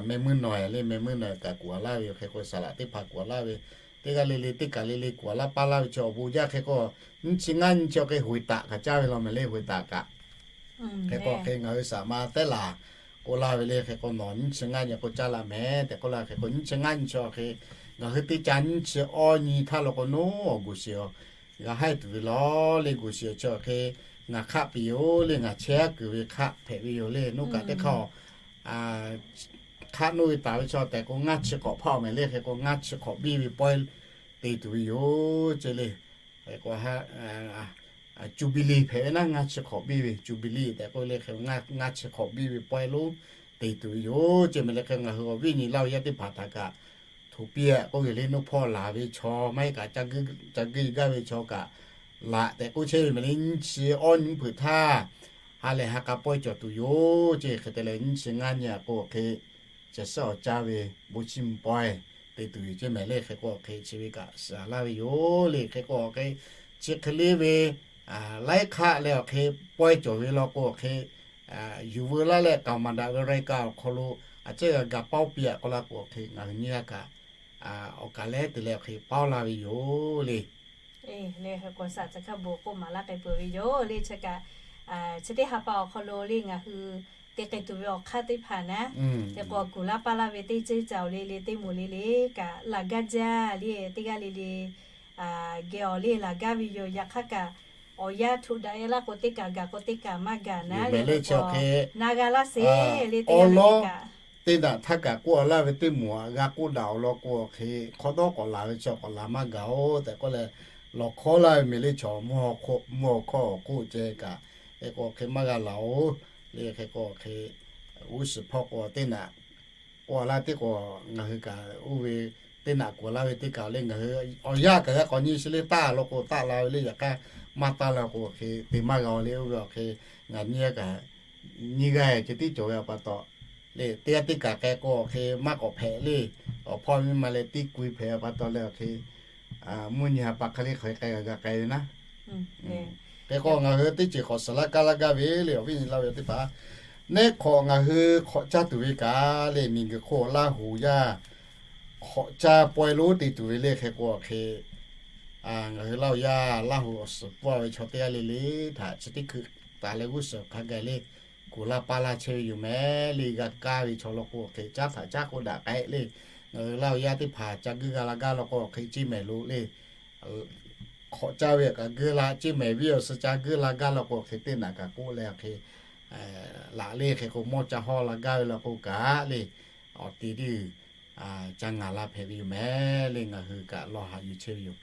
meh muiˇ nawˬ le meh muiˇ nawˬ kaꞈ kuˬ a laˇ ve yoˬ. Hk'e k'o saˍ laꞈ teˇ hpaˍ kuˬ a laˇ ve, teˇ g'aˇ le le teˇ kaˬ le le kuˬ a laˇ paˇ laˇ ve chi awˬ bon jaˇ. Hk'e k'o nyiˇ chi ngaˇ nyi chi awˬ hk'e หวย taꞈ kaꞈ caˇ ve law mehˍ le หวย taꞈ kaꞈ. Hk'e k'o hk'e ngaˬ hui saˍ ma tehˉ laˬ k'oˆ laˇ ve le hk'e k'o nawˬ nyiˇ chi ngaˇ nyi k'o caˇ laˇ mehˍ tehꞈ k'oˆ laˇ. Hk'e k'o nyiˇ chi ngaˇ nyi chi awˬ hk'e ngaˬ hui teˇ ca nyiˇ chi awˇ nyi htaˇ law k'o nawˬ awˬ guˬ shiˍ awˬ g'a haiˉ tuˬ ve law le. Guˬ shiˍ awˬ chi awˬ hk'e ngaˬ hk'aˆ piˍ yoˬ le, ngaˬ chehˇ kuiˬ ve hk'aˆ hpehꞈ ve yoˬ le. Nuˇ kaꞈ teˇ hk'aˇ hk'aˆ nuˇ ve taˍ ve chaw tehꞈ k'o ngaˇ chi hk'awꞈ hpaˆ awˬ mehˍ le. Hk'e k'o ngaˇ chi hk'awꞈ biˇ ve pawehˇ te tuˬ ve yoˬ ce le. Hk'e k'o จูบิลี hpehꞈ ve naˉ, ngaˇ chi hk'awꞈ biˇ ve จูบิลี tehꞈ k'oˆ le. Hk'e ngaˇ chi hk'awꞈ biˇ ve pawehˇ lonˉ te tuˬ ve yoˬ ce mehˍ le. Hk'e ngaˬ hui awˬ viˉ nyi Laˇ huˍ yaˇ teˇ hpaˍ htaꞈ kaꞈ htoꞈ piˇ-a k'oˆ ve le, nuˇ hpawˇ laˬ ve chaw maˇ heˆ kaꞈ ca guiˇ ga ve chaw kaꞈ laꞈ tehꞈ k'oˆ chehˇ ve mehˍ le. Nyiˇ chi awˇ nyi peuˬ htaˇ ha lehˬ ha k'a pawehˇ cawˬ tuˬ yoˬ ce. Hk'e te leh nyiˇ chi ngaˇ nyi a k'o hk'e ca suhˉ awˬ caˇ ve bon chiˇ mvuh pawehˇ te tuˬ yoˬ ce mehˍ le. Hk'e k'o hk'e chi ve kaꞈ saˍ laˇ ve yoˬ le. Hk'e k'o hk'e chi hk'e le ve laiˉ hk'aˆ leh awˬ hk'e pawehˇ cawˬ ve law k'o hk'e yuˬ veu laˇ leh kaoˍ maˍ daꞈ ve รายการ awˬ hk'aw lo a ciˉ g'a ga paoˇ piˇ-a k'oˆ laˇ k'o hk'e ngaˬ hui nyiˇ g'aˇ kaꞈ awˬ kaˍ lehˉ te leh awˬ hk'e paoˇ laˇ ve yoˬ le. Leh hk'e k'o saˍ ca hk'a bon k'oˆ maˍ laˇ k'ai peuˬ ve yoˬ le. Chi kaꞈ chi teˇ ha pa awˬ hk'aw lo le ngaˬ hui te k'ai tuˬ ve awˬ hk'aˇ teˇ hpaˍ naˉ, hk'e k'o kuˬ laˇ paˇ laˇ ve teˇ ceuˬ caˬ awˬ le le teˇ moˍ le le kaꞈ laˬ gaˇ jaˇ le. Teˇ g'aˇ le le geh awˬ le laˬ gaˇ ve yoˬ. Yaꞈ hk'aˇ kaꞈ awˬ yanˇ htoꞈ daꞈ-e laˇ k'o teˇ kaꞈ gaˬ k'o teˇ kaꞈ maˇ gaˬ naˉ le. Hk'e k'o na g'a laˇ sheˍ le teˇ g'aˇ le le kaꞈ teˇ naꞈ htaˇ kaꞈ k'oˆ a laˇ ve teˇ moˍ g'a k'oˆ daꞈ-oˬ law k'o hk'e hk'awꞈ dawˇ k'awꞈ laˬ ve chi k'awꞈ laˬ maˇ gaˬ-oˬ tehꞈ k'oˆ leh lawˬ hkawˉ laˇ ve mehˍ le chaw mvuhˇ awˬ hk'oˆ awˬ hk'oˆ ceh kaꞈ. Hk'e k'o hk'e maˇ g'a laˬ-oˬ le. Hk'e k'o hk'e g'uˇ suhˍ hpawˇ k'o teˇ naꞈ k'oˆ a laˇ teˇ k'o ngaˬ hui kaꞈ oˇ ve teˇ naꞈ kuˬ laˇ ve teˇ kaꞈ le ngaˬ hui awˬ yanˇ kaꞈ g'a k'awꞈ nyi shi le taˇ law k'o taˆ la ve le. Yaꞈ hk'aˇ maˇ taˇ la k'o hk'e te maˇ g'a-oˬ le. Oˇ ve awˬ hk'e ngaˬ nyiˇ g'aˇ kaꞈ nyiˇ g'aˇ ceh tiˉ cawˬ ve a pa taw le. Teˇ g'aˇ teˇ kaꞈ k'ai k'o hk'e maˇ k'awꞈ hpehꞈ le. Awˬ hpawˇ miˇ ma leh tiˇ k'oꞈ-e hpehꞈ a pa taw leh awˬ hk'e mvuhˇ nyi ha pa hk'aˬ le hk'aˬ hk'e k'ai g'a k'ai ve naˉ. Hk'e k'o ngaˬ hui teˇ ceuˬ k'awꞈ saˍ laˇ kaˇ laˇ gaˇ ve le awˬ viˉ nyi Laˇ huˍ yaˇ teˇ hpaˍ, neˉ hk'awꞈ ngaˬ hui hk'awꞈ caˇ tuˬ ve kaꞈ le miˬguiˬ hk'oˆ Laˇ huˍ yaˇ hk'awꞈ caˇ pawehˇ lonˉ te tuˬ ve le. Hk'e k'o hk'e ngaˬ hui Laˇ huˍ yaˇ Laˇ huˍ awˬ suhˍ pawˇ ve chaw teˇ g'aˇ le le htaꞈ chi teˇ hkui taˍ leh g'uˇ suhˍ hk'a gaˬ le kuˬ laˇ paˇ laˇ chehˇ ve yoˬ mehˍ le. G'a kaˇ ve chaw law k'o hk'e caˉ htaꞈ caˉ k'oˆ daꞈ k'ai le. Ngaˬ hui Laˇ huˍ yaˇ teˇ hpaˍ ca guiˇ g'a la gaˇ law k'o hk'e ceˇ mehˍ lo le hk'awꞈ caˇ ve kaꞈ guiˇ la ceˇ mehˍ viˉ awˬ suh ca guiˇ la gaˇ law k'o hk'e teˇ naꞈ kaꞈ k'oˆ leh hk'e laꞈ le hk'e k'o mawˇ ca hawˇ la gaˇ ve law k'o kaꞈ le awˬ te teˇ ca ngaˬ la hpehꞈ ve yoˬ mehˍ le. Ngaˬ hui kaꞈ lawˬ haꞈ yuˬ chehˇ ve yoˬ.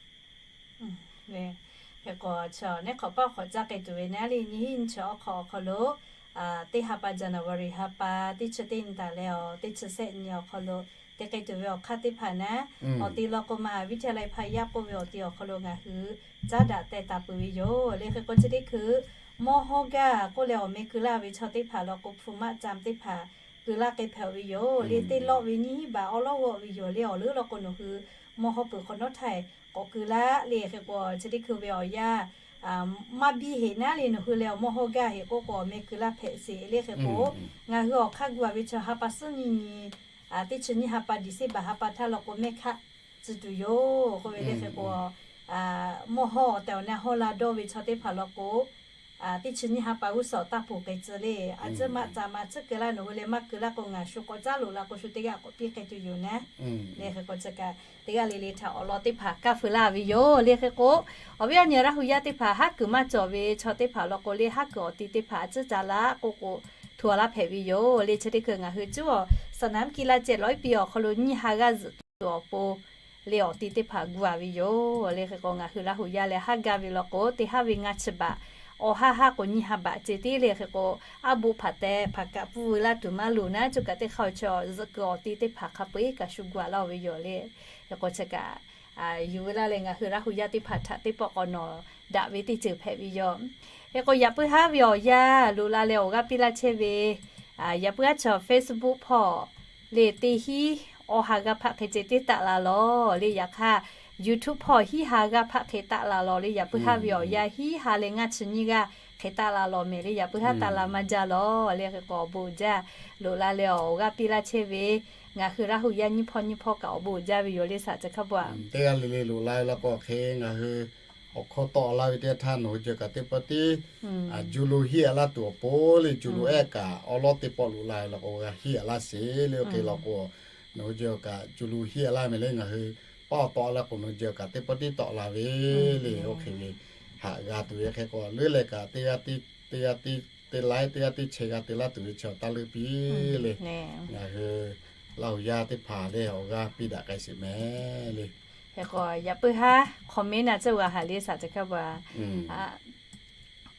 Hk'e k'o chi neˉ hk'awꞈ paˆ hk'awꞈ caˇ k'ai tuˬ ve naˉ le nyiˇ hinˉ nyiˇ chi awˬ hk'aw awˬ hk'aw lo teˇ ha pa January ha pa teˇ chi teˇ nyi taˍ leh awˬ teˇ chi sehˆ nyi awˬ hk'aw lo te k'ai tuˬ ve awˬ hk'aˇ teˇ hpaˍ naˉ, awˬ te law k'o มหาวิทยาลัยพายัพ k'oˆ ve awˬ te awˬ hk'aw lo ngaˬ hui caˉ daꞈ teh taˍ peuˬ ve yoˬ. Le hk'e k'o chi teˇ hkui mawˇ hawˇ gaˇ k'oˆ leh awˬ meh keu laˇ ve chaw teˇ hpaˍ law k'o hpu maˆ ca teˇ hpaˍ keu laˇ k'ai hpehꞈ-oˬ ve yoˬ. Le teˇ lawˆ ve nyiˇ hinˉ baˬ awˉ lawˉ g'awˆ ve yoˬ le awˬ leuˉ law k'o nawˬ hui mawˇ hawˇ peuˬ hk'awꞈ nawˉ htaˇ k'awꞈ keu laˇ le. Hk'e k'o chi teˇ hkui ve awˬ yanˇ maˇ biˇ heꞈ naˉ le nawˬ hui leh awˬ mawˇ hawˇ gaˇ heꞈ k'oˆ k'o awˬ meh keu laˇ hpehꞈ sheˍ le. Hk'e k'o ngaˬ hui awˬ hk'aˇ gu a ve chaw ha pa suhˉ nyi nyi teˇ chi nyiˇ ha pa December ha pa htaˇ law k'o mehˆ hkaˆ tcuh tuˬ yoˬ k'oˆ ve le. Hk'e k'o mawˇ hawˇ awˬ tehˬ awˬ na hawˇ la dawˇ ve chaw teˇ hpaˍ law k'o teˇ chi nyiˇ ha pa g'uˇ suhˍ taˇ poˬ k'ai tcuh le. A ciˉ maˆ ca ma ciˉ keu laˇ nawˬ hui leh maˇ keu laˇ k'o ngaˬ shu k'awꞈ caˉ loꞈ la k'o shu teˇ g'aˇ k'awꞈ piˇ k'ai tuˬ yoˬ naˉ. Le hk'e k'o chi kaꞈ teˇ g'aˇ le le htaꞈ awˬ lawn teˇ hpaˍ kaˇ feu laˇ ve yoˬ. Le hk'e k'o awˬ viˉ awˬ nyi Laˇ huˍ yaˇ teˇ hpaˍ haˉ kuiˬ maˇ cawˬ ve chaw teˇ hpaˍ law k'o le haˉ kuiˬ awˬ ti teˇ hpaˍ a ciˉ ca laˇ k'oˆ k'o hto a laˇ hpehꞈ ve yoˬ le. Chi teˇ hkui ngaˬ hui cuˉ awˬ สนามกีฬา ceh lawˉ piˇ awˬ hk'aw lo nyiˇ ha g'aˇ zuhꞈ tuˬ awˬ pon le awˬ ti teˇ hpaˍ gu a ve yoˬ le. Hk'e k'o ngaˬ hui Laˇ huˍ yaˇ leh haˉ gaˇ ve law k'o, teˇ haˉ ve ngaˇ chi baꞈ, awˬ haˉ haˉ k'o nyiˇ ha baꞈ ceh tiˉ le. Hk'e k'o, aˉ boˆ hpaˍ teh hpaˍ kaꞈ pfuhˇ ve laˇ tuˬ maˇ loˍ naˉ, coˇ kaꞈ teˇ hk'aˇ awˬ chaw zuhꞈ kuiˬ awˬ ti teˇ hpaˍ hk'a peu-eˬ kaꞈ shu gu a laˇ ve yoˬ le. Hk'e k'o chi kaꞈ yuˬ ve laˇ leh ngaˬ hui Laˇ huˍ yaˇ teˇ hpaˍ htaꞈ teˇ pawˆ k'awꞈ nawˬ daꞈ ve teˇ ceuˬ hpehꞈ ve yoˬ. Hk'e k'o yaꞈ puiˉ haˉ ve awˬ yanˇ loꞈ la leh awˬ g'aˇ piˇ laˇ chehˇ ve, yaꞈ puiˉ haˉ chaw Facebook hpawˇ le teˇ hinˉ awˬ ha g'aˇ hpaˆ hk'e ceh tiˉ taˆ la lawˬ le. Yaꞈ hk'aˇ YouTube hpawˇ hinˉ ha g'aˇ hpaˆ hk'e taˆ la lawˬ le. Yaꞈ puiˉ haˉ ve awˬ yanˇ hinˉ ha leh ngaˇ chi nyiˇ g'aˇ hk'e taˆ la lawˬ mehˍ le. Yaꞈ puiˉ haˉ taˆ la maˇ jaˇ lawˬ le. Hk'e k'o awˬ bon uiˍ jaˇ loꞈ la leh awˬ g'aˇ piˇ laˇ chehˇ ve ngaˬ hui Laˇ huˍ yaˇ nyiˇ hpawˇ nyiˇ hpawˇ kaꞈ awˬ bon uiˍ jaˇ ve yoˬ le. Saꞈ ca hk'a bvuhꞈ te g'a le le loꞈ la ve law k'o hk'e ngaˬ hui awˬ hkawˇ tawˆ laˇ ve teˇ yanˇ htaˇ nawˬ hui jawˬ kaꞈ teˇ pawˆ tiˉ ju lu hiˉ a laˇ tuˬ awˬ pon le, ju lu ehˉ kaꞈ awˉ lawˉ teˇ pawˆ loꞈ la ve law k'o g'a hiˉ a laˇ sheˍ le. Oˇ hk'e law k'o nawˬ hui jawˬ kaꞈ ju lu hiˉ a laˇ mehˍ le. Ngaˬ hui paˇ awˬ tawˆ la k'o nawˬ hui jawˬ kaꞈ teˇ pawˆ tiˉ tawˆ la ve le. Oˇ hk'e ve haꞈ g'a tuˬ ve hk'e k'o leuˉ leh kaꞈ teˇ g'aˇ teˇ, teˇ g'aˇ teˇ, teˇ laiˉ teˇ g'aˇ teˇ chehˇ g'a te laˇ tuˬ ve chaw taˇ leuˉ piˇ le. Ngaˬ hui Laˇ huˍ yaˇ teˇ hpaˍ le awˬ g'aˇ piˇ daꞈ k'ai sheˍ mehˍ le. Hk'e k'o yaꞈ puiˉ haˉ comment a tcuhˇ g'a haˍ le. Saꞈ ca hk'a bvuhꞈ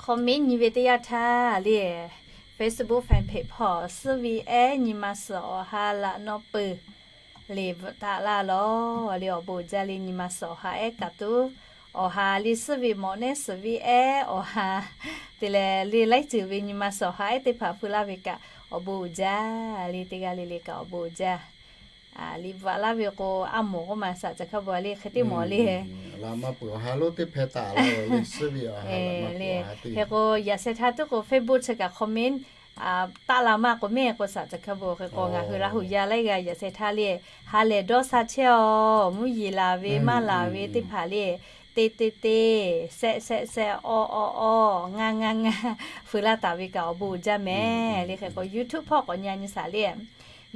comment nyi ve teˇ yanˇ htaˇ le Facebook fan hpeꞈ hpawˇ suhˉ ve ehˉ nyi ma suhˍ awˬ ha laꞈ nawˉ peuˬ le bvuhꞈ taˍ laˇ lawˬ le. Awˬ bon uiˍ jaˇ le. Nyi ma suhˍ awˬ ha ehˉ kaꞈ tuˉ awˬ ha le suhˉ ve mawꞈ nehˉ suhˍ ve ehˉ awˬ ha te leh le laiˉ ceuˬ ve nyi ma suhˍ awˬ ha ehˉ teˇ hpaˍ feu laˇ ve kaꞈ awˬ bon uiˍ jaˇ le. Teˇ g'aˇ le le kaꞈ awˬ bon uiˍ jaˇ. Liꞈ bvuhꞈ laˇ ve k'o a mawˬ k'oˆ ma saꞈ ca hk'a bvuhꞈ le hk'e teˇ mawˬ le. Laꞈ ma peuˬ awˬ ha lonˉ teˇ hpehˇ taˍ laˇ le suhˉ ve awˬ ha laꞈ ma peuˬ awˬ ha teˇ. Hk'e k'o yaꞈ sheh htaˇ tuˉ k'o Facebook chi kaꞈ comment taˆ la maˇ k'o mehˇ k'o saꞈ ca hk'a bvuhꞈ. Hk'e k'o ngaˬ hui Laˇ huˍ yaˇ laiˉ g'a yaꞈ sheh htaˇ le ha lehˬ dawˇ sha chehˇ awˬ mvuhˇ yeˬ laˬ ve maˇ laˬ ve teˇ hpaˍ le te te te sehˆ sehˆ sehˆ awˇ awˇ awˇ ngaˇ ngaˇ ngaˇ feu laˇ taˍ ve kaꞈ awˬ bon uiˍ jaˇ mehˍ le. Hk'e k'o YouTube hpawˇ k'awꞈ nyi a nyi saˍ le.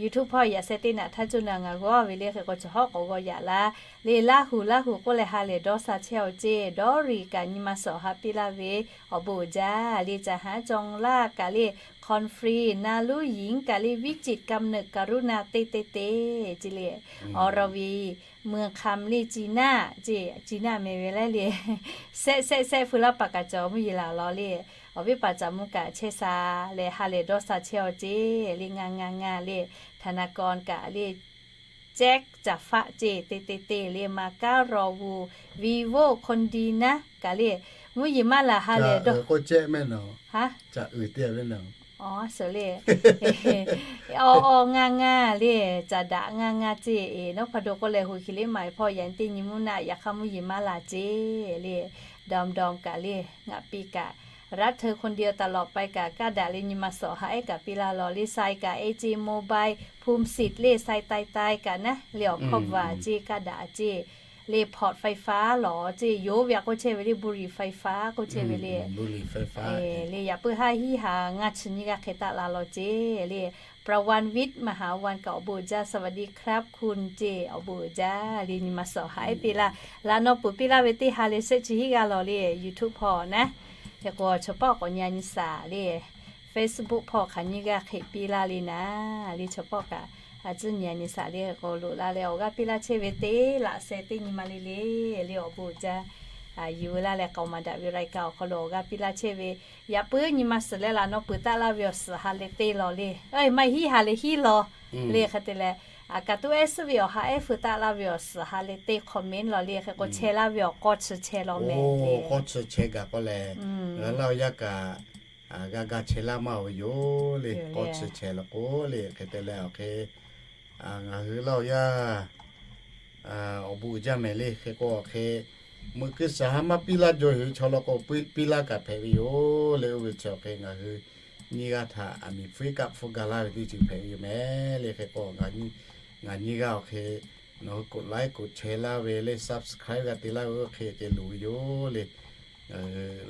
YouTube hpawˇ yaꞈ sheh teˇ naꞈ htaˇ cuˇ na ngaˬ g'awˇ ve le. Hk'e k'o chaw hawˉ k'awꞈ g'aw yaꞈ la le Laˇ huˍ Laˇ huˍ k'oˆ leh ha lehˬ dawˇ sha chehˇ awˬ ceˇ dawˇ riˍ kaꞈ nyi ma suhˍ awˬ ha piˇ laˇ ve awˬ bon uiˍ jaˇ le. Caˬ haˉ cawˬ laˇ kaꞈ le Conference na luˉ yinˉ kaꞈ le วิจิตรกำเนิดกรุณา te te te ceˇ le. Awˬ raw ve เมืองคำ le ชัยนาท ceˇ China mehˍ ve laiˉ le sehˆ sehˆ sehˆ feu laˇ paˍ kaꞈ cawˬ mvuhˇ yeˬ laˬ lawˬ le. Awˬ viˉ paˍ caˍ mvuh kaꞈ chehˇ sha leh ha lehˬ dawˇ sha chehˇ awˬ ceˇ le ngaˇ ngaˇ ngaˇ le ธนากร kaꞈ le Jack จ๋าฟ้า ceˇ te te te le มาก้า รอ wu, Vivo คนดีนะ kaꞈ le mvuhˇ yeˬ maˇ laˬ ha lehˬ dawˇ k'oˆ cehˆ mehˆ nawˬ. Haˉ, caꞈ uiˍ te ve nawˬ. Awˬ suhˍ le. Awˇ awˇ ngaˇ ngaˇ le caꞈ daꞈ ngaˇ ngaˇ ceˇ. Nawˉ hpaˇ do k'oˆ leh hui hk'e le maˍ hpawˇ yaꞈ nyi teˇ nyi mvuhˇ naˆ yaꞈ hk'aˇ mvuhˇ yeˬ maˇ laˬ ceˇ le. Dawˇ dawˇ kaꞈ le ngaˬ piˇ kaꞈ รักเธอคนเดียวตลอดไป kaꞈ kaˇ daꞈ le nyi ma suhˍ awˬ ha ehˉ kaꞈ piˇ laˇ lawˬ le. Sai kaꞈ เอเจ Mobile ภูมิสิทธิ์ le sai tai tai kaꞈ naˉ le awˬ hkawˇ bvuhꞈ ceˇ kaˇ daꞈ ceˇ le ผ่อนไฟฟ้า lawˬ ceˇ yonˍ ve aꞈ k'oˆ chehˇ ve le บุหรี่ไฟฟ้า k'oˆ chehˇ ve le. Le yaꞈ puiˉ haˉ hiˉ ha ngaˇ chi nyiˇ g'aˇ hk'e taˆ la lawˬ ceˇ le. ประวันวิทย์ มหาวัน kaꞈ awˬ bon uiˍ jaˇ สวัสดีครับคุณ ceˇ awˬ bon uiˍ jaˇ le nyi ma suhˍ awˬ ha ehˉ piˇ laˇ. Laꞈ nawˉ peuˬ piˇ laˇ ve teˇ ha leh shehˆ chi hiˉ g'aˇ lawˬ le YouTube hpawˇ naˉ. Hk'e k'o chaw pawˆ k'awꞈ nyi a nyi saˍ le. Facebook hpawˇ hk'aˬ nyiˇ g'aˇ hk'e piˇ laˇ le naˉ le chaw pawˆ kaꞈ a tcuhˇ nyi a nyi saˍ le. Hk'e k'o loꞈ la leh awˬ g'aˇ piˇ laˇ chehˇ ve teˇ laꞈ sheh teˇ nyi ma le le le awˬ bon uiˍ jaˇ. Yuˬ ve laˇ leh k'aoˍ maˍ daꞈ ve รายการ awˬ hk'aw lo awˬ g'aˇ piˇ laˇ chehˇ ve yaꞈ puiˉ nyi ma suhˍ leh laꞈ nawˉ peuˬ taˆ laˇ ve awˬ suhˍ ha leh te lawˬ le. Maˇ hiˉ ha leh hiˉ lawˬ le hk'e te leh kaꞈ tuˉ ehˉ suhˉ ve awˬ ha ehˉ feu taˆ laˇ ve awˬ suhˍ ha leh te comment lawˬ le. Hk'e k'o chehˇ laˇ ve awˬ k'awˇ chi chehˇ lawˬ mehˍ le. K'awˇ chi chehˇ gaˬ k'oˆ leh, ngaˬ hui Laˇ huˍ yaˇ kaꞈ g'a ga chehˇ laˇ maˇ ve yoˬ le. K'awˇ chi chehˇ lawˬ k'o le hk'e te leh awˬ hk'e ngaˬ hui Laˇ huˍ yaˇ awˬ bon uiˍ jaˇ mehˍ le. Hk'e k'o awˬ hk'e meuꞈ keu shaˍ ha maˇ piˇ laˇ jaw yoˬ ve chaw lawˬ k'o piˇ laˇ kaꞈ hpehꞈ ve yoˬ le. Oˇ ve chi awˬ hk'e ngaˬ hui nyiˇ g'aˇ htaꞈ aˬ miˍ hpu iˉ kaˆ hpfuhˇ ga laˇ ve teˇ ceuˬ hpehꞈ ve yoˬ mehˍ le. Hk'e k'o ngaˬ nyiˇ g'aˇ awˬ hk'e nawˬ hui กดไลค์ กดแชร์ laˇ ve le subscribe g'a te laˇ ve oˇ hk'e te loˍ ve yoˬ le.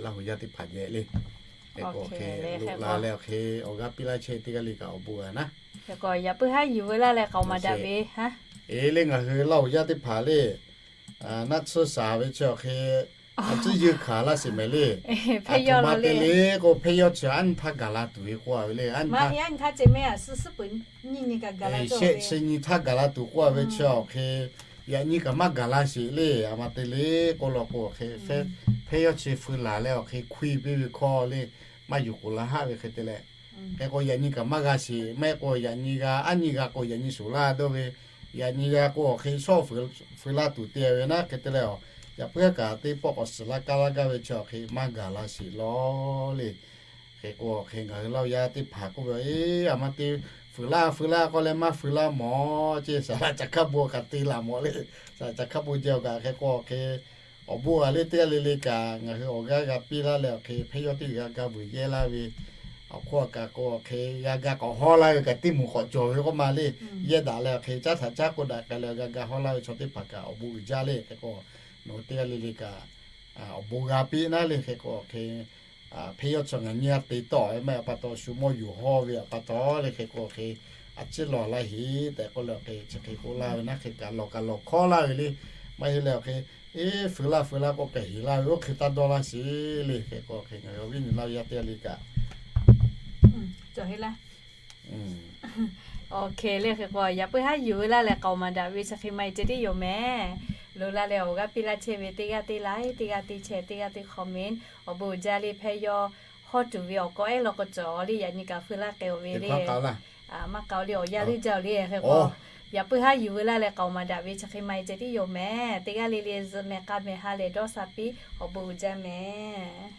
Laˇ huˍ yaˇ teˇ hpaˍ jehˬ le. Hk'e k'o awˬ hk'e loꞈ la leh awˬ hk'e awˬ g'aˇ piˇ laˇ chehˇ teˇ g'aˇ le kaꞈ awˬ bon g'a naˉ. Hk'e k'o yaꞈ puiˉ haˉ yuˬ ve laˇ leh k'aoˍ maˍ daꞈ ve haˉ. Eˬ le ngaˬ hui Laˇ huˍ yaˇ teˇ hpaˍ le naˆ tsuhˇ shaˍ ve chi awˬ hk'e A ciˉ yeunˇ hkanˍ laˇ sheˍ mehˍ le. Hk'e te le k'o, hpehˇ yawˇ chi a nyi htaˇ gaˬ la tuˬ ve k'oˆ a ve le. Aˉ nyi htaˇ gaˬ la tuˬ k'oˆ a ve chi awˬ hk'e, yaꞈ nyi kaꞈ maˇ gaˬ la sheˍ le. A ma te le k'oˆ law k'o, hk'e hpehˇ yawˇ chi feu laˬ leh awˬ hk'e hkuiˇ piˇ ve hkawˇ le, maˇ yuˬ k'oˍ la haˆ ve hk'e te leh, hk'e k'o yaꞈ nyi kaꞈ maˇ g'a sheˍ. Maˇ heˆ k'o yaꞈ nyi g'a, aˉ nyi g'a k'o yaꞈ nyi shoˍ laˇ dawˇ ve, yaꞈ nyi g'a k'o awˬ hk'e shawˉ feu laˇ tuˬ te ve naˉ hk'e te leh, yaꞈ puiˉ kaꞈ teˇ pawˆ k'awꞈ suhˍ laˇ kaˇ laˇ gaˇ ve chi awˬ hk'e maˇ gaˬ la sheˍ law le. Hk'e k'o awˬ hk'e ngaˬ hui Laˇ huˍ yaˇ teˇ hpaˍ k'oˆ ve, Eˬ, a ma te feu laˇ feu laˇ k'oˆ leh maˇ feu laˇ mawˬ ceˇ, saˍ laꞈ caꞈ hkaˇ bon kaꞈ te laˬ mawˬ le. Saˍ laꞈ caꞈ hkaˇ bon jehˬ awˬ kaꞈ hk'e k'o awˬ hk'e awˬ bon a le teˇ g'aˇ le le kaꞈ ngaˬ hui awˬ g'aˇ g'a piˇ laˇ leh awˬ hk'e hpehˇ yawˇ teˇ g'aˇ g'a vuiˬ yehˇ laˇ ve, awˬ hk'oˆ a kaꞈ k'o awˬ hk'e g'a ga k'awꞈ hawˇ laˇ ve kaꞈ teˇ moˍ k'awꞈ cawˬ ve k'oˆ ma le. Yehˇ daꞈ leh awˬ hk'e caˉ htaꞈ caˉ k'oˆ daꞈ k'ai leh g'a ga hawˇ laˇ ve chaw teˇ hpaˍ kaꞈ awˬ bon uiˍ jaˇ le. Hk'e k'o nawˬ hui teˇ g'aˇ le le kaꞈ awˬ bon g'a piˇ naˉ le. Hk'e k'o awˬ hk'e hpehˇ yawˇ chi ngaˬ nyi a te tawˆ ve maˇ heˆ a pa taw shu mawˇ yuˬ hawˇ ve a pa taw le. Hk'e k'o awˬ hk'e a ciˉ lawˬ laˇ heˍ tehꞈ k'oˆ leh awˬ hk'e chi hk'e k'oˆ laˇ ve naˉ hk'e kaꞈ lawˬ kaꞈ lawˬ hkawˇ laˇ ve le. Maˇ heˆ leh awˬ hk'e, eˬ, feu laˇ feu laˇ k'oˆ k'ai heˍ laˇ ve oˇ hk'e taˇ dawˇ laˇ sheˍ le. Hk'e k'o awˬ hk'e ngaˬ hui awˬ viˉ nyi Laˇ huˍ yaˇ teˇ g'aˇ le kaꞈ cawˬ heˆ laˇ. Awˬ hk'e le hk'e k'o yaꞈ puiˉ haˉ yuˬ ve laˇ leh k'aoˍ maˍ daꞈ ve chi hk'e maˇ heˆ ceh tiˉ yoˬ mehˍ. Loꞈ la leh awˬ g'aˇ piˇ laˇ chehˇ ve teˇ g'aˇ teˇ like, teˇ g'aˇ teˇ share, teˇ g'aˇ teˇ comment, awˬ bon uiˍ jaˇ le. Hpehˇ yawˇ hawˇ tuˬ ve awˬ k'awꞈ ehˉ law k'o cawˬ le. Yaꞈ nyi kaꞈ feu laˇ k'ai-oˬ ve le. Maˇ k'aoˍ le awˬ yaˇ leuˉ jaˇ-oˬ le. Hk'e k'o yaꞈ puiˉ haˉ yuˬ ve laˇ leh k'aoˍ maˍ daꞈ ve chi hk'e maˇ heˆ ceh tiˉ yoˬ mehˍ. Teˇ g'aˇ le le zuhꞈ mehˍ k'a mehˍ ha lehˬ dawˇ sha piˇ, awˬ bon uiˍ jaˇ mehˍ.